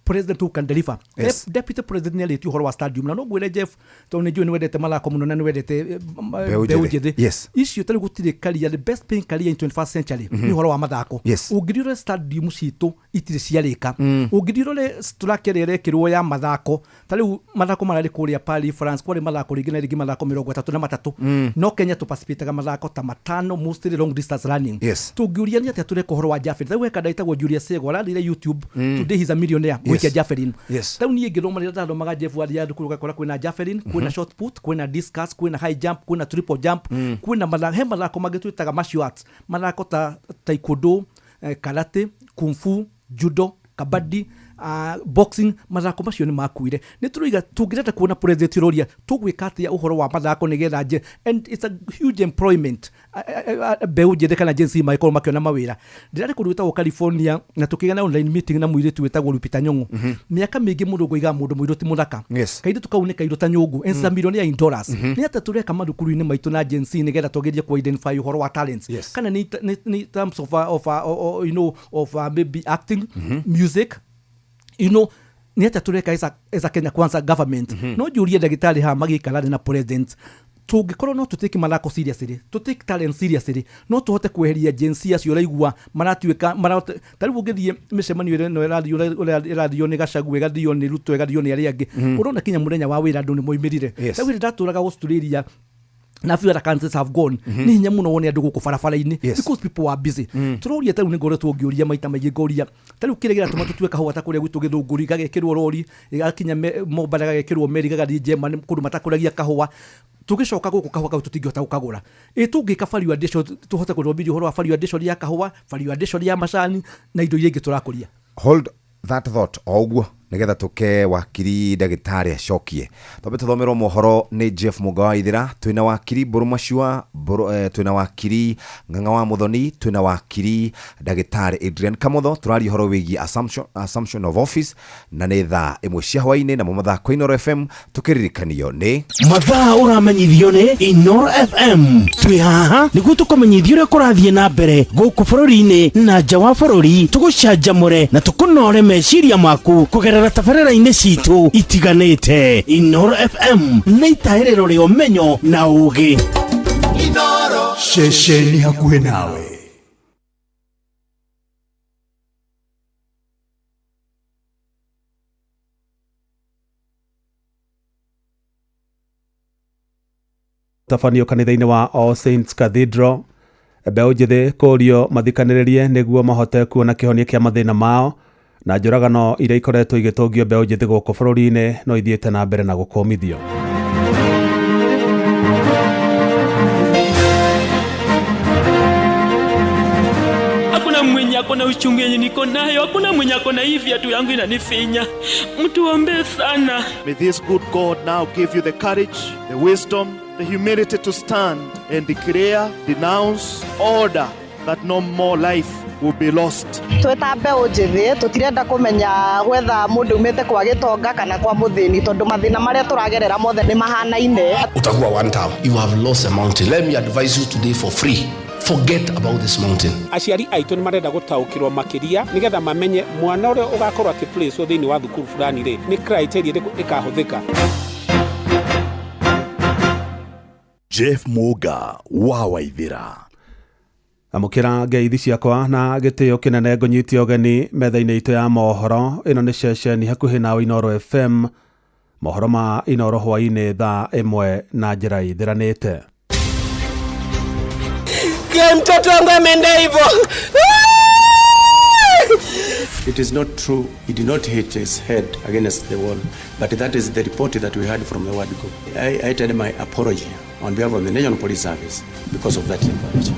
president who can deliver. Deputy president nĩ arĩtie ũhoro wa stadium, na no ngwĩre Jeff, tondũ nĩ njũĩ nĩ wendete mathako mũno na nĩ wendete Mbeũ mbeũ njĩthĩ. njĩthĩ. Icio tarĩu gũtirĩ career, the best paying career in 21st century nĩ ũhoro wa mathako. Ũngĩthiĩ ũrore stadium citũ itirĩ ciarĩka. Ũngĩthiĩ ũrore structure ĩrĩa ĩrekĩrwo ya mathako, ta rĩu mathako mararĩ kũrĩa Paris, France, kwarĩ mathako rĩngĩ na rĩngĩ, mathako 33, no Kenya tũparticipataga mathako ta matano, mostly long distance running. Tũngĩũria nĩ atĩa tũreka ũhoro wa javelin? Tarĩu he kanda ĩtagwo Julius Sego arathire YouTube, today he's a millionaire gũikia javelin. Tarĩu niĩ ngĩthoma, rĩrĩa ndathomaga, Jeff, wathiaga thukuru ũgakora kwĩna javelin, kwĩna shot put, kwĩna discus, kwĩna high jump, kwĩna triple jump, kwĩna mathako, he mathako mangĩ twĩtaga martial arts, mathako ta taekwondo, karate, kung fu, judo, kabaddi, boxing. Mathako macio nĩ makuire. Nĩ tũroiga tũngĩrenda kuona president ũroria tũgwĩka atĩa ũhoro wa mathako nĩgetha nje, and it's a huge employment, mbeũ njĩthĩ kana Gen Z magĩkorwo makĩona mawĩra. Ndĩrarĩ kũndũ gwĩtagwo California na tũkĩgĩa na online meeting na mũirĩtu wĩtagwo Lupita Nyong'o. Mĩaka mĩingĩ mũndũ ngũigaga mũndũ mũirũ ti mũthaka. Kairĩtu kau nĩ kairũ ta nyũngũ, and it's a millionaire in dollars. Nĩ atĩa tũreka mathukuru-inĩ maitũ na Gen Z nĩgetha tũgerie ku identify ũhoro wa talents? Kana nĩ terms of maybe acting, music, nĩ atĩa tũreka as a Kenya Kwanza government? No njũrie ndagĩtarĩ haha magĩikara thĩ na president, tũngĩkorwo no tũtake mathako seriously, tũtake talent seriously, no tũhote kweheria Gen Z acio ũraigua maratuĩka ta rĩu ũngĩthiĩ mĩcemanio ĩrĩa ĩno ĩrathio nĩ Gachagua, ĩgathio nĩ Ruto, ĩgathio nĩ arĩa angĩ, ũrona kinya mũthenya wa wĩra andũ nĩ moimĩrire. Rĩu hĩndĩ ndatũraga Australia na few other countries have gone, nĩ hinya mũno wone andũ gũkũ barabara-inĩ because people are busy. Tũroria tarĩu nĩ ngoretwo ngĩũria maita maingĩ, ngoria tarĩu kĩrĩa kĩratũma tũtue kahũa ta kũrĩa gwitũ Gĩthũngũri gagekĩrwo rori gĩgakinya Mombatha, gagekĩrwo meri gagathiĩ Germany kũndũ matakũragia kahũa, tũgĩcoka gũkũ kahũa kau tũtingĩhota gũkagũra. Ĩ tũngĩka value addition, tũhote gũthomithio ũhoro wa value addition ya kahũa, value addition ya macani na indo iria ingĩ tũrakũria. Hold that thought o ũguo nĩgetha tũke wakiri ndagĩtarĩ acokie. Twambe tũthomerwo mohoro nĩ Jeff Mũga wa Ithĩra. Twĩna wakiri Mbũrũ Macua Mbũrũ, twĩna wakiri Ng'ang'a wa Mũthoni, twĩna wakiri ndagĩtarĩ Adrian Kamotho. Tũraria ũhoro wĩgiĩ assumption of office, na nĩ thaa 1 cia hwaĩ-inĩ namo mathako Inooro FM tũkĩririkanio nĩ Mathaa ũramenyithio nĩ Inooro FM. Twĩ haha nĩguo tũkũmenyithia ũrĩa kũrathiĩ na mbere gũkũ bũrũri-inĩ na nja wa bũrũri, tũgũcanjamũre na tũkũnore meciria maku kũgerera tabarĩra-inĩ citũ itiganĩte. Inooro FM nĩ itahĩrĩro rĩa ũmenyo na ũgĩ. Ceceni hakuhĩ nawe. Tabanio kanitha-inĩ wa All Saints Cathedral. Mbeũ njĩthĩ kũrio mathikanĩrĩrie nĩguo mahote kuona kĩhonia kĩa mathĩna mao, na njũragano iria ikoretwo igĩtũngio mbeũ njĩthĩ gũkũ bũrũri-inĩ no ithiĩte na mbere na gũkũmithio. Hakuna mwenye ako na uchungu yenye niko nayo, hakuna mwenye ako na hii viatu yangu inanifinya. Mtuombee sana. May this good God now give you the courage, the wisdom, the humility to stand and declare, denounce, order that no more life will be lost. Twĩ ta mbeũ njĩthĩ tũtirenda kũmenya gwetha mũndũ umĩte kwa gĩtonga kana kwa mũthĩni, tondũ mathĩna marĩa tũragerera mothe nĩ mahanaine. Utakuwa one term. You have lost a mountain. Let me advise you today for free. Forget about this mountain. Aciari aitũ nĩ marenda gũtaũkĩrwo makĩria nĩgetha mamenye mwana ũrĩa ũgakorwo akĩplacewo thĩinĩ wa thukuru fulani rĩ, nĩ criteria ĩrĩkũ ĩkahũthĩka. Jeff Muga wa Waithira. Amũkĩra ngeithi ciakwa na gĩtĩo kĩnene, ngũnyite ũgeni metha-inĩ itũ ya mohoro. Ĩno nĩ ceceni hakuhĩ nawe Inooro FM. Mohoro ma Inooro hwaĩ-inĩ thaa 1 na njĩra ithĩranĩte. Mtoto wangu ameenda hivyo. It is not true. He did not hit his head against the wall, but that is the report that we had from the word go. I tell my apology on behalf of the National Police Service because of that information.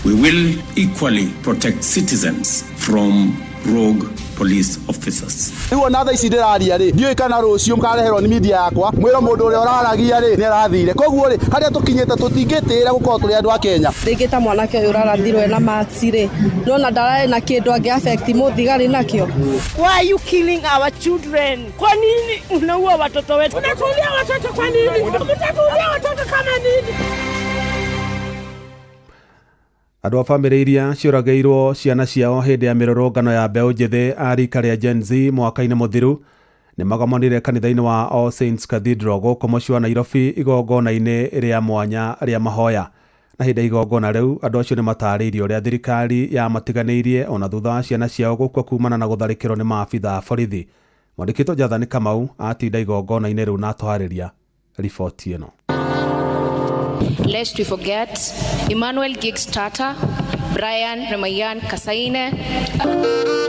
We will equally protect citizens from rogue police officers. Rĩu ona thaa ici ndĩraria rĩ, ndiũĩ kana rũciũ mũkareherwo nĩ media yakwa mwĩrwo mũndũ ũrĩa ũraragia rĩ nĩ arathire. Koguo rĩ, harĩa tũkinyĩte tũtingĩtĩĩra gũkorwo tũrĩ andũ a Kenya. Rĩngĩ ta mwanake ũyũ ũrarathirwo ena marks rĩ, nona ndararĩ na kĩndũ angĩ affect mũthigari nakĩo. Why are you killing our children? Kwa nini unaua watoto wetu? Unatuulia watoto kwa nini? Mtatuulia watoto kama nini? Andũ a bamĩrĩ iria ciũragĩirwo ciana ciao hĩndĩ ya mĩrũrũngano ya mbeũ njĩthĩ a rika rĩa Gen Z mwaka-inĩ mũthiru nĩ magomanire kanitha-inĩ wa All Saints Cathedral gũkũ mũciĩ wa Nairobi igongona-inĩ rĩa mwanya rĩa mahoya. Na hĩndĩ ya igongona rĩu andũ acio nĩ matarĩirie ũrĩa thirikari yamatiganĩirie ona thutha wa ciana ciao gũkua kumana na gũtharĩkĩrwo nĩ maabitha a borithi. Mwandĩkĩtwo Jathani Kamau atinda igongona-inĩ rĩu na atũharĩria riboti ĩno. Lest we forget Emmanuel Giggs Tata, Brian Remayan Kasaine.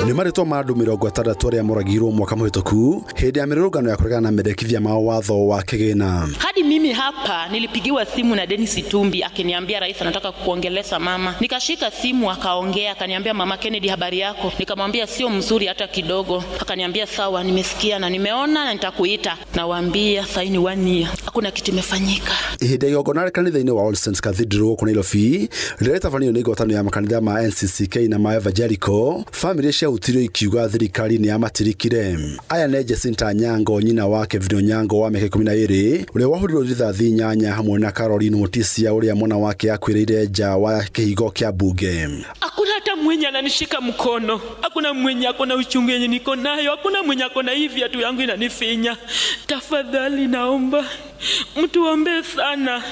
Nĩ marĩtwa ma andũ 60 arĩa moragirwo mwaka mũhĩtũku hĩndĩ ya mĩrũrũngano ya kũregana na mendekithia ma watho wa kĩgĩna. Hadi mimi hapa nilipigiwa simu na Dennis Itumbi akiniambia rais anataka kukuongelesha mama. Nikashika simu akaongea, akaniambia mama Kennedy, habari yako? Nikamwambia sio mzuri hata kidogo. Akaniambia sawa, nimesikia na nimeona na nitakuita. Nawaambia saini 1 year hakuna kitu imefanyika. Ihinda igongona rĩa kanitha-inĩ wa All Saints Cathedral gũkũ Nairobi rĩrĩa rĩtabanĩirio nĩ ngwatanĩro ya makanitha ma NCCK na ma Evangelical, bamĩrĩ ciahutirio ikiuga thirikari nĩ yamatirikire. Aya nĩ Jacinta Nyango, nyina wa Kevin Onyango wa mĩaka 12 ũrĩa wahũrirwo rithathi 8 hamwe na Caroline Mutisia ũrĩa mwana wake akuĩrĩire nja wa kĩhingo kĩa mbunge. Hakuna hata mwenye ananishika mkono, hakuna mwenye akona uchungu yenye niko nayo, hakuna mwenye akona hivi viatu yangu inanifinya. Tafadhali naomba mtuombe sana.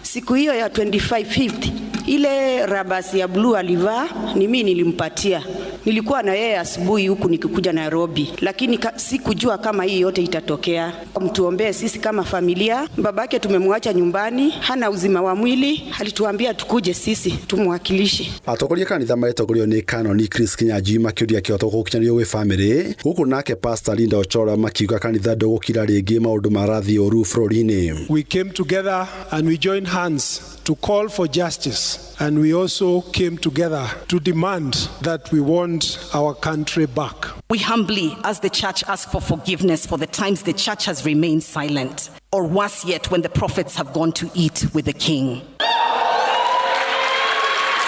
Siku hiyo ya 25/5 ile rabasi ya blue alivaa ni mimi nilimpatia. Nilikuwa na yeye asubuhi huku nikikuja Nairobi, lakini sikujua kama hii yote itatokea. Mtuombee sisi kama familia. Babake tumemwacha nyumbani, hana uzima wa mwili, alituambia tukuje sisi tumwakilishe. Atongoria kanitha maretongorio nĩ Canon Chris Kinyanjui makĩũria kĩhoto gũkinyanĩrio gwĩ bamĩrĩ, gũkũ nake Pastor Linda Ochola makiuga kanitha ndũgũkira rĩngĩ maũndũ marathiĩ ũru bũrũri-inĩ. We came together and we joined hands to call for justice, and we also came together to demand that we want our country back. We humbly, as the church, ask for forgiveness for the times the church has remained silent, or worse yet, when the prophets have gone to eat with the king.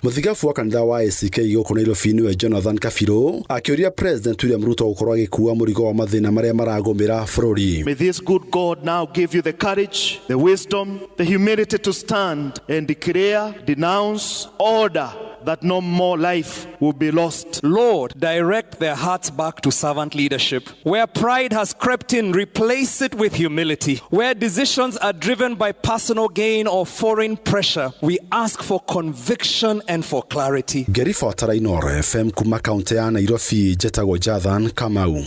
Mũthigabu wa kanitha wa ACK gũkũ Nairobi nĩwe Jonathan Kabiru akĩũria President William Ruto gũkorwo agĩkua mũrigo wa mathĩna marĩa maragũmĩra bũrũri. May this good God now give you the courage, the wisdom, the humility to stand and declare, denounce, order that no more life will be lost. Lord, direct their hearts back to servant leadership. Where pride has crept in, replace it with humility. Where decisions are driven by personal gain or foreign pressure, we ask for conviction and for clarity. Ngĩribotera Inooro FM kuma kaunti ya Nairobi, njetagwo Jathan Kamau.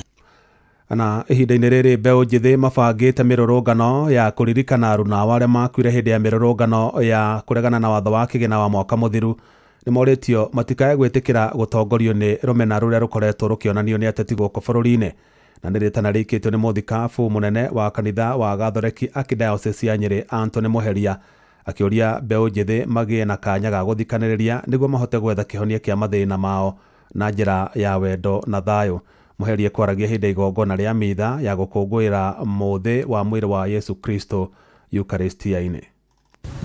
Na ihinda-inĩ rĩrĩ mbeũ njĩthĩ mabangĩte mĩrũrũngano ya kũririkana aruna ao arĩa makuire hĩndĩ ya mĩrũrũngano ya kũregana na watho wa kĩgĩna wa mwaka mũthiru nĩ morĩtio matikae gwĩtĩkĩra gũtongorio nĩ rũmena rũrĩa rũkoretwo rũkĩonanio nĩ ateti gũkũ bũrũri-inĩ. Na nĩ rĩtana rĩikĩtio nĩ mũthikabu mũnene wa kanitha wa Gathoreki Archdiocese ya Nyĩrĩ Anthony Mũheria akĩũria mbeũ njĩthĩ magĩe na kanya ga gũthikanĩrĩria nĩguo mahote gwetha kĩhonia kĩa mathĩna mao na njĩra ya wendo na thayũ. Mũheria kwaragia hĩndĩ ya igongona rĩa mitha ya gũkũngũĩra mũthĩ wa mwĩrĩ wa Yesu Kristo Eucharistia-inĩ.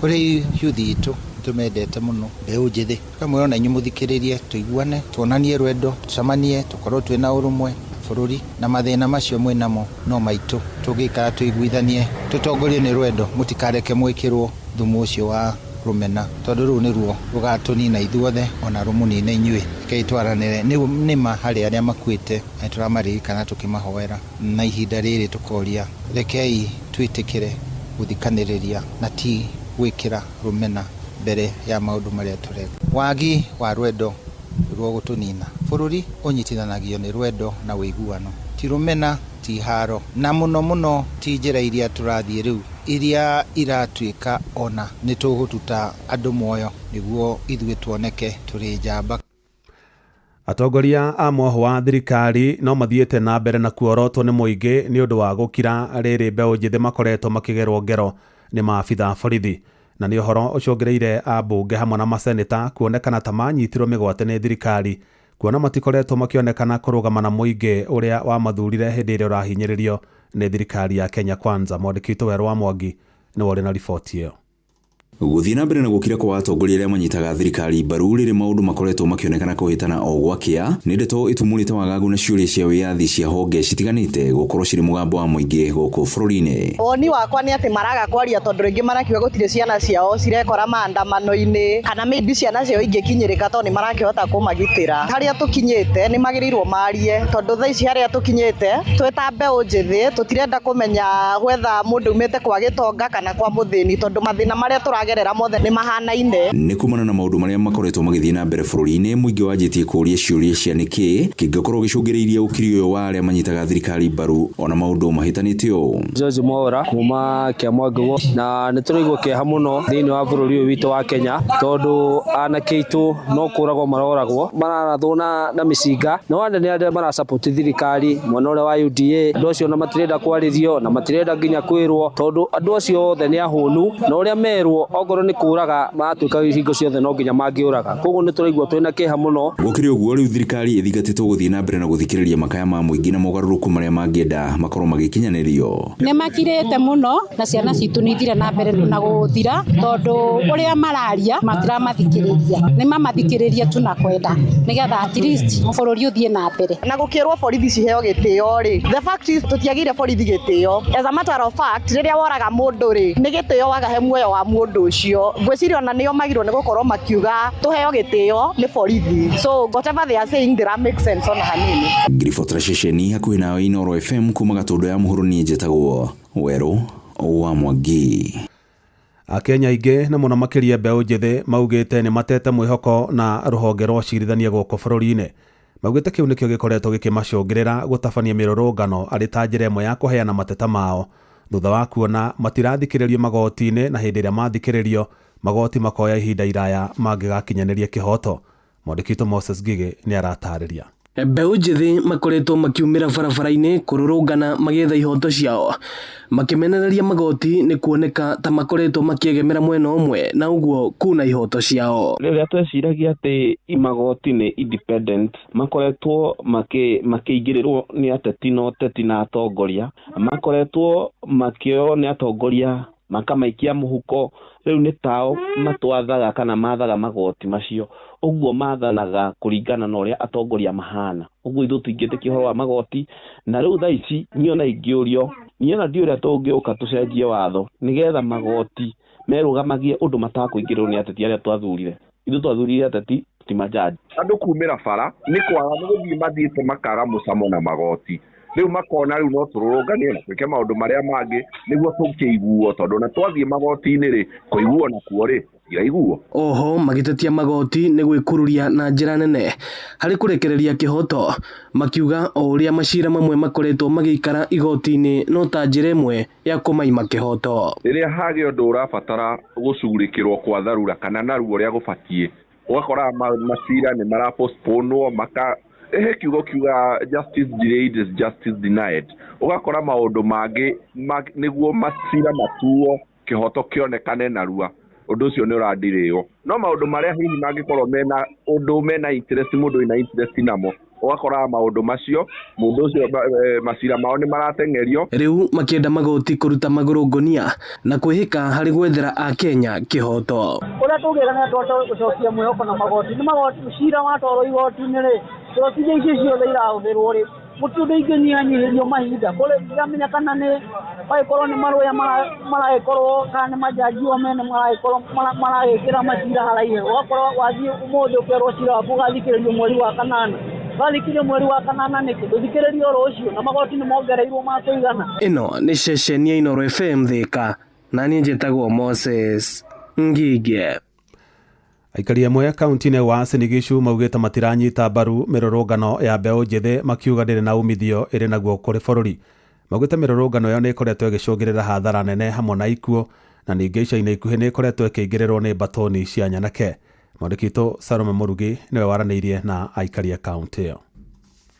Kũrĩ yuthi itũ tũmendete mũno mbeũ njĩthĩ kamwe ona inyuĩ mũthikĩrĩrie tũiguane tuonanie rwendo tũcemanie tũkorwo twĩna ũrũmwe bũrũri na mathĩna macio mwĩnamo no maitũ tũngĩikara tũiguithanie tũtongorio nĩ rwendo mũtikareke mwĩkĩrwo thumu ũcio wa rũmena tondũ rũu nĩruo rũgatũnina ithuothe ona rũmũnine inyuĩ. Rekei twaranĩre nĩma harĩ arĩa makuĩte na tũramaririkana tũkĩmahoera na ihinda rĩrĩ tũkoria rekei twĩtĩkĩre gũthikanĩrĩria na ti gwĩkĩra rũmena mbere ya maũndũ marĩa tũreka. Wagi wa rwendo ruo gũtũnina. Bũrũri ũnyitithanagio nĩ rwendo na ũiguano, ti rũmena, ti haro, na mũno mũno ti njĩra iria tũrathiĩ rĩu iria iratuĩka ona nĩ tũgũtuta andũ muoyo nĩguo ithuĩ tuoneke tũrĩ njamba. Atongoria a mwoho wa thirikari no mathiĩte na mbere na kuorotwo nĩ mũingĩ nĩ ũndũ wa gũkira rĩrĩ mbeũ njĩthĩ makoretwo makĩgerwo ngero nĩ maabitha a borithi, na nĩ ũhoro ũcũngĩrĩire ambunge hamwe na maseneta kuonekana ta manyitirwo mĩgwate nĩ thirikari, kuona matikoretwo makĩonekana kũrũgama na mũingĩ ũrĩa wamathurire hĩndĩ ĩrĩa ũrahinyĩrĩrio nĩ thirikari ya Kenya Kwanza. Mwandĩki witũ Werũ wa Mwangi nĩwe ũrĩ na riboti ĩyo. Gũthiĩ na mbere na gũkira kwa atongoria arĩa manyitaga thirikari mbaru rĩrĩ maũndũ makoretwo makĩonekana kũhĩtana o gwakĩa, nĩ ndeto ĩtumũrĩte wagagu na ciũria cia wĩyathi cia honge citiganĩte gũkorwo cirĩ mũgambo wa mũingĩ gũkũ bũrũri-inĩ. Woni wakwa nĩ atĩ maraga kwaria tondũ rĩngĩ marakiuga gũtirĩ ciana ciao cirekora maandamano-inĩ, kana maybe ciana ciao ingĩkinyĩrĩka tondũ nĩ marakĩhota kũmagitĩra. Harĩa tũkinyĩte nĩ magĩrĩirwo marie, tondũ thaa ici harĩa tũkinyĩte twĩ ta mbeũ njĩthĩ tũtirenda kũmenya whether mũndũ umĩte kwa gĩtonga kana kwa mũthĩni, tondũ mathĩna marĩa tũragerera mothe nĩ mahanaine. Nĩ kumana na maũndũ marĩa makoretwo magĩthiĩ na mbere bũrũri-inĩ, mũingĩ wanjĩtie kũũria ciũria cia nĩkĩ kĩngĩkorwo gĩcũngĩrĩirie ũkiri ũyũ wa arĩa manyitaga thirikari mbaru ona maũndũ mahĩtanĩte ũũ. George Mwaura kuma Kĩamwangi, na nĩ tũraigua kĩeha mũno thĩinĩ wa bũrũri ũyũ witũ wa Kenya, tondũ anake aitũ no kũragwo maroragwo, mararathwo na mĩcinga. No anene arĩa marasupport thirikari mwena ũrĩa wa UDA, andũ acio na matirenda kwarĩrio na matirenda nginya kwĩrwo, tondũ andũ acio othe nĩ ahũnu, na ũrĩa merwo okorwo nĩ kũraga maratuĩka hingo ciothe no nginya mangĩũraga. Koguo nĩ tũraigua twĩna kĩeha mũno. Gũkĩrĩ ũguo, rĩu thirikari ĩthingatĩtwo gũthiĩ na mbere na gũthikĩrĩria makaya ma mũingĩ na mogarũrũku marĩa mangĩenda makorwo magĩkinyanĩrio. Nĩ makirĩte mũno na ciana citũ nĩ ithire na mbere na gũthira, tondũ ũrĩa mararia matiramathikĩrĩria, nĩ mamathikĩrĩrie tu na kwenda nĩgetha at least bũrũri ũthiĩ na mbere. Na gũkĩrwo borithi ciheo gĩtĩo rĩ, the fact is tũtiagĩire borithi gĩtĩo. As a matter of fact, rĩrĩa woraga mũndũ rĩ, nĩ gĩtĩo wagahe muoyo wa mũndũ ũcio. Ngwĩciria ona nĩo magĩrĩirwo nĩ gũkorwo makiuga tũheo gĩtĩo nĩ borithi. So whatever they are saying ndĩra make sense ona hanini. Ngiribotera ceceni hakuhĩ nawe Inooro FM kuma Gatũndũ ya mũhuro, niĩ njĩtagwo Werũ wa Mwangi. Akenya aingĩ na mũno makĩria mbeũ njĩthĩ maugĩte nĩ matete mwĩhoko na rũhonge rwa ũcirithania gũkũ bũrũri-inĩ. Maugĩte kĩu nĩkĩo gĩkoretwo gĩkĩmacũngĩrĩra gũtabania mĩrũrũngano arĩ ta njĩra ĩmwe ya kũheana mateta mao, thutha wa kuona matirathikĩrĩrio magoti-inĩ, na hĩndĩ ĩrĩa mathikĩrĩrio magoti makoya ihinda iraya mangĩgakinyanĩria kĩhoto. Mwandĩki witũ Moses Ngigĩ nĩ aratarĩria. Mbeũ njĩthĩ makoretwo makiumĩra barabara-inĩ kũrũrũngana magĩetha ihoto ciao, makĩmenereria magoti nĩ kuoneka ta makoretwo makĩegemera mwena ũmwe na ũguo kuna ihoto ciao. Rĩrĩa tweciragia atĩ magoti nĩ independent, makoretwo makĩingĩrĩrwo nĩ ateti na ũteti na atongoria, makoretwo makĩoywo nĩ atongoria makamaikia mũhuko. Rĩu nĩ tao matwathaga kana mathaga magoti macio, ũguo mathanaga kũringana na ũrĩa atongoria mahana. Ũguo ithuĩ tũingĩtĩkia ũhoro wa magoti, na rĩu thaa ici niĩ ona ingĩũrio, niĩ ona ndiũĩ ũrĩa tũngĩũka tũcenjie watho nĩgetha magoti merũgamagie ũndũ matakũingĩrĩrwo nĩ ateti arĩa twathurire. Ithuĩ twathurire ateti ti majaji. Andũ kumĩra bara nĩ kwaga nĩ gũthiĩ mathiĩte makaga mũcamo na magoti. Rĩu makona rĩu no tũrũrũnganie na twĩke maũndũ marĩa mangĩ nĩguo tũkĩiguo, tondũ ona twathiĩ magoti-inĩ rĩ, kũiguo nakuo rĩ tiraiguo. Oho magĩtetia magoti nĩ gwĩkururia na njĩra nene harĩ kũrekereria kĩhoto, makiuga o ũrĩa macira mamwe makoretwo magĩikara igoti-inĩ no ta njĩra ĩmwe ya kũmaima kĩhoto. Rĩrĩa hagĩa ũndũ ũrabatara gũcugurĩkĩrwo kwa tharura kana narua ũrĩa gũbatiĩ, ũgakora macira nĩ marapostponwo, maka ehe kiugo kiuga justice delayed is justice denied. Ũgakora maũndũ mangĩ nĩguo macira matuo kĩhoto kĩonekane narua, ũndũ ũcio nĩ ũrandirĩo. No maũndũ marĩa hihi mangĩkorwo mena ũndũ mena interest, mũndũ wĩna interest namo, ũgakora maũndũ macio mũndũ ũcio macira mao nĩ marateng'erio. Rĩu makĩenda magoti kũruta magũrũ ngũnia na kwĩhĩka harĩ gwethera Akenya kĩhoto. Ũrĩa tũngĩka nĩ atĩ gũcokia mwĩhoko na magoti nĩ magoti, cira watwarwo igoti-inĩ rĩ, procedure icio ciothe irahũthĩrwo rĩ, gũtirĩ ũndũ ingĩnyihanyihĩrio mahinda. Kũrĩ ndiramenya kana nĩ magĩkorwo nĩ marũya maragĩkorwo kana nĩ majaji o mene maragĩkorwo maragĩkĩra macira haraihu. Ũgakorwo wathiĩ ũmũthĩ ũkerwo cira waku ũgathikĩrĩrio mweri wa kanana, ũgathikĩrĩrio mweri wa kanana nĩkĩ? Ndũthikĩrĩrio rũciũ, na magoti nĩ mongereirwo ma kũigana. Ĩno nĩ ceceni ya Inooro FM Thika, na niĩ njĩtagwo Moses Ngige. Aikari amwe kaunti-inĩ wa Uasin Gishu maugĩte matiranyita mbaru mĩrũrũngano ya mbeũ njĩthĩ, makiuga ndĩrĩ na umithio ĩrĩ naguo kũrĩ bũrũri. Maugĩte mĩrũrũngano ĩyo nĩ ĩkoretwo ĩgĩcũngĩrĩra hathara nene hamwe na ikuũ, na ningĩ ica-inĩ ikuhĩ nĩ ĩkoretwo ĩkĩingĩrĩrwo nĩ mbatoni cia nyanake. Mwandĩki witũ Salome Mũrugi nĩwe waranĩirie na aikari a kaũntĩ ĩyo.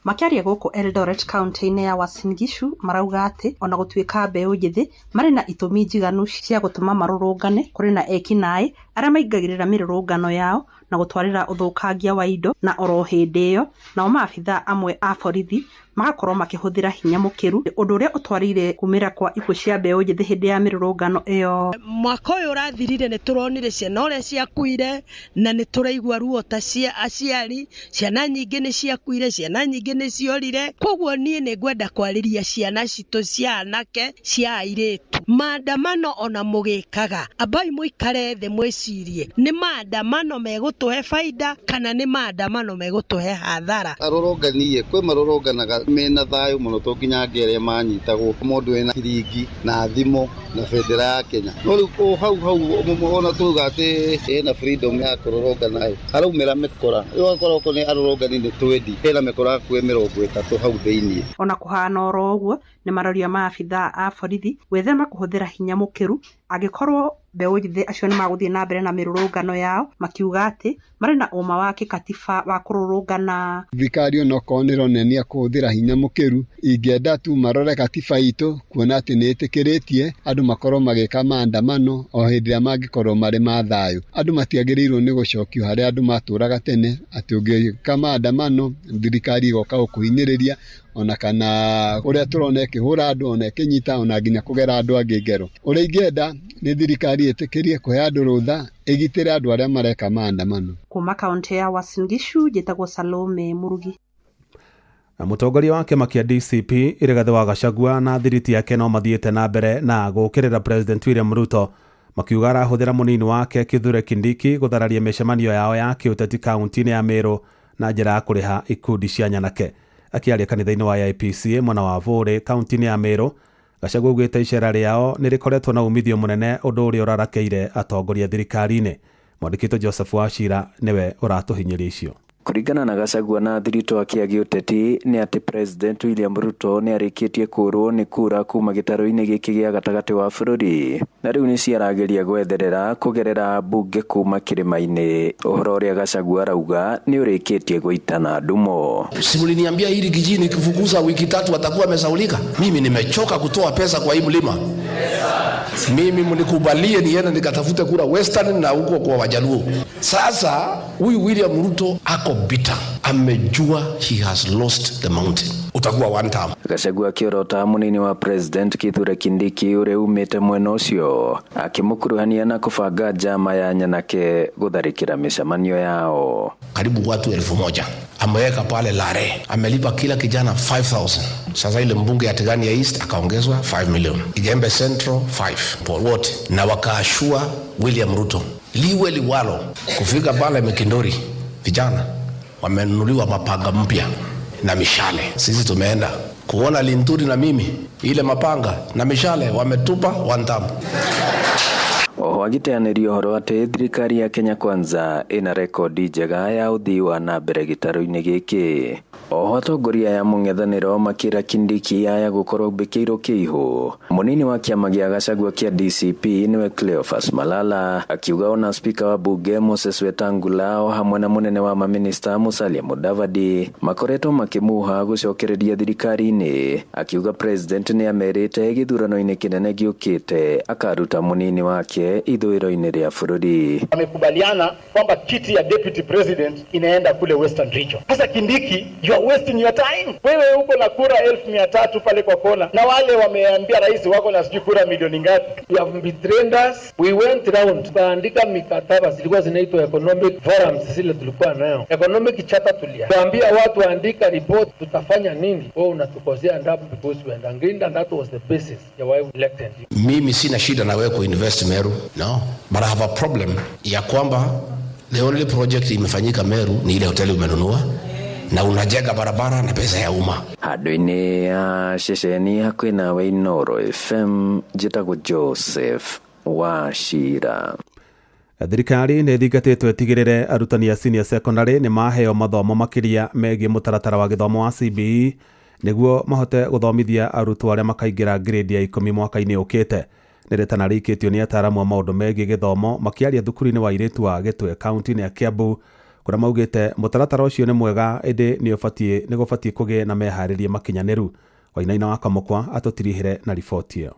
Makĩaria gũkũ Eldoret kaũntĩ-inĩ ya Uasin Gishu marauga atĩ ona gũtuĩka mbeũ njĩthĩ marĩ na itũmi njiganu cia gũtũma marũrũngane, kũrĩ na eki-naĩ arĩa maingagĩrĩra mĩrũrũngano yao na gũtwarĩra ũthũkangia wa indo, na oro hĩndĩ ĩyo nao maabitha amwe a borithi magakorwo makĩhũthĩra hinya mũkĩru, ũndũ ũrĩa ũtwarĩire kumĩra kwa ikuũ cia mbeũ njĩthĩ hĩndĩ ya mĩrũrũngano ĩyo. Mwaka ũyũ ũrathirire nĩ tũronire ciana ũrĩa ciakuire, na nĩ tũraigua ruo ta cia aciari. Ciana nyingĩ nĩ ciakuire, ciana nyingĩ nĩ ciorire. Koguo niĩ nĩ ngwenda kwarĩria ciana citũ cia anake, cia airĩtu. Maandamano ona mũgĩkaga, ambai mũikare thĩ mwĩcirie, nĩ maandamano megũtũhe baida kana nĩ maandamano megũtũhe hathara? Arũrũngani kwĩ marũrũnganaga mena thayũ mũno to nginya angĩ arĩa manyitagwo mũndũ ena ciringi na thimũ na bendera ya Kenya. No rĩu o hau hau ona tuga atĩ ena freedom ya kũrũrũngana ĩ, haraumĩra mĩkora. Rĩu ũgakora okorwo nĩ arũrũngani nĩ 20, hena mĩkora hakuhĩ 30 hau thĩiniĩ. Ona kũhana oro ũguo, nĩ maroria maabitha a borithi gwĩthema kũhũthĩra hinya mũkĩru angĩkorwo mbeũ njĩthĩ acio nĩ magũthiĩ na mbere na mĩrũrũngano yao, makiuga atĩ marĩ na ũma wa kĩkatiba wa kũrũrũngana. Thirikari onokorwo nĩ ĩronania kũhũthĩra hinya mũkĩru, ingĩenda tu marore katiba itũ kuona atĩ nĩ ĩtĩkĩrĩtie andũ makorwo magĩka maandamano o hĩndĩ ĩrĩa mangĩkorwo marĩ ma thayũ. Andũ matiagĩrĩirwo nĩ gũcokio harĩa andũ matũraga tene, atĩ ũngĩka maandamano thirikari ĩgoka gũkũhinyĩrĩria, ona kana ũrĩa tũrona ĩkĩhũra andũ, ona ĩkĩnyita, ona nginya kũgera andũ angĩ ngero. Ũrĩa ingĩenda nĩ thirikari ĩtĩkĩrie kũhe andũ rũtha, ĩgitĩre andũ arĩa mareka maandamano. Kuma kaũntĩ ya Uasin Gishu, njĩtagwo Salome Murugi. Mũtongoria wa kĩama kĩa DCP Rigathĩ wa Gachagua na thiriti yake no mathiĩte na mbere na gũũkĩrĩra President William Ruto, makiuga arahũthĩra mũnini wake Kithure Kindiki gũthararia mĩcemanio yao ya kĩũteti kaũntĩ-inĩ ya Meru na njĩra ya kũrĩha ikundi cia nyanake. Akĩaria kanitha-inĩ wa IPCA mwena wa Vũũrĩ kaũntĩ-inĩ ya Meru, Gachagua augĩte icera rĩao nĩ rĩkoretwo na umithio mũnene, ũndũ ũrĩa ũrarakeire atongoria thirikari-inĩ. Mwandĩki witũ Joseph Wachira nĩwe ũratũhinyĩria icio. Kũringana na Gachagua na thiritũ ake a gĩũteti nĩ atĩ President William Ruto nĩ arĩkĩtie kũũrwo nĩ kura kuma gĩtarũ-inĩ gĩkĩ gĩa gatagatĩ wa bũrũri, na rĩu nĩ ciarageria gwetherera kũgerera mbunge kuma kĩrĩma-inĩ. Ũhoro ũrĩa Gachagua arauga nĩ ũrĩkĩtie gũitana ndumo. Si mliniambia hili kijiji nikifukuza wiki tatu atakuwa amesaulika? Mimi nimechoka kutoa pesa kwa hii mlima. Mimi mnikubalie niende nikatafute kura Western na huko kwa Wajaluo. Sasa huyu William Ruto ako bitter. Amejua he has lost the mountain. Utakuwa one term. Gachagua akĩorota mũnini wa President Kithure Kindiki ũrĩa umĩte mwena ũcio, akĩmũkuruhania na kũbanga njama ya nyanake gũtharĩkĩra mĩcemanio yao. Karibu watu 1000 ameweka pale Lare, amelipa kila kijana 5000. Sasa ile mbunge ya Tigania East akaongezwa 5 million, Igembe Central 5 wote, na wakaashua William Ruto liwe liwalo. Kufika pale Mikindori, vijana wamenunuliwa mapanga mpya na mishale. Sisi tumeenda kuona Linturi na mimi, ile mapanga na mishale wametupa one time. Oho agĩteanĩria ũhoro atĩ thirikari ya Kenya Kwanza ĩna rekondi njega ya ũthii wa na mbere gĩtarũ-inĩ gĩkĩ. Oho atongoria aya mũng'ethanĩro makĩra Kindiki aya gũkorwo mbĩkĩirwo kĩihũ. Mũnini wa kĩama gĩa Gachagua kĩa DCP nĩwe Cleophas Malala akiuga ona spika wa bunge Moses Wetangula o hamwe na mũnene wa maminista Musalia Mudavadi makoretwo makĩmuha gũcokereria thirikari-inĩ. Akiuga president nĩ amerite gĩthurano-inĩ kĩnene gĩũkĩte akaruta mũnini wake ithũĩro-inĩ rĩa bũrũri. Wamekubaliana kwamba kiti ya deputy president inaenda kule Western Region. Sasa Kindiki, you are wasting your time. Wewe uko na kura 300,000 pale kwa kona, na wale wameambia rais wako na sijui kura milioni ngapi. You have betrayed us. We went round tukaandika mikataba zilikuwa zinaitwa economic forums, zile tulikuwa nayo economic charter, tulia tuambia watu waandika report tutafanya nini. Wewe unatukosea ndapo because we are angry, and that was the basis ya why we elected you. Mimi sina shida na wewe kuinvest Meru, no, but I have a problem ya kwamba the only project imefanyika Meru ni ile hoteli umenunua na unajenga barabara na pesa ya umma. Handũ-inĩ ya ceceni hakuhĩ nawe Inooro FM, njĩtagwo Joseph Wachira. Thirikari nĩ ĩthingatĩtwo ĩtigĩrĩre arutani a senior secondary nĩ maheo mathomo makĩria megiĩ mũtaratara wa gĩthomo wa CBE nĩguo mahote gũthomithia arutwo arĩa makaingĩra grade ya 10 mwaka-inĩ ũkĩte. Nĩ rĩtana rĩikĩtio nĩ ataaramu a maũndũ megiĩ gĩthomo makĩaria thukuru-inĩ wa airĩtu wa Gĩtwe kaunti-inĩ ya Kiambu, kũrĩa maugĩte mũtaratara ũcio nĩ mwega ĩndĩ nĩ gũbatiĩ kũgĩe na meharĩria makinyanĩru. Wainaina wa Kamũkwa atũtirihĩre na riboti ĩyo.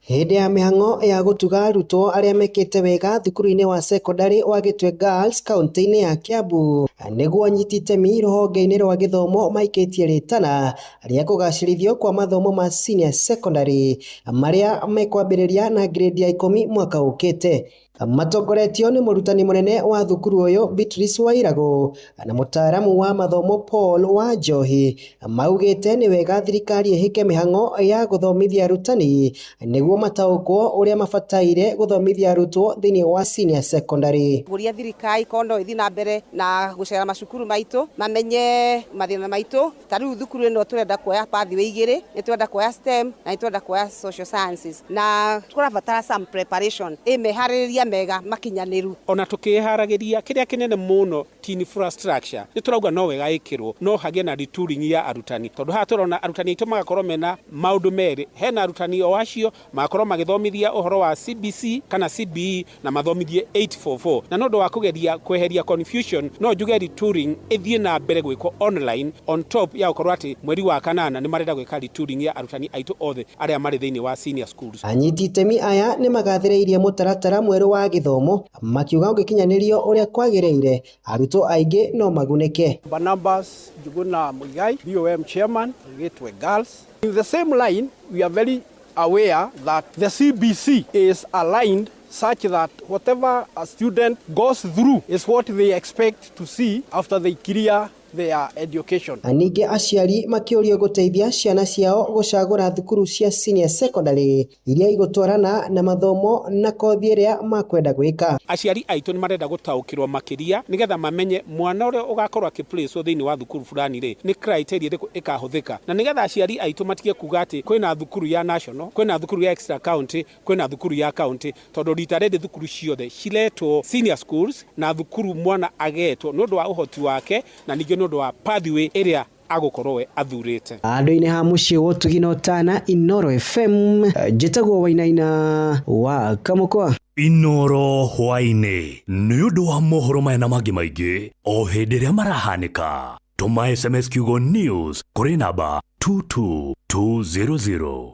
Hĩndĩ ya mĩhang'o ya gũtuga arutwo arĩa mekĩte wega thukuru-inĩ wa cekondarĩ wa Gĩtwe Girls kaunti-inĩ ya Kiambu, nĩguo anyiti itemi rũhonge-inĩ rwa gĩthomo maikĩtie rĩtana rĩa kũgacĩrithio kwa mathomo ma senior secondary marĩa mekwambĩrĩria na grade ya 10 mwaka ũkĩte. Matongoretio nĩ mũrutani mũnene wa thukuru ũyũ Beatrice Wairagũ na mũtaaramu wa mathomo Paul Wanjohi, maugĩte nĩ wega thirikari ĩhĩke mĩhang'o ya gũthomithia arutani nĩguo mataũkwo ũrĩa mabataire gũthomithia arutwo thĩinĩ wa senior secondary. Ngũria thirikari korwo no ĩthiĩ na mbere na gũcera macukuru maitũ mamenye mathĩna maitũ. Ta rĩu thukuru ĩno tũrenda kuoya pathway igĩrĩ, nĩ tũrenda kuoya STEM na nĩ tũrenda kuoya social sciences, na tũrabatara some preparation ĩ meharĩrĩria mega makinyanĩru. Ona tukĩharagĩria kĩrĩa kĩnene mũno ti infrastructure, nĩ tũrauga no wega ĩkĩrwo no hagĩe na retooling ya arutani, tondũ haha tũrona arutani aitũ magakorwo mena maũndũ merĩ. Hena arutani o acio magakorwo magĩthomithia ũhoro wa CBC kana CBE na mathomithie 844, na nĩ ũndũ wa kũgeria kweheria confusion no njuge retooling ĩthiĩ na mbere gwĩkwo online on top ya gũkorwo atĩ mweri wa kanana nĩ marenda gwĩka retooling ya arutani aitũ othe arĩa marĩ thĩinĩ wa senior schools. Anyiti itemi aya nĩ magathĩrĩirie mũtaratara mwerũ wa gĩthomo makiuga ũngĩkinyanĩrio ũrĩa kwagĩrĩire arutwo aingĩ no magunĩke. Barnabas Njuguna Muigai, BOM chairman, Gateway Girls. In the same line, we are very aware that the CBC is aligned such that whatever a student goes through is what they expect to see after they clear their education. Ningĩ aciari makĩũrio gũteithia ciana ciao gũcagũra thukuru cia senior secondary iria igũtwarana na mathomo na kothi ĩrĩa makwenda gwĩka. Aciari aitũ nĩ marenda gũtaũkĩrwo makĩria nĩgetha mamenye mwana ũrĩa ũgakorwo akĩplacewo thĩinĩ wa thukuru fulani rĩ, nĩ criteria ĩrĩkũ ĩkahũthĩka, na nĩgetha aciari aitũ matige kuga atĩ kwĩna thukuru ya national, kwĩna thukuru ya extra county, kwĩna thukuru ya county, tondũ rita rĩrĩ thukuru ciothe ciretwo senior schools na thukuru mwana agetwo nĩ ũndũ wa ũhoti wake na ningĩ nĩ ũndũ wa pathway ĩrĩa agũkorwo we athurĩte. Andũ-inĩ ha mũciĩ wa ũtugi na ũtana, Inooro FM, njĩtagwo Wainaina wa Kamũkwa. Inooro hwaĩ-inĩ nĩ ũndũ wa mohoro maya na mangĩ maingĩ o hĩndĩ ĩrĩa marahanĩka. Tũma SMS kiugo news kũrĩ namba 22200.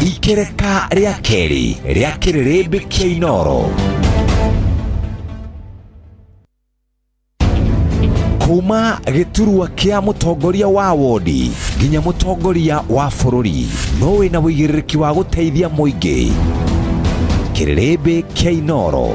Ikereka rĩa kerĩ rĩa kĩrĩrĩmbĩ kĩa Inooro. Kuma gĩturwa kĩa mũtongoria wa wodi nginya mũtongoria wa bũrũri, no wĩna wĩigĩrĩrĩki wa gũteithia mũingĩ. Kĩrĩrĩmbĩ kĩa Inooro.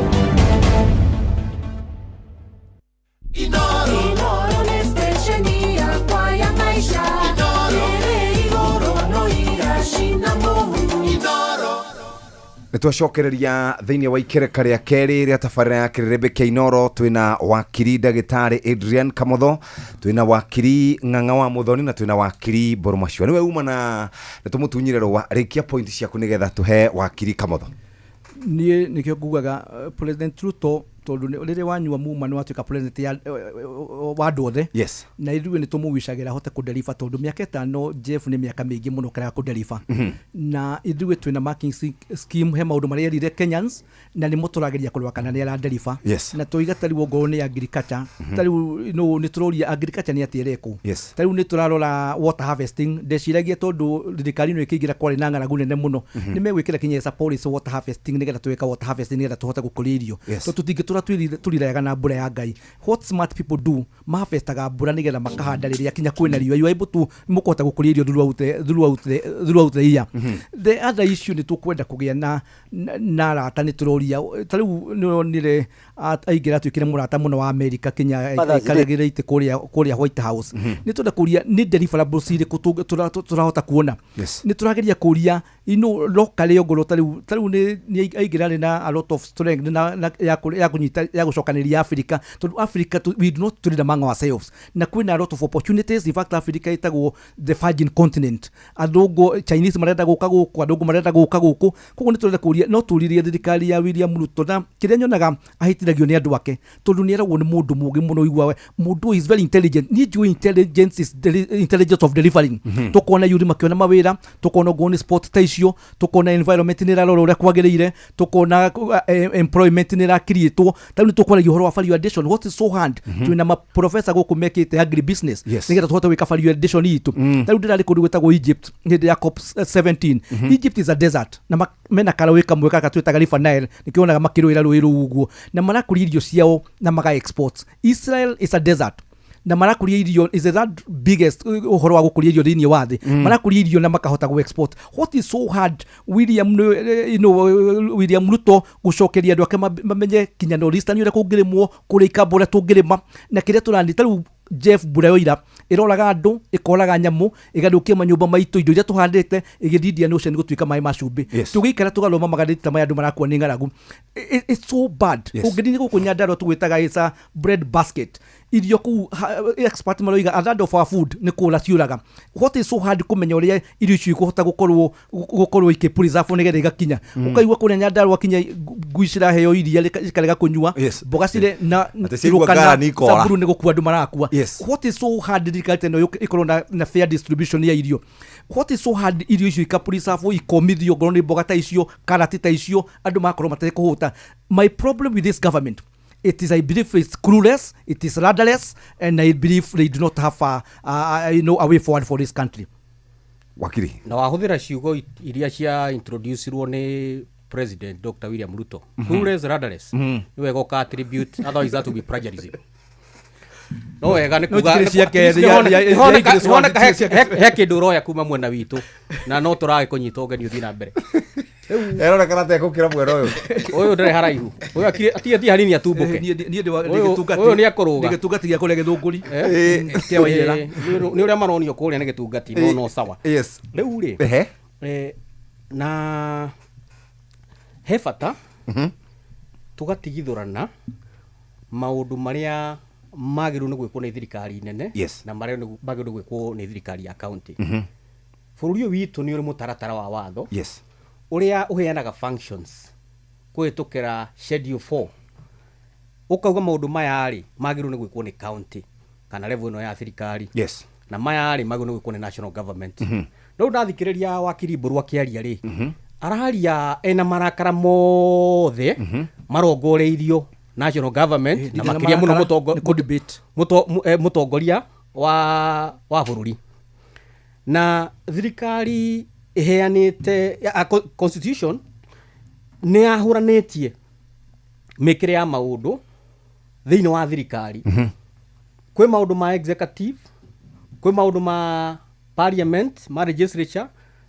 Nĩtwacokereria thĩinĩ wa ikereka rĩa kerĩ rĩa tabarĩra ya kĩrĩrĩmbĩ kĩa Inooro. Twĩna wakiri ndagĩtarĩ Adrian Kamotho, twĩna wakiri Ng'ang'a wa Muthoni na twĩna wakiri Mbũrũ Macua. Nĩwe uma na nĩtũmũtunyire rũa, rĩkia point ciaku nĩgetha tũhe wakiri Kamotho. Niĩ nĩkĩo ngugaga President Ruto, tondũ rĩrĩa wanyua muma nĩ watuĩka president ya wa andũ othe. Yes. Na ithuĩ nĩ tũmũwicagĩra ahote kũdeliver, tondũ mĩaka 5 Jeff nĩ mĩaka mĩingĩ mũno kĩrĩa kũdeliver. Na ithuĩ twĩna marking scheme, he maũndũ marĩa erire Kenyans na nĩmo tũrageria kũrora kana nĩ aradeliver. Yes. Na tũiga ta rĩu ongorwo nĩ agriculture, ta rĩu no nĩ tũroria agriculture nĩ atĩa ĩrekwo. Yes. Ta rĩu nĩ tũrarora water harvesting, ndeciragia tondũ thirikari ĩno ĩkĩingĩra kwarĩ na ng'aragu nene mũno, nĩ megwĩkĩra kinya policy water harvesting nĩgetha twĩka water harvesting nĩgetha tũhote gũkũria irio. Yes. Tondũ tũtingĩtũra tũrirayaga na mbura ya Ngai. What smart people do, maharvestaga mbura nĩgetha makahanda rĩrĩa kinya kwĩna riũa. You are able to mũkũhota gũkũria irio throughout the year. The other issue nĩ tũkwenda kũgĩa na arata, nĩ tũroria ta rĩu nĩũronire aingĩra atuĩkire mũrata mũno wa America kinya Father's Day. aikaragĩra itĩ kũrĩa White House. Nĩ twenda kũria nĩ deliverables irĩkũ tũrahota kuona. Yes. Nĩ tũrageria kũria locally ongorwo ta rĩu nĩ aingĩra arĩ na a lot of strength na ya kũnyita ya gũcokanĩria Africa, tondũ Africa we do not trade among ourselves, na kwĩna a lot of opportunities. In fact, Africa ĩtagwo the virgin continent. Athũngũ Chinese marenda gũka gũkũ, athũngũ marenda gũka gũkũ. Koguo nĩ tũrenda kũria, no tũririe thirikari ya William Ruto, na kĩrĩa nyonaga ahĩtithagio nĩ andũ ake, tondũ nĩ eragwo nĩ mũndũ mũgĩ mũno, igua mũndũ is very intelligent. Niĩ njũĩ intelligence is intelligence of delivering. Tũkona yuri makĩona mawĩra, tũkona okorwo nĩ sport ta icio, tũkona environment nĩ ĩrarora ũrĩa kwagĩrĩire, tũkona employment nĩ ĩrakiriĩtwo. Ta rĩu nĩ tũkwaragia ũhoro wa value addition. What is so hard? Twĩna maprofessor gũkũ mekĩte agri business nĩgetha tũhote gwĩka value addition itũ. Ta rĩu ndĩrarĩ kũndũ gwĩtagwo Egypt hĩndĩ ya COP 17. Egypt is a desert, na mena karũĩ kamwe gaka twĩtaga River Nile, nĩkĩo wonaga makĩrũĩra rũĩ rũu ũguo, na marakũria irio ciao na maga export. Israel is a desert, na marakũria irio, is the third biggest ũhoro wa gũkũria irio thĩinĩ wa thĩ. Marakũria irio na makahota gũ export. What is so hard, William, William Ruto gũcokeria andũ ake mamenye kinya North Eastern ũrĩa kũngĩrĩmwo, kũrĩa ikamba ũrĩa tũngĩrĩma, na kĩrĩa tũrani ta rĩu Jeff, mbura yoira ĩroraga andũ, ĩkoraga nyamũ, ĩgathũkia manyũmba maitũ, indo iria tũhandĩte ĩgĩthiĩ Indian Ocean gũtuĩka maĩ ma cumbĩ. Tũgĩikara tũgathoma magathĩti ta maya, andũ marakua nĩ ng'aragu. It's so bad. Ũngĩthiĩ gũkũ Nyandarua tũgwĩtaga is a bread basket. Irio kũu expert maroiga a third of our food nĩ kũra ciũraga. What is so hard kũmenya ũrĩa irio icio ikũhota gũkorwo ikĩ-preserve nĩgetha igakinya? Ũkaigua kũrĩa Nyandarua kinya ngui ciraheo iria ikarega kũnyua, mboga cirĩ na Atĩ ciaigua Turkana, ngara nĩ ikora. Samburu nĩ gũkua andũ marakua. What is so hard thirikari ta ĩno ĩkorwo na fair distribution ya irio? What is so hard irio icio ikapreserve, ikomithio, ngorwo nĩ mboga ta icio, karati ta icio, andũ magakorwo matekũhũta? My problem with this government, it is, I believe it's clueless, it is rudderless, and I believe they do not have a way forward for this country. Wakiri. Na wahũthĩra ciugo iria cia introducirwo nĩ President Dr. William Ruto, clueless, rudderless, nĩ wega ũka attribute, otherwise that will be plagiarism. No wega nĩ No kuga njikĩre cia kerĩ, nĩhoneka ya cia kerĩ. He kĩndũ ũroya kuma mwena witũ na no tũragĩkũnyita ũgeni ũthiĩ na mbere. Eronekana tekũkĩra mwena ũyũ. Ũyũ ndarĩ haraihu, ũyũ atigĩtie hanini atumbũke. Niĩ ndĩ Ũyũ gĩtungati. Ũyũ nĩ akũrũga. Ndĩ gĩtungati gĩa kũrĩa Gĩthũngũri. Eh? Kĩa Wairera. Nĩ ũrĩa maronio kũrĩa nĩ gĩtungati, no sawa. Rĩu rĩ, na he bata tũgatigithũrana maũndũ marĩa magĩrĩirwo nĩ gwĩkwo nĩ thirikari nene na marĩa magĩrĩirwo nĩ gwĩkwo nĩ thirikari ya county. Bũrũri ũyũ witũ nĩ ũrĩ mũtaratara wa watho ũrĩa ũheanaga functions kũhĩtũkĩra schedule 4, ũkauga maũndũ maya rĩ magĩrĩirwo nĩ gwĩkwo nĩ county kana level ĩno ya thirikari na maya rĩ magĩrĩirwo nĩ gwĩkwo nĩ national government. No ndathikĩrĩria wakiri Mbũrũ akĩaria rĩ, araria ena marakara mothe marongoreirio national government na ndirĩ na makĩria mũno marakara, mũtongo- nĩ kũ-debate. mũtongoria wa bũrũri na thirikari ĩheanĩte constitution nĩ yahũranĩtie mĩkĩre ya maũndũ thĩinĩ wa thirikari. Kwĩ maũndũ ma executive, kwĩ maũndũ ma parliament, ma legislature,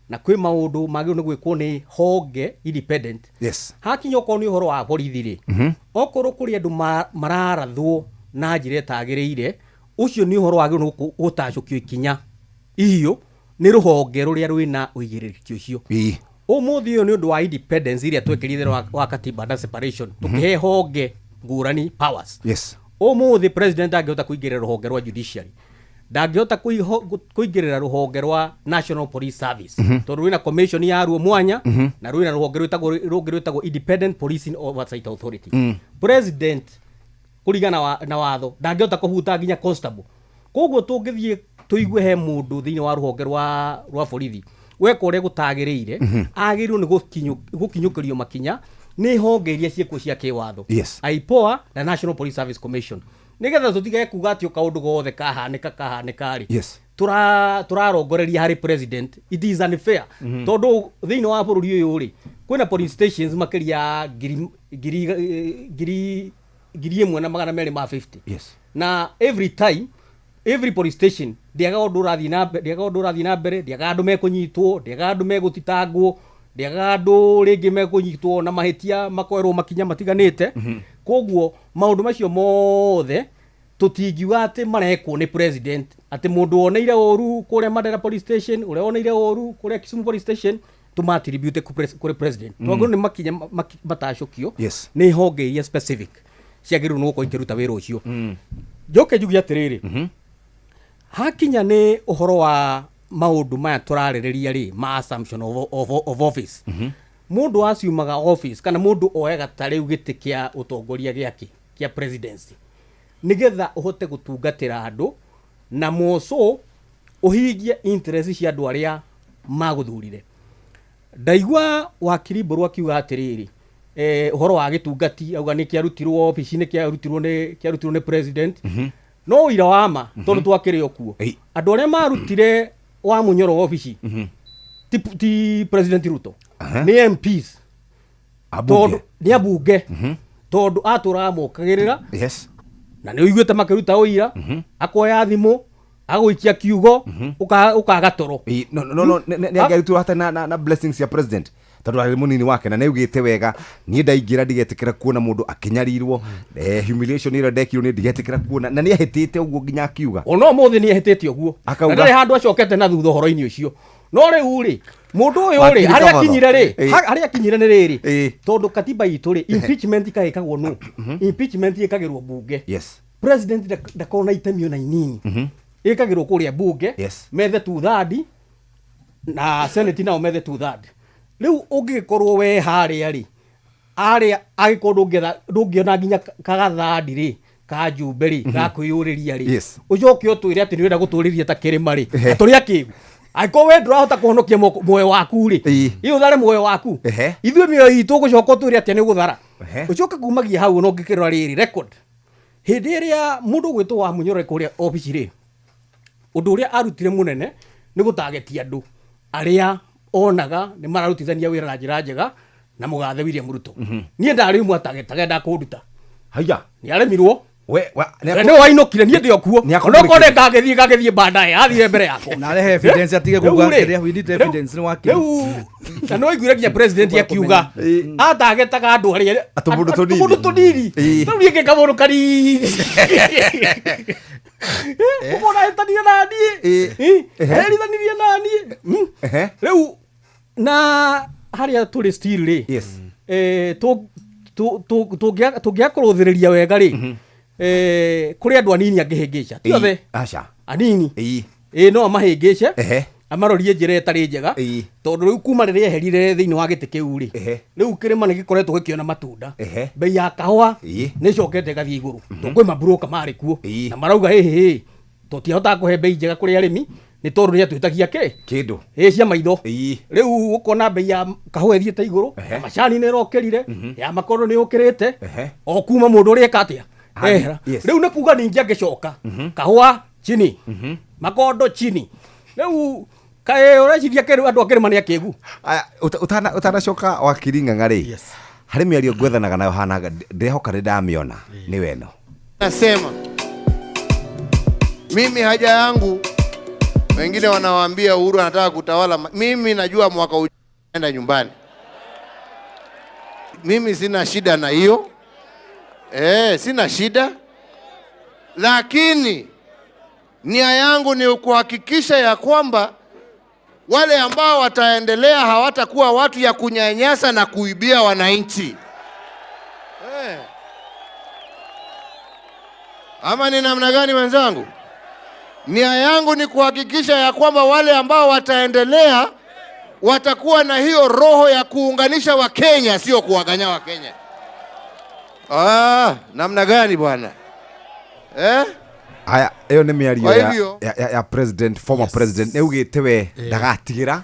na kwĩ maũndũ magĩrĩirwo nĩ gwĩkwo nĩ honge independent. Hakinya okorwo nĩ ũhoro wa borithi rĩ, okorwo kũrĩ andũ mararathwo na njĩra ĩtagĩrĩire, ũcio nĩ ũhoro wagĩrĩirwo nĩ gũtacũkio ikinya ihiũ nĩ rũhonge rũrĩa rwĩna ũigĩrĩrĩki ũcio. Ũmũthĩ ũyũ nĩ ũndũ wa independence iria twekĩrire wa katiba na separation, tũkĩhe honge ngũrani powers. Ũmũthĩ president ndangĩhota kũingĩrĩra rũhonge rwa judiciary, ndangĩhota kũingĩrĩra rũhonge rwa National Police Service, tondũ rwĩna commission yaruo mwanya na rwĩna rũhonge rũngĩ rwĩtagwo Independent Policing Oversight Authority. President kũringana na watho ndangĩhota kũhuta nginya constable. Koguo tũngĩthiĩ tũigue he mũndũ thĩinĩ wa rũhonge rwa borithi weka ũrĩa gũtagĩrĩire, agĩrĩirwo nĩ gũkinyũkĩrio makinya nĩ honge iria ciĩkuo cia kĩwatho, IPOA na National Police Service Commission, nĩgetha tũtigage kuga atĩ o kaũndũ gothe kahanĩka kahanĩka rĩ, tũrarongoreria harĩ president. It is unfair, tondũ thĩinĩ wa bũrũri ũyũ rĩ, kwĩna police stations makĩria ya 1250. Na every time, every police station ndiagaga ũndũ ũrathiĩ na mbere, ndiagaga ũndũ ũrathiĩ na mbere, ndiagaga andũ mekũnyitwo, ndiagaga andũ megũthitangwo, ndiagaga andũ rĩngĩ mekũnyitwo na mahĩtia makoerwo makinya matiganĩte. Koguo maũndũ macio mothe tũtingiuga atĩ marekwo nĩ president, atĩ mũndũ woneire ũru kũrĩa Mandera police station, ũrĩa woneire ũru kũrĩa Kisumu police station, tũmaattribute kũrĩ president. Tondũ nĩ makinya matacũkio nĩ honge iria specific. ciagĩrĩirwo nĩ gũkorwo ikĩruta wĩra ũcio. Njoke njuge atĩrĩrĩ, hakinya nĩ ũhoro wa maũndũ maya tũrarĩrĩria rĩ, ma assumption of office, mũndũ aciumaga office kana mũndũ oyaga ta rĩu gĩtĩ kĩa ũtongoria gĩake kĩa presidency nĩgetha ũhote gũtungatĩra andũ na moco ũhingie interest cia andũ arĩa magũthurire. Ndaigua wakiri Mbũrũ akiuga atĩrĩrĩ, ũhoro wa gĩtungati auga nĩ kĩarutirwo obici, nĩ kĩarutirwo nĩ president. No ũira wa ma tondũ twakĩrĩ o kuo, andũ arĩa marutire wa Munyoro obici ti President Ruto, nĩ MPs, tondũ nĩ ambunge, tondũ atũraga mokagĩrĩra. Yes. Na nĩ ũiguĩte makĩruta ũira, akoya thimũ agũikia kiugo ũkaga toro. No nĩ angĩarutirwo hata na blessings ya president, tondũ arĩ mũnini wake na nĩaugĩte wega, niĩ ndaingĩra ndigetĩkĩra kuona mũndũ akĩnyarirwo, humiliation ĩrĩa ndekirwo nĩ ndigetĩkĩra kuona, na nĩahĩtĩte ũguo nginya akiuga. Ona ũmũthĩ nĩahĩtĩte ũguo, na ndarĩ handũ acokete na thutha ũhoro-inĩ ũcio. No rĩu rĩ, mũndũ ũyũ rĩ, harĩa akinyire rĩ, harĩa akinyire nĩ rĩrĩ, tondũ katiba itũ rĩ, impeachment ĩkagĩkagwo nũ? Impeachment ĩkagĩrwo bunge. Yes. President ndakorwo na itemi ona inini. Ĩkagĩrwo kũrĩa bunge, methe 2/3 na senate nao methe 2/3. Rĩu ũngĩkorwo we harĩa rĩ, arĩa angĩkorwo ndũngĩona nginya kagathandi rĩ, ka njumbe rĩ, ga kwĩyũrĩria rĩ, ũcoke ũtwĩre atĩ nĩũrenda gũtũrĩria ta kĩrĩma rĩ, tũrĩ akĩgu. Angĩkorwo we ndũrahota kũhonokia muoyo waku rĩ, ĩ ũthare muoyo waku, ithuĩ mĩoyo itũ ũgũcoka ũtwĩre atĩa nĩ ũgũthara. Ũcoke kumagia hau ona ũngĩkĩrora rĩrĩ record, hĩndĩ ĩrĩa mũndũ ũgwĩtwo wa Munyoro kũrĩa obici rĩ, ũndũ ũrĩa arutire mũnene nĩ gũtagetia andũ arĩa onaga nĩ mararutithania wĩra na njĩra njega na mũgathe William Ruto. Niĩ ndarĩ ũmwe atagetaga ndakũnduta. Haya. Nĩ aremirwo. We nĩ wainũkire niĩ ndĩ o kuo. Onokorwo nĩ ngagĩthiĩ baadaye, athire mbere yakwa. Na arehe evidence atige kuuga kĩrĩa, we need evidence nĩ wakiri. Rĩu na no iguire nginya president akiuga atagetaga andũ arĩa tũmũndũ tũnini. Tũmũndũ tũnini. Rĩu niĩ ngĩka mũndũ kanini. Ũmũndũ ahĩtanire na niĩ. Erithanirie na niĩ. Rĩu na harĩa tũrĩ still rĩ, tũngĩakũrũthĩrĩria wega rĩ, kũrĩ andũ anini angĩhĩngĩca, ti othe, anini no amahĩngĩce, amarorie njĩra ĩtarĩ njega, tondũ rĩu kuma rĩrĩa eherire thĩinĩ wa gĩtĩ kĩu rĩ, rĩu kĩrĩma nĩ gĩkoretwo gĩkĩona matunda. Bei ya kahũa nĩ ĩcokete ĩgathiĩ igũrũ, tondũ kwĩ maburoka marĩ kuo na marauga hĩhĩ tũtihotaga kũhe bei njega kũrĩ arĩmi nĩ tondũ nĩ atwĩtagia kĩ kĩndũ ĩ cia maitho. Rĩu ũkona bei ya kahũa ĩthiĩte igũrũ, macani nĩ ĩrokĩrire, ya makoro nĩ yũkĩrĩte, o kuma mũndũ ũrĩa eka atĩa ehera. Rĩu nĩ kuga ningĩ angĩcoka kahũa chini, makondo chini. Rĩu kaĩ ũreciria kĩrĩ andũ a kĩrĩma nĩ akĩgu? Ũtanacoka wakiri Ng'ang'a rĩ, harĩ mĩario ngwethanaga nayo hana ndĩrehoka nĩ ndamĩona nĩ weno. Nasema mimi haja yangu, wengine wanawaambia Uhuru anataka kutawala, mimi najua mwaka ujao naenda nyumbani. Mimi sina shida na hiyo. Sina shida. Lakini nia yangu ni kuhakikisha ya kwamba wale ambao wataendelea hawatakuwa watu ya kunyanyasa na kuibia wananchi. Ama ni namna gani wenzangu? Nia yangu ni kuhakikisha ya kwamba wale ambao wataendelea watakuwa na hiyo roho ya kuunganisha Wakenya, sio kuwaganya Wakenya. Namna gani bwana? Aya, hiyo ni mĩario ya president, former president. Nĩaugĩte we ndagatigĩra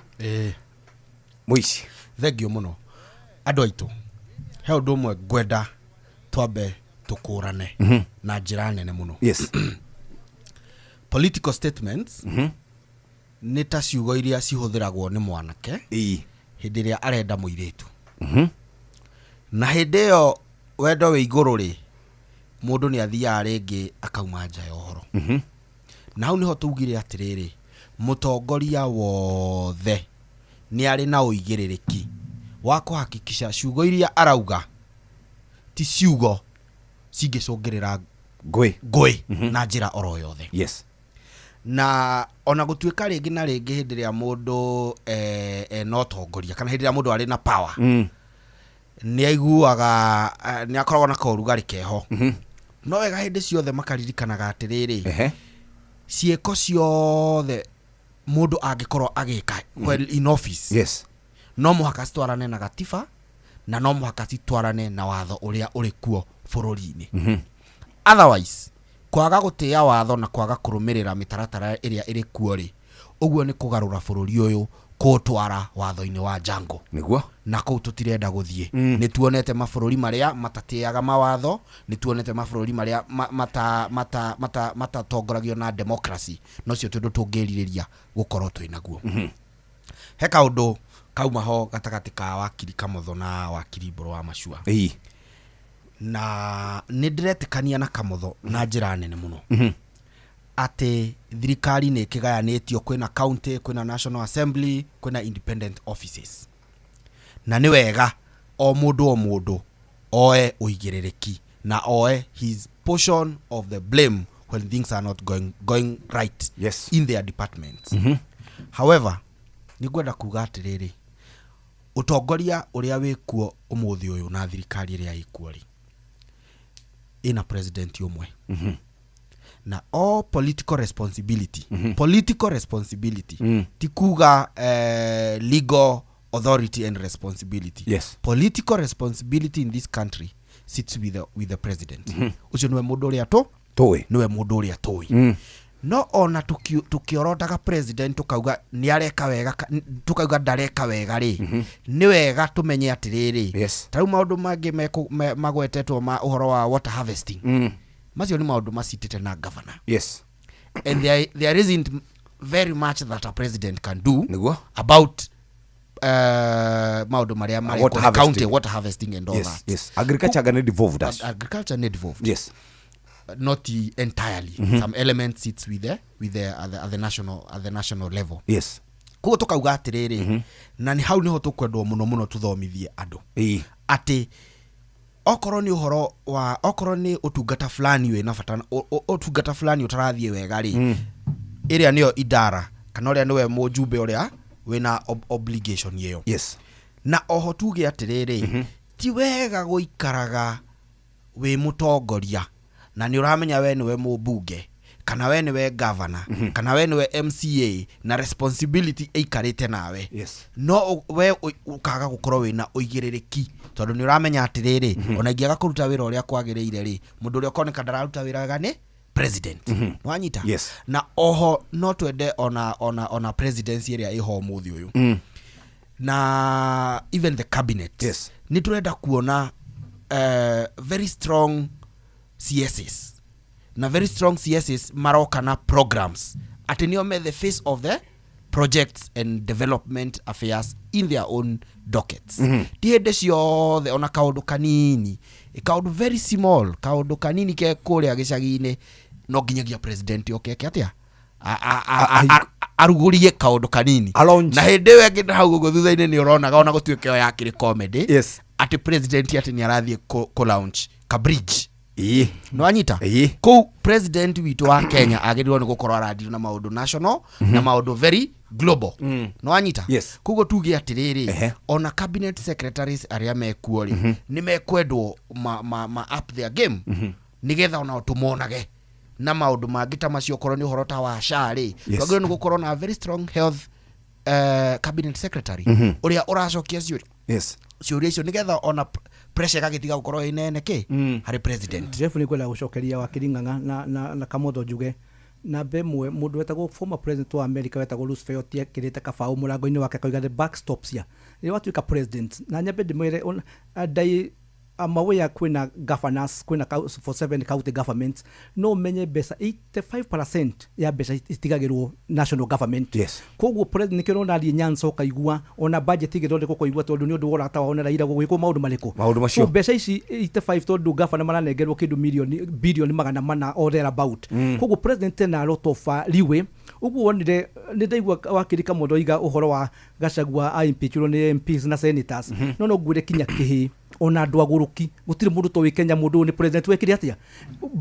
mũici. Thengio mũno andũ aitũ. He ũndũ ũmwe ngwenda twambe tũkũrane na njĩra nene mũno. Yes. Political statements nĩ ta ciugo iria cihũthĩragwo nĩ mwanake hĩndĩ ĩrĩa arenda mũirĩtu. Na hĩndĩ ĩyo wendo wĩ igũrũ rĩ, mũndũ nĩ athiaga rĩngĩ akauma nja ya ũhoro. Na hau nĩho tugire atĩrĩrĩ, mũtongoria wothe nĩ arĩ na ũigĩrĩrĩki wa kũhakikisha ciugo iria arauga ti ciugo cingĩcũngĩrĩra ngũĩ na njĩra oro yothe. Yes. Na ona gũtuĩka rĩngĩ na rĩngĩ hĩndĩ ĩrĩa mũndũ ena ũtongoria kana hĩndĩ ĩrĩa mũndũ arĩ na power, Nĩ aiguaga nĩ akoragwo na kaũrugarĩ keho. No wega hĩndĩ ciothe makaririkanaga atĩrĩrĩ, ciĩko ciothe mũndũ angĩkorwo agĩka while in office, no mũhaka citwarane na gatiba na no mũhaka citwarane na watho ũrĩa ũrĩ kuo bũrũri-inĩ. Otherwise, kwaga gũtĩĩa watho na kwaga kũrũmĩrĩra mĩtaratara ĩrĩa ĩrĩ kuo rĩ, ũguo nĩ kũgarũra bũrũri ũyũ kũũtwara watho-inĩ wa jungle. Nĩguo. Na kũu tũtirenda gũthiĩ. Nĩ tuonete mabũrũri marĩa matatĩaga mawatho, nĩ tuonete mabũrũri marĩa matatongoragio na democracy, no cio tũndũ tũngĩrirĩria gũkorwo twĩ naguo. He kaũndũ kauma ho gatagatĩ ka wakiri Kamotho na wakiri Mbũrũ wa Macua. Na nĩ ndĩretĩkania na Kamotho na njĩra nene mũno atĩ thirikari nĩ ĩkĩgayanĩtio, kwĩna county, kwĩna National Assembly, kwĩna independent offices, na nĩ wega o mũndũ o mũndũ oe ũigĩrĩrĩki na oe his portion of the blame when things are not going right in their departments. However, nĩ ngwenda kuga atĩrĩrĩ, ũtongoria ũrĩa wĩkuo ũmũthĩ ũyũ na thirikari ĩrĩa ĩkuo rĩ, ĩna president ũmwe. Na all political responsibility, political responsibility ti kuga legal authority and responsibility. Political responsibility in this country sits with the president. Ũcio nĩwe mũndũ ũrĩa tũ Tũĩ. Nĩwe mũndũ ũrĩa tũĩ. No ona tũkĩorotaga president, tukauga nĩ areka wega, tukauga ndareka wega rĩ, nĩ wega tũmenye atĩrĩrĩ, ta rĩu maũndũ mangĩ magwetetwo ma ũhoro wa water harvesting, macio nĩ maũndũ macitĩte na governor and there isn't very much that a president can do Nĩguo. about maũndũ marĩa Water marekwo nĩ harvesting. county, water harvesting and all that. Agriculture gana devolved us. Agriculture nĩ devolved, not entirely. Some element sits with the at the national level. Koguo tukauga atiriri, na nĩ hau niho tũkwendwo mũno mũno tũthomithie andũ atĩ okorwo nĩ ũhoro wa, okorwo nĩ ũtungata fulani wĩna bata, ũtungata fulani ũtarathiĩ wega rĩ, ĩrĩa nĩyo idara kana ũrĩa nĩwe mũjumbe ũrĩa wĩna obligation ĩyo. Na oho tuge atĩrĩrĩ, ti wega gũikaraga wĩ mũtongoria na nĩ ũramenya we nĩwe mũmbunge kana we nĩwe governor kana we nĩwe MCA na responsibility ĩikarĩte nawe, no we ũkaga gũkorwo wĩna ũigĩrĩrĩki, tondũ nĩ ũramenya atĩrĩrĩ, ona ingĩaga kũruta wĩra ũrĩa kwagĩrĩire rĩ, mũndũ ũrĩa ũkoneka ndararuta wĩra wega nĩ president. Nĩwanyita? Yes. Na oho no twende ona presidency ĩrĩa ĩho ũmũthĩ ũyũ na even the cabinet, nĩ tũrenda kuona very strong CSs, na very strong CSs maroka na programs atĩ nĩo me the face of the projects and development affairs in their own dockets. Ti hĩndĩ ciothe ona kaũndũ kanini, kaũndũ very small, kaũndũ kanini ke kũrĩa gĩcagi-inĩ, no nginyagia president oke eke atĩa, arugũrie kaũndũ kanini. Na hĩndĩ ĩyo ĩngĩ hau ũguo thutha-inĩ nĩ ũronaga ona gũtuĩka ĩyo yakĩrĩ comedy, atĩ president atĩ nĩ arathiĩ kũ launch ka bridge. Nĩwanyita? Kũu president witũ wa Kenya agĩrĩirwo nĩ gũkorwo arandio na maũndũ national na maũndũ very global. Nĩwanyita? Yes. Koguo tuge atĩrĩrĩ, ona cabinet secretaries arĩa mekuo rĩ, nĩ mekwendwo ma up their game, nĩgetha onao tũmonage na maũndũ mangĩ ta macio. Okorwo nĩ ũhoro ta wa SHA rĩ, twagĩrĩirwo nĩ gũkorwo na very strong health cabinet secretary ũrĩa ũracokia ciũria ciũria icio, nĩgetha ona pressure ĩgagĩtiga gũkorwo ĩ nene kĩ harĩ president. Jeff, nĩ kwenda gũcokeria wakiri Ng'ang'a na Kamotho, njuge namba ĩmwe, mũndũ wetagwo former president wa America wetagwo Roosevelt ekĩrĩte kabaũ mũrango-inĩ wake akauga, "The buck stops here." Rĩrĩa watuĩka president, na nyambe ndĩmwĩre ndai amawea kwĩna governors, kwĩna for seven county governments, no menye mbeca 85% ya mbeca itigagĩrwo national government. Koguo president nĩkĩo ũrona athiĩ Nyanza ũkaigua ona budget ĩgĩthondekwo ũkaigua, tondũ nĩ ũndũ wa ũrata wao na Raila gũgĩkwo maũndũ marĩkũ. Maũndũ macio. So mbeca ici 85, tondũ governor maranengerwo kĩndũ milioni bilioni 400 or thereabout. Koguo president ena a lot of leeway. Ũguo wonire nĩ ndaigua wakiri Kamotho oiga ũhoro wa Gachagua a impeachirwo nĩ MPs na senators, no ngwĩre kinya kĩhĩ Ona andũ agũrũki, gũtirĩ mũndũ toĩ Kenya mũndũ ũyũ nĩ president wekire atĩa.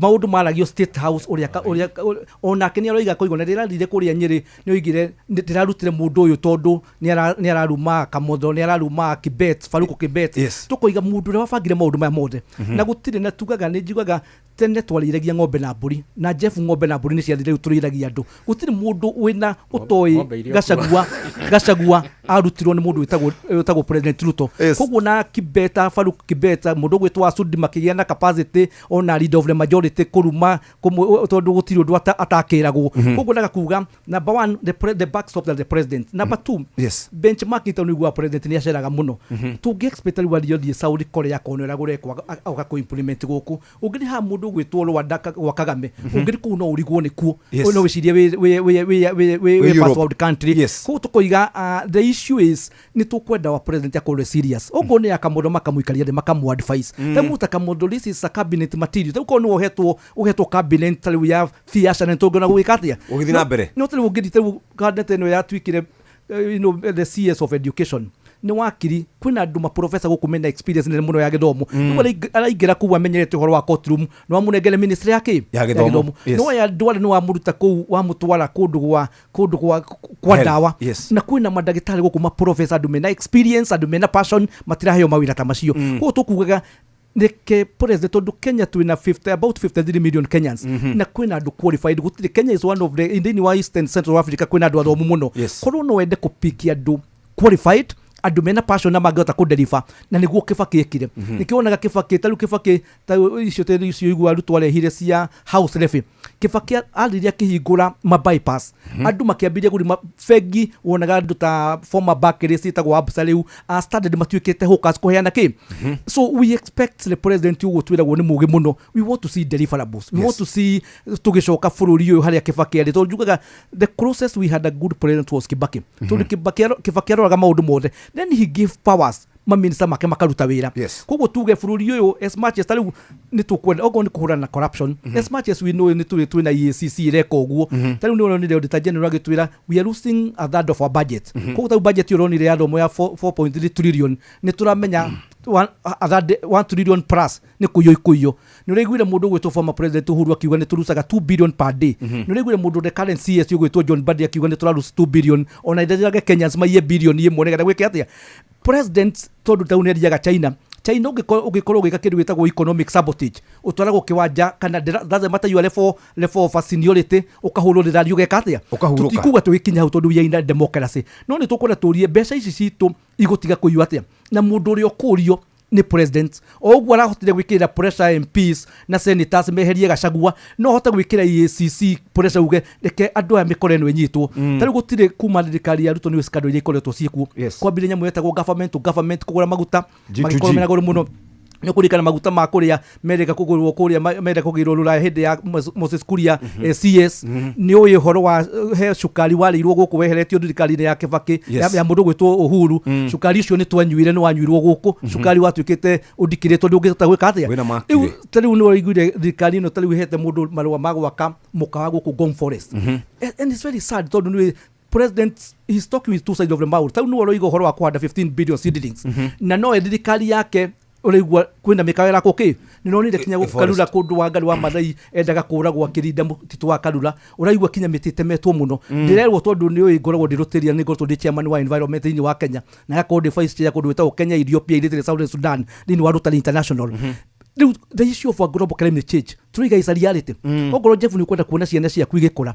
Maũndũ maragio State House ũrĩa ũrĩa onake nĩ aroiga koigo na ndĩrathire kũrĩa Nyĩrĩ, nĩ oigire, "Ndĩrarutire mũndũ ũyũ tondũ nĩ araruma Kamotho, nĩ araruma Kibet, Faruku Kibet." Tũkoiga mũndũ ũrĩa wabangire maũndũ maya mothe na gũtirĩ na tugaga nĩ njugaga tene twarĩithagia ng'ombe na mbũri na Jeff, ng'ombe na mbũri nĩ ciathire, rĩu tũrĩithagia andũ. Gũtirĩ mũndũ wĩna ũtoĩ. Ng'ombe iria Gachagua, Gachagua arutirwo nĩ mũndũ wĩtagwo President Ruto. Koguo na Kibeta, Faruk Kibeta, mũndũ ũgwĩtwo Asudi makĩgĩa na capacity ona leader of the majority kũruma tondũ gũtirĩ ũndũ atakĩragwo. Koguo ndaga kuga, number one, the buck stops at the president. Number two, benchmarking, tondũ nĩguo president nĩ aceraga mũno. Tũngĩ expect rĩu athiĩ athiĩ Saudi Korea akona ũrĩa gũrekwo, agoka kũ implement gũkũ. Ũngĩthiĩ haha mũndũ ũgwĩtwo Rwanda gwa Kagame, ũngĩthiĩ kũu no ũrigwo nĩkuo. No wĩcirie wĩ Wĩ first Europe. world country. Koguo tũkoiga, the issue is nĩ tũkwenda wa president akorwo serious. Okorwo nĩ akamũndũ makamũikaria thĩ makamũ advice. Ta muta kamũndũ, this is a cabinet material. Rĩu korwo nĩ ũhetwo cabinet ta rĩu ya biacara, nĩ tũngĩona gũgĩka atĩa. Ũgĩthiĩ na mbere. No tarĩu ũngĩthiĩ tarĩu cabinet ĩno yatuĩkire, the CS of education nĩ wakiri. Kwĩna andũ maprofesa gũkũ mena experience nene mũno ya gĩthomo. Rĩu araingĩra kũu amenyerete ũhoro wa courtroom, nĩ wamũnengere ministry ya kĩ? Ya gĩthomo. No aya andũ arĩa nĩ wamũruta kũu wamũtwara kũndũ gwa kwa Health. ndawa. Na kwĩna mandagĩtarĩ gũkũ, maprofesa, andũ mena experience, andũ mena passion, matiraheo mawĩra ta macio. Koguo tũkugaga reke president, tondũ Kenya twĩna 50, about 53 million Kenyans, na kwĩna andũ qualified gũtirĩ. Kenya is one of the thĩinĩ wa Eastern Central Africa kwĩna andũ athomu mũno. Korwo no wende kũpikia andũ qualified, andũ mena passion na mangĩhota kũdeliver, na nĩguo Kibaki ekire. Nĩkĩo wonaga Kibaki tarĩu Kibaki ta icio tĩri icio igua arutwo arehire cia house levy. Kibaki arire akĩhingũra ma bypass, andũ makĩambĩrĩria kũrima bengi. Wonaga andũ ta former Barclays ciĩtagwo Absa rĩu, Standard matuĩkĩte hawkers kũheana kĩ. So we expect the president ũguo twĩragwo nĩ mũgĩ mũno. We want to see deliverables. We want to see tũgĩcoka bũrũri ũyũ harĩa Kibaki arĩ, tondũ njugaga the closest we had a good president was Kibaki, tondũ Kibaki aroraga maũndũ mothe, then he give powers maminista make makaruta wĩra. Koguo tuge bũrũri ũyũ, as much as tarĩu nĩ tũkwenda okorwo nĩ kũhũrana na corruption, as much as we know nĩ tũrĩ twĩna EACC ĩreka ũguo, tarĩu nĩ ũronire auditor general agĩtwĩra we are losing a third of our budget. Koguo tarĩu budget ĩyo ũronire ya thomo ya 4.3 trillion, nĩ tũramenya a third, 1 trillion plus nĩ kũiywo ikũiywo. Nĩ ũraiguire mũndũ ũgwĩtwo former president Uhuru akiuga nĩ tũrucaga 2 billion per day. Nĩ ũraiguire mũndũ the current CS ũgwĩtwo John Mbadi akiuga nĩ tũraruca 2 billion, ona ithethage Kenyans maiye billion ĩmwe nĩgetha gwĩke atĩa president, tondũ tarĩu nĩ athiaga China. China ũngĩkorwo ũgĩka kĩndũ gĩtagwo economic sabotage, ũtwaragwo kĩwanja kana doesn't matter your level of seniority, ũkahũrwo rĩrari ũgeka atĩa. Ũkahurũka. Tũtikuga tũgĩkinya hau tondũ we are in a democracy, no nĩ tũkwenda tũrie mbeca ici citũ igũtiga kũiywo atĩa, na mũndũ ũrĩa ũkũrio nĩ president. O ũguo arahotire gwĩkĩrĩra pressure MPs na senators meherie Gachagua, no ahote gwĩkĩra EACC pressure uge reke andũ aya mĩkora ĩno ĩnyitwo. Ta rĩu gũtirĩ kuma thirikari ya Ruto nĩ scandal iria ikoretwo ciĩkuo. Kwambire nyamũ yetagwo government to government kũgũra maguta, G2G. magĩkorwo mena goro mũno. Nĩ kũririkana maguta ma kũrĩa merĩga kũgũrwo kũrĩa merĩga kũgĩrwo rũraya hĩndĩ ya Moses Kuria, CS. Nĩ ũĩ ũhoro wa he cukari warĩirwo gũkũ weheretio thirikari-inĩ ya Kibaki, ya mũndũ gwĩtwo Uhuru. Cukari ũcio nĩ twanyuire, nĩ wanyuirwo gũkũ. Cukari watuĩkĩte ũndikĩrĩtwo, ndũngĩhota gwĩka atĩa. Wĩna mercury. Rĩu ta rĩu nĩ ũraiguire thirikari ĩno ta rĩu ĩhete mũndũ marũa ma gwaka mũkawa gũkũ Ngong Forest. And it's very sad tondũ nĩ president, he's talking with two sides of the mouth. Tarĩu nĩwe ũroiga ũhoro wa kũhanda 15 billion seedlings, na no thirikari yake ũraigua kwĩna mĩkawa ĩrakwo kĩ. Nĩ nonire kinya gũkũ Forest. Karura, kũndũ wa Ngarĩ wa Mathai endaga kũragwo akĩrinda mũtitũ wa Karura, ũraigua kinya mĩtĩ ĩtemetwo mũno. Ndĩrerwo tondũ nĩ ũĩ ngoragwo ndĩrũtĩria, nĩ ngoretwo ndĩ chairman wa environment thĩinĩ wa Kenya, na ngakorwo ndĩ vice chair kũndũ gwĩtagwo Kenya, Ethiopia, Eritrea, Southern Sudan thĩinĩ wa Rotary International. Rĩu the issue of a global climate change tũraiga is a reality. Okorwo Jeff nĩ ũkwenda kuona ciana ciaku igĩkũra,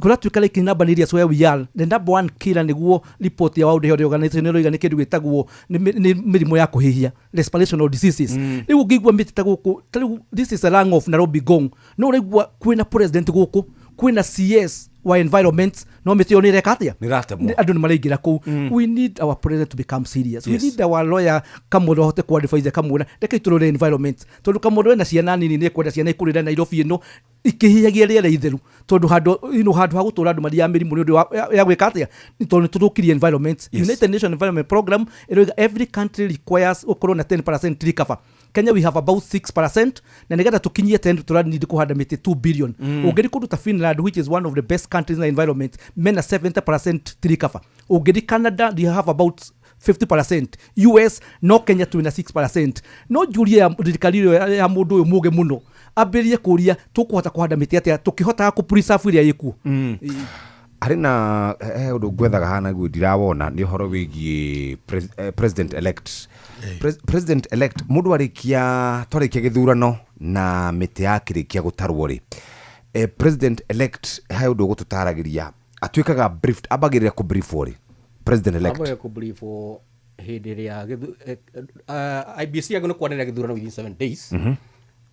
kũratuĩka like in urban areas where we are, the number one killer, nĩguo report ya World Health Organization ĩroiga, nĩ kĩndũ gĩtagwo nĩ mĩrimũ ya kũhihia, respirational diseases. Rĩu ũngĩigua mĩtĩ ta gũkũ ta rĩu, this is a lung of Nairobi, Ngong, no ũraigua kwĩna president gũkũ, kwĩna CS wa environment, no mĩtĩ ĩyo nĩ ĩreka atĩa? Nĩ ĩratemwo. Andũ nĩ maraingĩra kũu. We need our president to become serious. We need our lawyer Kamũndũ ahote kũ-advise Kamũra, reke tũrore environment, tondũ Kamũndũ ena ciana nini, nĩ ekwenda ciana ikũrĩre Nairobi ĩno ikĩhihagia rĩera itheru, tondũ handũ handũ ha gũtũra andũ mathiaga mĩrimũ nĩ ũndũ ya gwĩka atĩa, nĩ tondũ nĩ tũthũkirie environment. United Nation Environment Program ĩroiga every country requires ũkorwo na 10% tree cover. Kenya we have about 6%, na nĩgetha tũkinyie 10 tũranidi kũhanda mĩtĩ 2 billion. Ũngĩthi kũndũ ta Finland, which is one of the best countries in the environment, mena 70% tree cover. Ũngĩthi Canada, they have about 50% US, no Kenya twĩna 6%. No njurie ya thirikari ĩyo ya mũndũ ũyũ mũgĩ mũno ambĩrĩrie kũria tũkũhota kũhanda mĩtĩ atĩa tũkĩhotaga kũ preserve ĩrĩa ĩkuo. Harĩ na ũndũ ngwethaga haha naguo ndirawona, nĩ ũhoro wĩgiĩ president elect. President elect, mũndũ arĩkia, twarĩkia gĩthurano na mĩtĩ yakĩrĩkia gũtarwo rĩ, president elect he ũndũ ũgũtũtaragĩria atuĩkaga briefed, ambagĩrĩria kũ briefwo rĩ president elect? Ambaye kũbriefwo hĩndĩ ĩrĩa IEBC yagĩrĩirwo nĩ kwanĩrĩra gĩthurano within 7 days,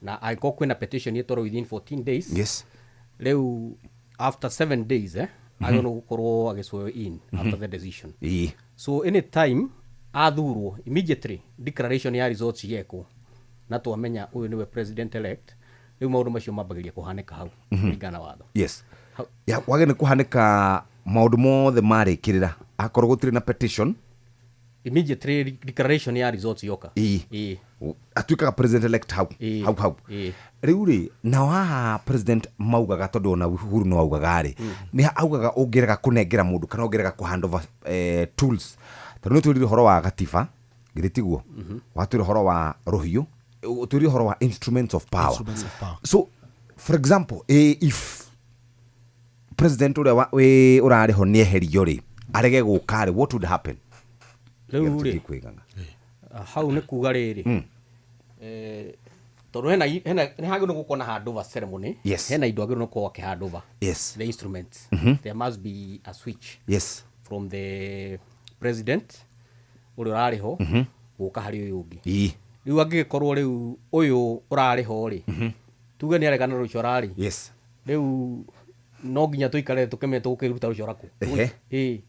na angĩkorwo kwĩna petition ĩtwarwo within 14 days. Rĩu after 7 days, agĩrĩirwo nĩ gũkorwo agĩswear in after the decision. So anytime athurwo, immediately declaration ya results yekwo na twamenya ũyũ nĩwe president elect, rĩu maũndũ macio mambagĩrĩria kũhanĩka hau kũringana na watho. Ya wage nĩ kũhanĩka maũndũ mothe marĩkĩrĩra akorwo gũtirĩ na petition. Immediately declaration ya results yoka. Atuĩkaga president elect hau hau hau. Rĩu rĩ, nao haha president maugaga, tondũ ona Uhuru no augaga rĩ, nĩ augaga ũngĩrega kũnengera mũndũ kana ũngĩrega kũ hand over tools, tondũ nĩ twĩrire ũhoro wa gatiba, githĩ tiguo? Watwĩra ũhoro wa rũhiũ, twĩrire ũhoro wa instruments of power. Instruments of power. So for example, if president ũrĩa wĩ ũrarĩ ho nĩ eherio rĩ, arege gũka rĩ, what would happen? Rĩu rĩ, Kwĩganga. Hau nĩ kuga rĩrĩ, tondũ hena nĩ hagĩrĩirwo nĩ gũkorwo na handover ceremony. Hena indo agĩrĩirwo nĩ gũkorwo akĩ handover, the instruments. There must be a switch from the president ũrĩa ũrarĩ ho gũka harĩ ũyũ ũngĩ. Rĩu angĩgĩkorwo rĩu ũyũ ũrarĩ ho rĩ, tuge nĩ aregana rũcora rĩ, rĩu no nginya tũikare tũkĩmenye tũgũkĩruta rũcora kũ. Ĩĩ,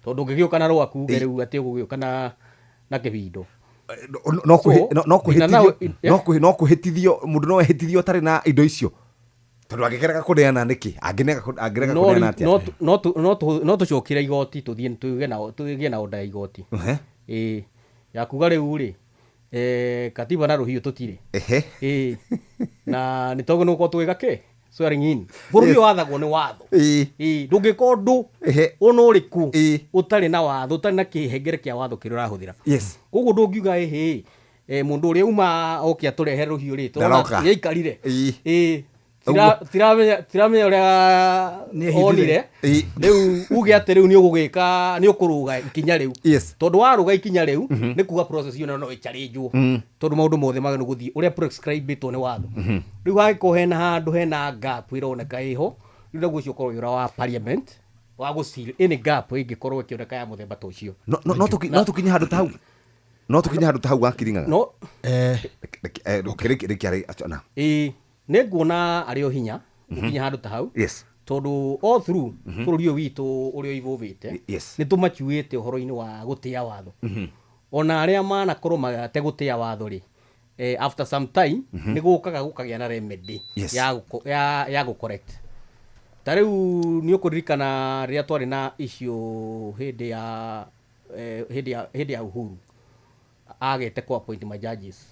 tondũ ũngĩgĩũka na rwaku uge rĩu atĩ ũgũgĩũka na kĩbindo. No So, no nginya no kũhĩtithio mũndũ, no ehĩtithio atarĩ na indo icio, tondũ angĩkerega kũneana nĩkĩ, angĩrega kũneana atĩa? No tũcokire igoti, tũthiĩ tũgĩe na order ya igoti. Ĩĩ, ya kuga rĩu rĩ, katiba na rũhiũ tũtirĩ. Ĩĩ, na nĩ twagĩrĩirwo nĩ gũkorwo tũgĩka kĩ swearing in. Bũrũri ũyũ wathagwo nĩ watho. Ĩĩ, ndũngĩka ũndũ ona ũrĩkũ ũtarĩ na watho, ũtarĩ na kĩhengere kĩa watho kĩrĩa ũrahũthĩra. Koguo ndũngiuga ĩhĩ, mũndũ ũrĩa uma oke atũrehe rũhiũ rĩ, tũrona Ndaroka. nĩaikarire. Ĩĩ, tiramenya ũrĩa Nĩ ehithire. onire. Rĩu uge atĩ rĩu nĩ ũgũgĩka, nĩ ũkũrũga ikinya rĩu. Tondũ warũga ikinya rĩu, nĩ kuga process ĩyo nayo no ĩcharĩnjwo. Tondũ maũndũ mothe magĩrĩirwo gũthiĩ ũrĩa prescribĩtwo nĩ watho. Rĩu hangĩkorwo hena handũ hena gap ĩroneka ĩho, rĩu naguo ũcio ũkorwo wĩ ũra wa parliament wa gũ seal any gap ĩngĩkorwo ĩkĩoneka ya mũthemba ta ũcio. No tũkinye handũ ta hau, no tũkinye handũ ta hau wakiringaga. No. Na. Ĩĩ, nĩ nguona arĩ o hinya gũkinya handũ ta hau. Tondũ all through bũrũri ũyũ witũ ũrĩa ũivũvĩte, nĩ tũmacuĩte ũhoro-inĩ wa gũtĩa watho. Ona arĩa manakorwo mategũtĩa watho rĩ, after some time, nĩ gũkaga gũkagĩa na remedy ya gũ correct. Ta rĩu nĩ ũkũririkana rĩrĩa twarĩ na issue hĩndĩ ya Uhuru agete kũ appoint ma judges,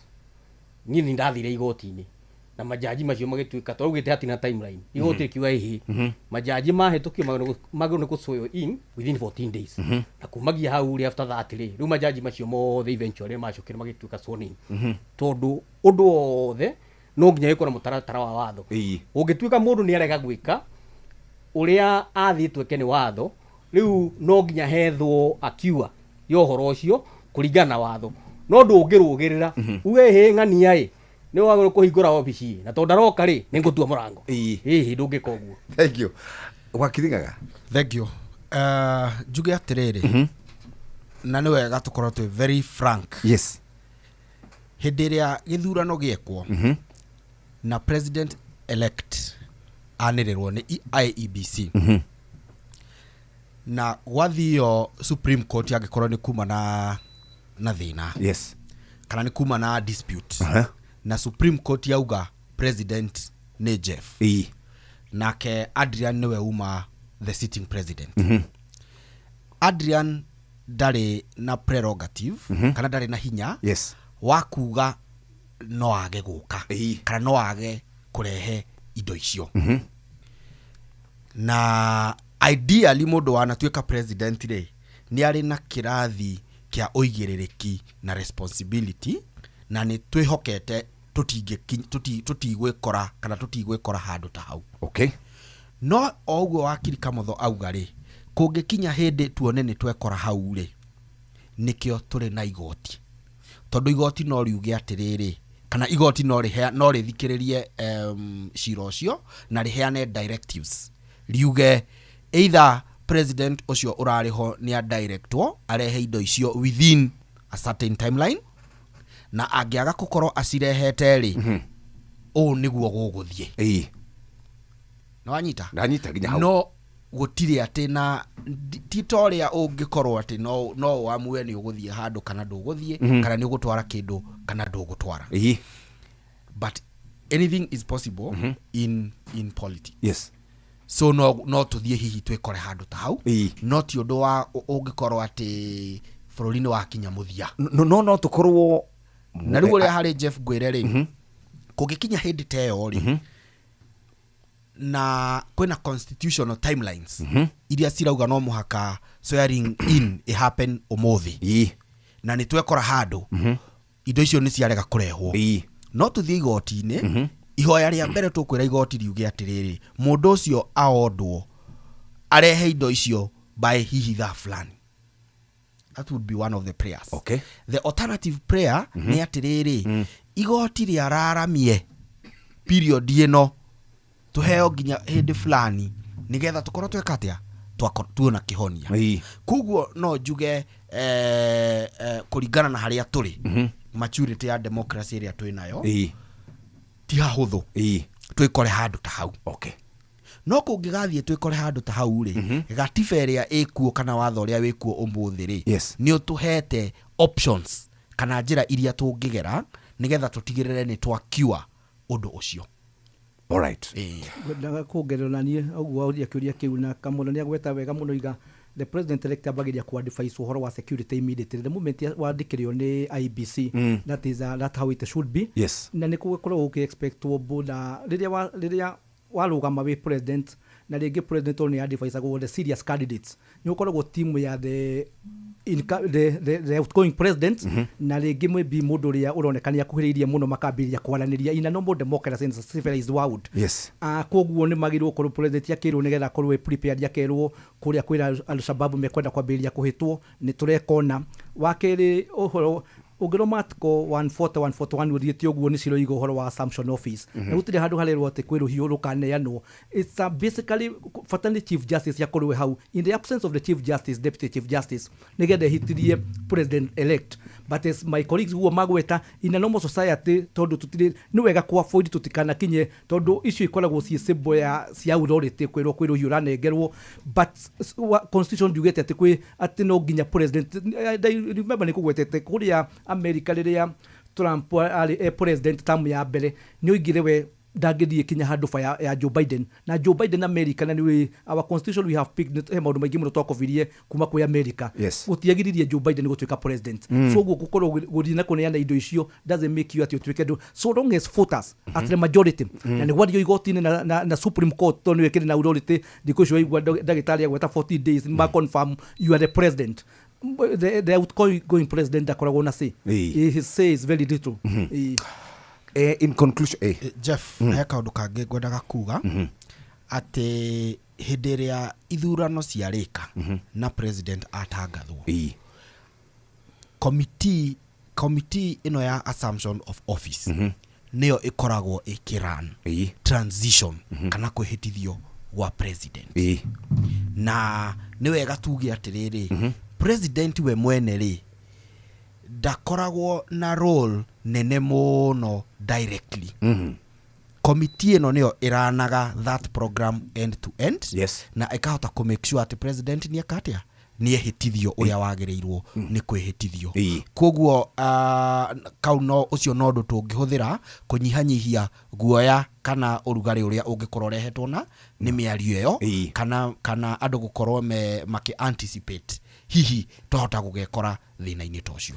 niĩ nĩ ndathire igoti-inĩ na majaji macio magĩtuĩka twaugĩte hatirĩ na timeline. Igoti rĩkiuga ĩhĩ, majaji mahĩtũkio magĩrĩirwo nĩ gũswear in within 14 days. Na kumagia hau rĩ, after that rĩ, rĩu majaji macio mothe eventually macokire magĩtuĩka sworn in. Tondũ ũndũ wothe no nginya wĩkwo na mũtaratara wa watho. Ũngĩtuĩka mũndũ nĩ arega gwĩka ũrĩa athĩtwo eke nĩ watho, rĩu no nginya hethwo akiua ya ũhoro ũcio kũringana na watho. No ndũngĩrũgĩrĩra uge ĩhĩ ng'ania ĩ nĩ wagĩrĩirwo kũhingũra obici, na tondũ ndaroka rĩ, nĩ ngũtua mũrango. Ĩhĩ, ndũngĩka ũguo. Thank you. Wakiringaga. Thank you. Njuge atĩrĩrĩ, na nĩ wega tũkorwo twĩ very frank. Hĩndĩ ĩrĩa gĩthurano gĩekwo na president elect anĩrĩrwo nĩ IEBC, na gwathio Supreme Court, angĩkorwo nĩ kuma na thĩna kana nĩ kuma na dispute, na Supreme Court yauga president nĩ Jeff, nake Adrian nĩwe uma the sitting president, Adrian ndarĩ na prerogative kana ndarĩ na hinya wa kuga no age gũka kana no age kũrehe indo icio. Na ideally mũndũ wanatuĩka president rĩ, nĩ arĩ na kĩrathi Kĩa ũigĩrĩrĩki na responsibility, na nĩ twĩhokete tũtigwĩkora kana tũtigwĩkora handũ ta hau. No o ũguo wakiri Kamotho auga rĩ, kũngĩkinya hĩndĩ tuone nĩ twekora hau rĩ, nĩkĩo tũrĩ na igoti, tondũ igoti no riuge atĩrĩrĩ, kana igoti no rĩthikĩrĩrie cira ũcio na rĩheane directives, riuge either president ũcio ũrarĩ ho nĩ adirectwo arehe indo icio within a certain timeline, na angĩaga gũkorwo acirehete rĩ, ũũ nĩguo gũgũthiĩ. Nĩ wanyita? Ndanyita nginya hau. No gũtirĩ atĩ na ti ta ũrĩa ũngĩkorwo atĩ no ũamue nĩ ũgũthiĩ handũ kana ndũgũthiĩ, kana nĩ ũgũtwara kĩndũ kana ndũgũtwara. But anything is possible in politics. So no tũthiĩ hihi twĩkore handũ ta hau, no ti ũndũ wa ũngĩkorwo atĩ bũrũri nĩ wakinya mũthia. No tũkorwo na rĩu ũrĩa harĩ Jeff ngwĩre rĩ, kũngĩkinya hĩndĩ ta ĩyo rĩ, na kwĩna constitutional timelines iria cirauga no mũhaka swearing in ĩ happen ũmũthĩ, na nĩ twekora handũ indo icio nĩ ciarega kũrehwo, no tũthiĩ igoti-inĩ. Ihoya rĩa mbere tũkwĩra igoti riuge atĩrĩrĩ, mũndũ ũcio aondwo arehe indo icio by hihi thaa fulani. That would be one of the prayers. The alternative prayer nĩ atĩrĩrĩ, igoti rĩararamie period ĩno tũheo nginya hĩndĩ fulani nĩgetha tũkorwo tweka atĩa, tuona kĩhonia. Koguo no njuge kũringana na harĩa tũrĩ, maturity ya democracy ĩrĩa twĩ nayo ti hahũthũ twĩkore handũ ta hau. No kũngĩgathiĩ twĩkore handũ ta hau rĩ, gatiba ĩrĩa ĩkuo kana watho ũrĩa wĩkuo ũmũthĩ rĩ, nĩ ũtũhete options kana njĩra iria tũngĩgera nĩgetha tũtigĩrĩre nĩ twa cure ũndũ ũcio. Alright. Ngwendaga kuongerera na niĩ ũguo ũria kĩũria kĩu, na Kamotho nĩ agweta wega mũno iga the president elect ambagĩria ku advise ũhoro wa security immediately the moment wandĩkĩrio nĩ IEBC. That is that how it should be. Na nĩ gũkorwo gũkĩ expect na rĩrĩa warũgama wĩ president, na rĩngĩ president nĩ advisagwo the serious candidates, nĩ ũkoragwo team ya the outgoing president, na rĩngĩ maybe mũndũ ũrĩa ũroneka nĩ akuhĩrĩirie mũno makambĩrĩria kwaranĩria in a normal democracy and civilized world. Koguo nĩ magĩrĩirwo gũkorwo president akĩrwo nĩgetha akorwo prepared, akerwo kũrĩa kwĩra Al-Shabaab mekwenda kwambĩrĩria kũhĩtwo nĩ tũrekona. Wa kerĩ, ũhoro ũngĩroma article 140 141 ũthiĩte ũguo nĩ ciroiga ũhoro wa assumption office, na gũtirĩ handũ harerwo atĩ kwĩ rũhiũ rũkaneanwo. It's basically bata nĩ chief justice akorwo hau. In the absence of the chief justice, deputy chief justice nĩgetha ehĩtithie president elect. But as my colleagues guo magweta, in a normal society, tondũ tũtirĩ nĩ wega ku avoid tũtikanakinye, tondũ icio ikoragwo ciĩ symbol ya cia authority kwĩrwo kwĩ rũhiũ rũranengerwo, but constitution ndiugĩte atĩ kwĩ atĩ no nginya president. Remember nĩ kũgwetete kũrĩa America rĩrĩa Trump arĩ president term ya mbere nĩ oigire we ndangĩthiĩ kinya handũ ba ya Joe Biden, na Joe Biden America, na nĩ our constitution we have picked he maũndũ maingĩ mũno twakobirie kuma kwĩ America, gũtiagiririe Joe Biden gũtuĩka president. So ũguo gũkorwo gũthiĩ na kũneana indo icio doesn't make you atĩ ũtuĩke ndũ, so long as voters at the majority, na nĩ gwathio igoti-inĩ na Supreme Court tondũ nĩyo ĩkĩrĩ na authority. Thikũ icio waigua ndagĩtarĩ agweta 40 days ma confirm you are the president. The outgoing president ndakoragwo na say. His say is very little. In conclusion, Jeff, he kaũndũ kangĩ ngwendaga kuga, atĩ hĩndĩ ĩrĩa ithurano ciarĩka na president atangathwo, committee ĩno ya assumption of office nĩyo ĩkoragwo ĩkĩrun transition kana kwĩhĩtithio gwa president. Na nĩ wega tuge atĩrĩrĩ, president we mwene rĩ ndakoragwo na role nene mũno directly. Committee ĩno nĩyo ĩranaga that program end to end. Na ĩkahota kũ make sure atĩ president nĩ eka atĩa, nĩ ehĩtithio ũrĩa wagĩrĩirwo nĩ kwĩhĩtithio. Koguo kau no ũcio no ũndũ tũngĩhũthĩra kũnyihanyihia guoya kana ũrugarĩ ũrĩa ũngĩkorwo ũrehetwo na nĩ mĩario ĩyo, kana andũ gũkorwo makĩ anticipate hihi twahota gũgekora thĩna-inĩ ta ũcio.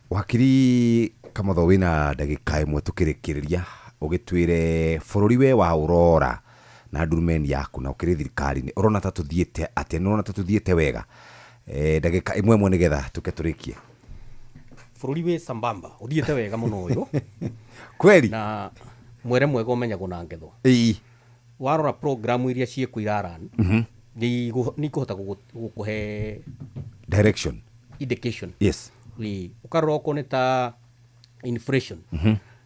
Wakiri Kamotho, wĩna ndagĩka ĩmwe tũkĩrĩkĩrĩria, ũgĩtwĩre bũrũri we wa ũrora na ndurumeni yaku na ũkĩrĩ thirikari-inĩ, ũrona ta tũthiĩte atĩa? Nĩ ũrona ta tũthiĩte wega? Ndagĩka ĩmwe ĩmwe nĩgetha tũke tũrĩkie. Bũrũri wĩ sambamba, ũthiĩte wega mũno ũyũ. Kweli. Na mwere mwega ũmenyagwo na ngetho. Warora program iria ciĩkuo iraran, nĩ ikũhota gũkũhe direction, indication. Ĩĩ, ũkarora okorwo nĩ ta inflation,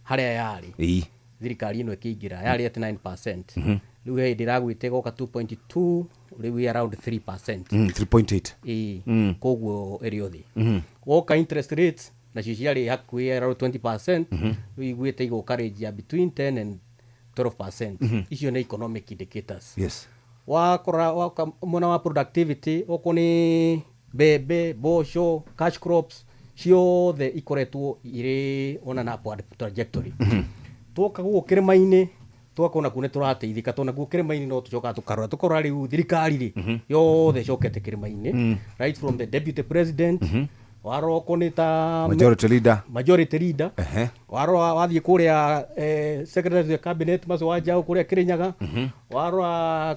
harĩa yarĩ thirikari ĩno ĩkĩingĩra yarĩ at 9%. Rĩu he hĩndĩ ĩragwĩte ĩgoka 2.2, rĩu ĩ around 3%. 3.8. Ĩĩ. Koguo ĩrĩ o thĩ. Woka interest rates nacio ciarĩ hakuhĩ around 20%, rĩu iguĩte igoka range ya between 10 and 12%. Icio nĩ economic indicators. Wakora waka mwena wa productivity, okorwo nĩ mbembe, mboco, cash crops ciothe ikoretwo irĩ on an upward trajectory. Twoka gũkũ kĩrĩma-inĩ, tũgakona kuo nĩ tũrateithĩka, tondũ nakuo kĩrĩma-inĩ no tũcokaga tũkarora, tũkarora rĩu thirikari rĩ yothe ĩcokete kĩrĩma-inĩ, right from the deputy president, warora okorwo nĩ ta majority leader, majority leader, warora wathiĩ kũrĩa secretary of the cabinet Maso wa Njau kũrĩa Kĩrĩnyaga, warora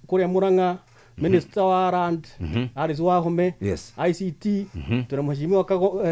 kũrĩa Murang'a, minister wa land, Alice Wahome, ICT, twĩna mheshimiwa Kago,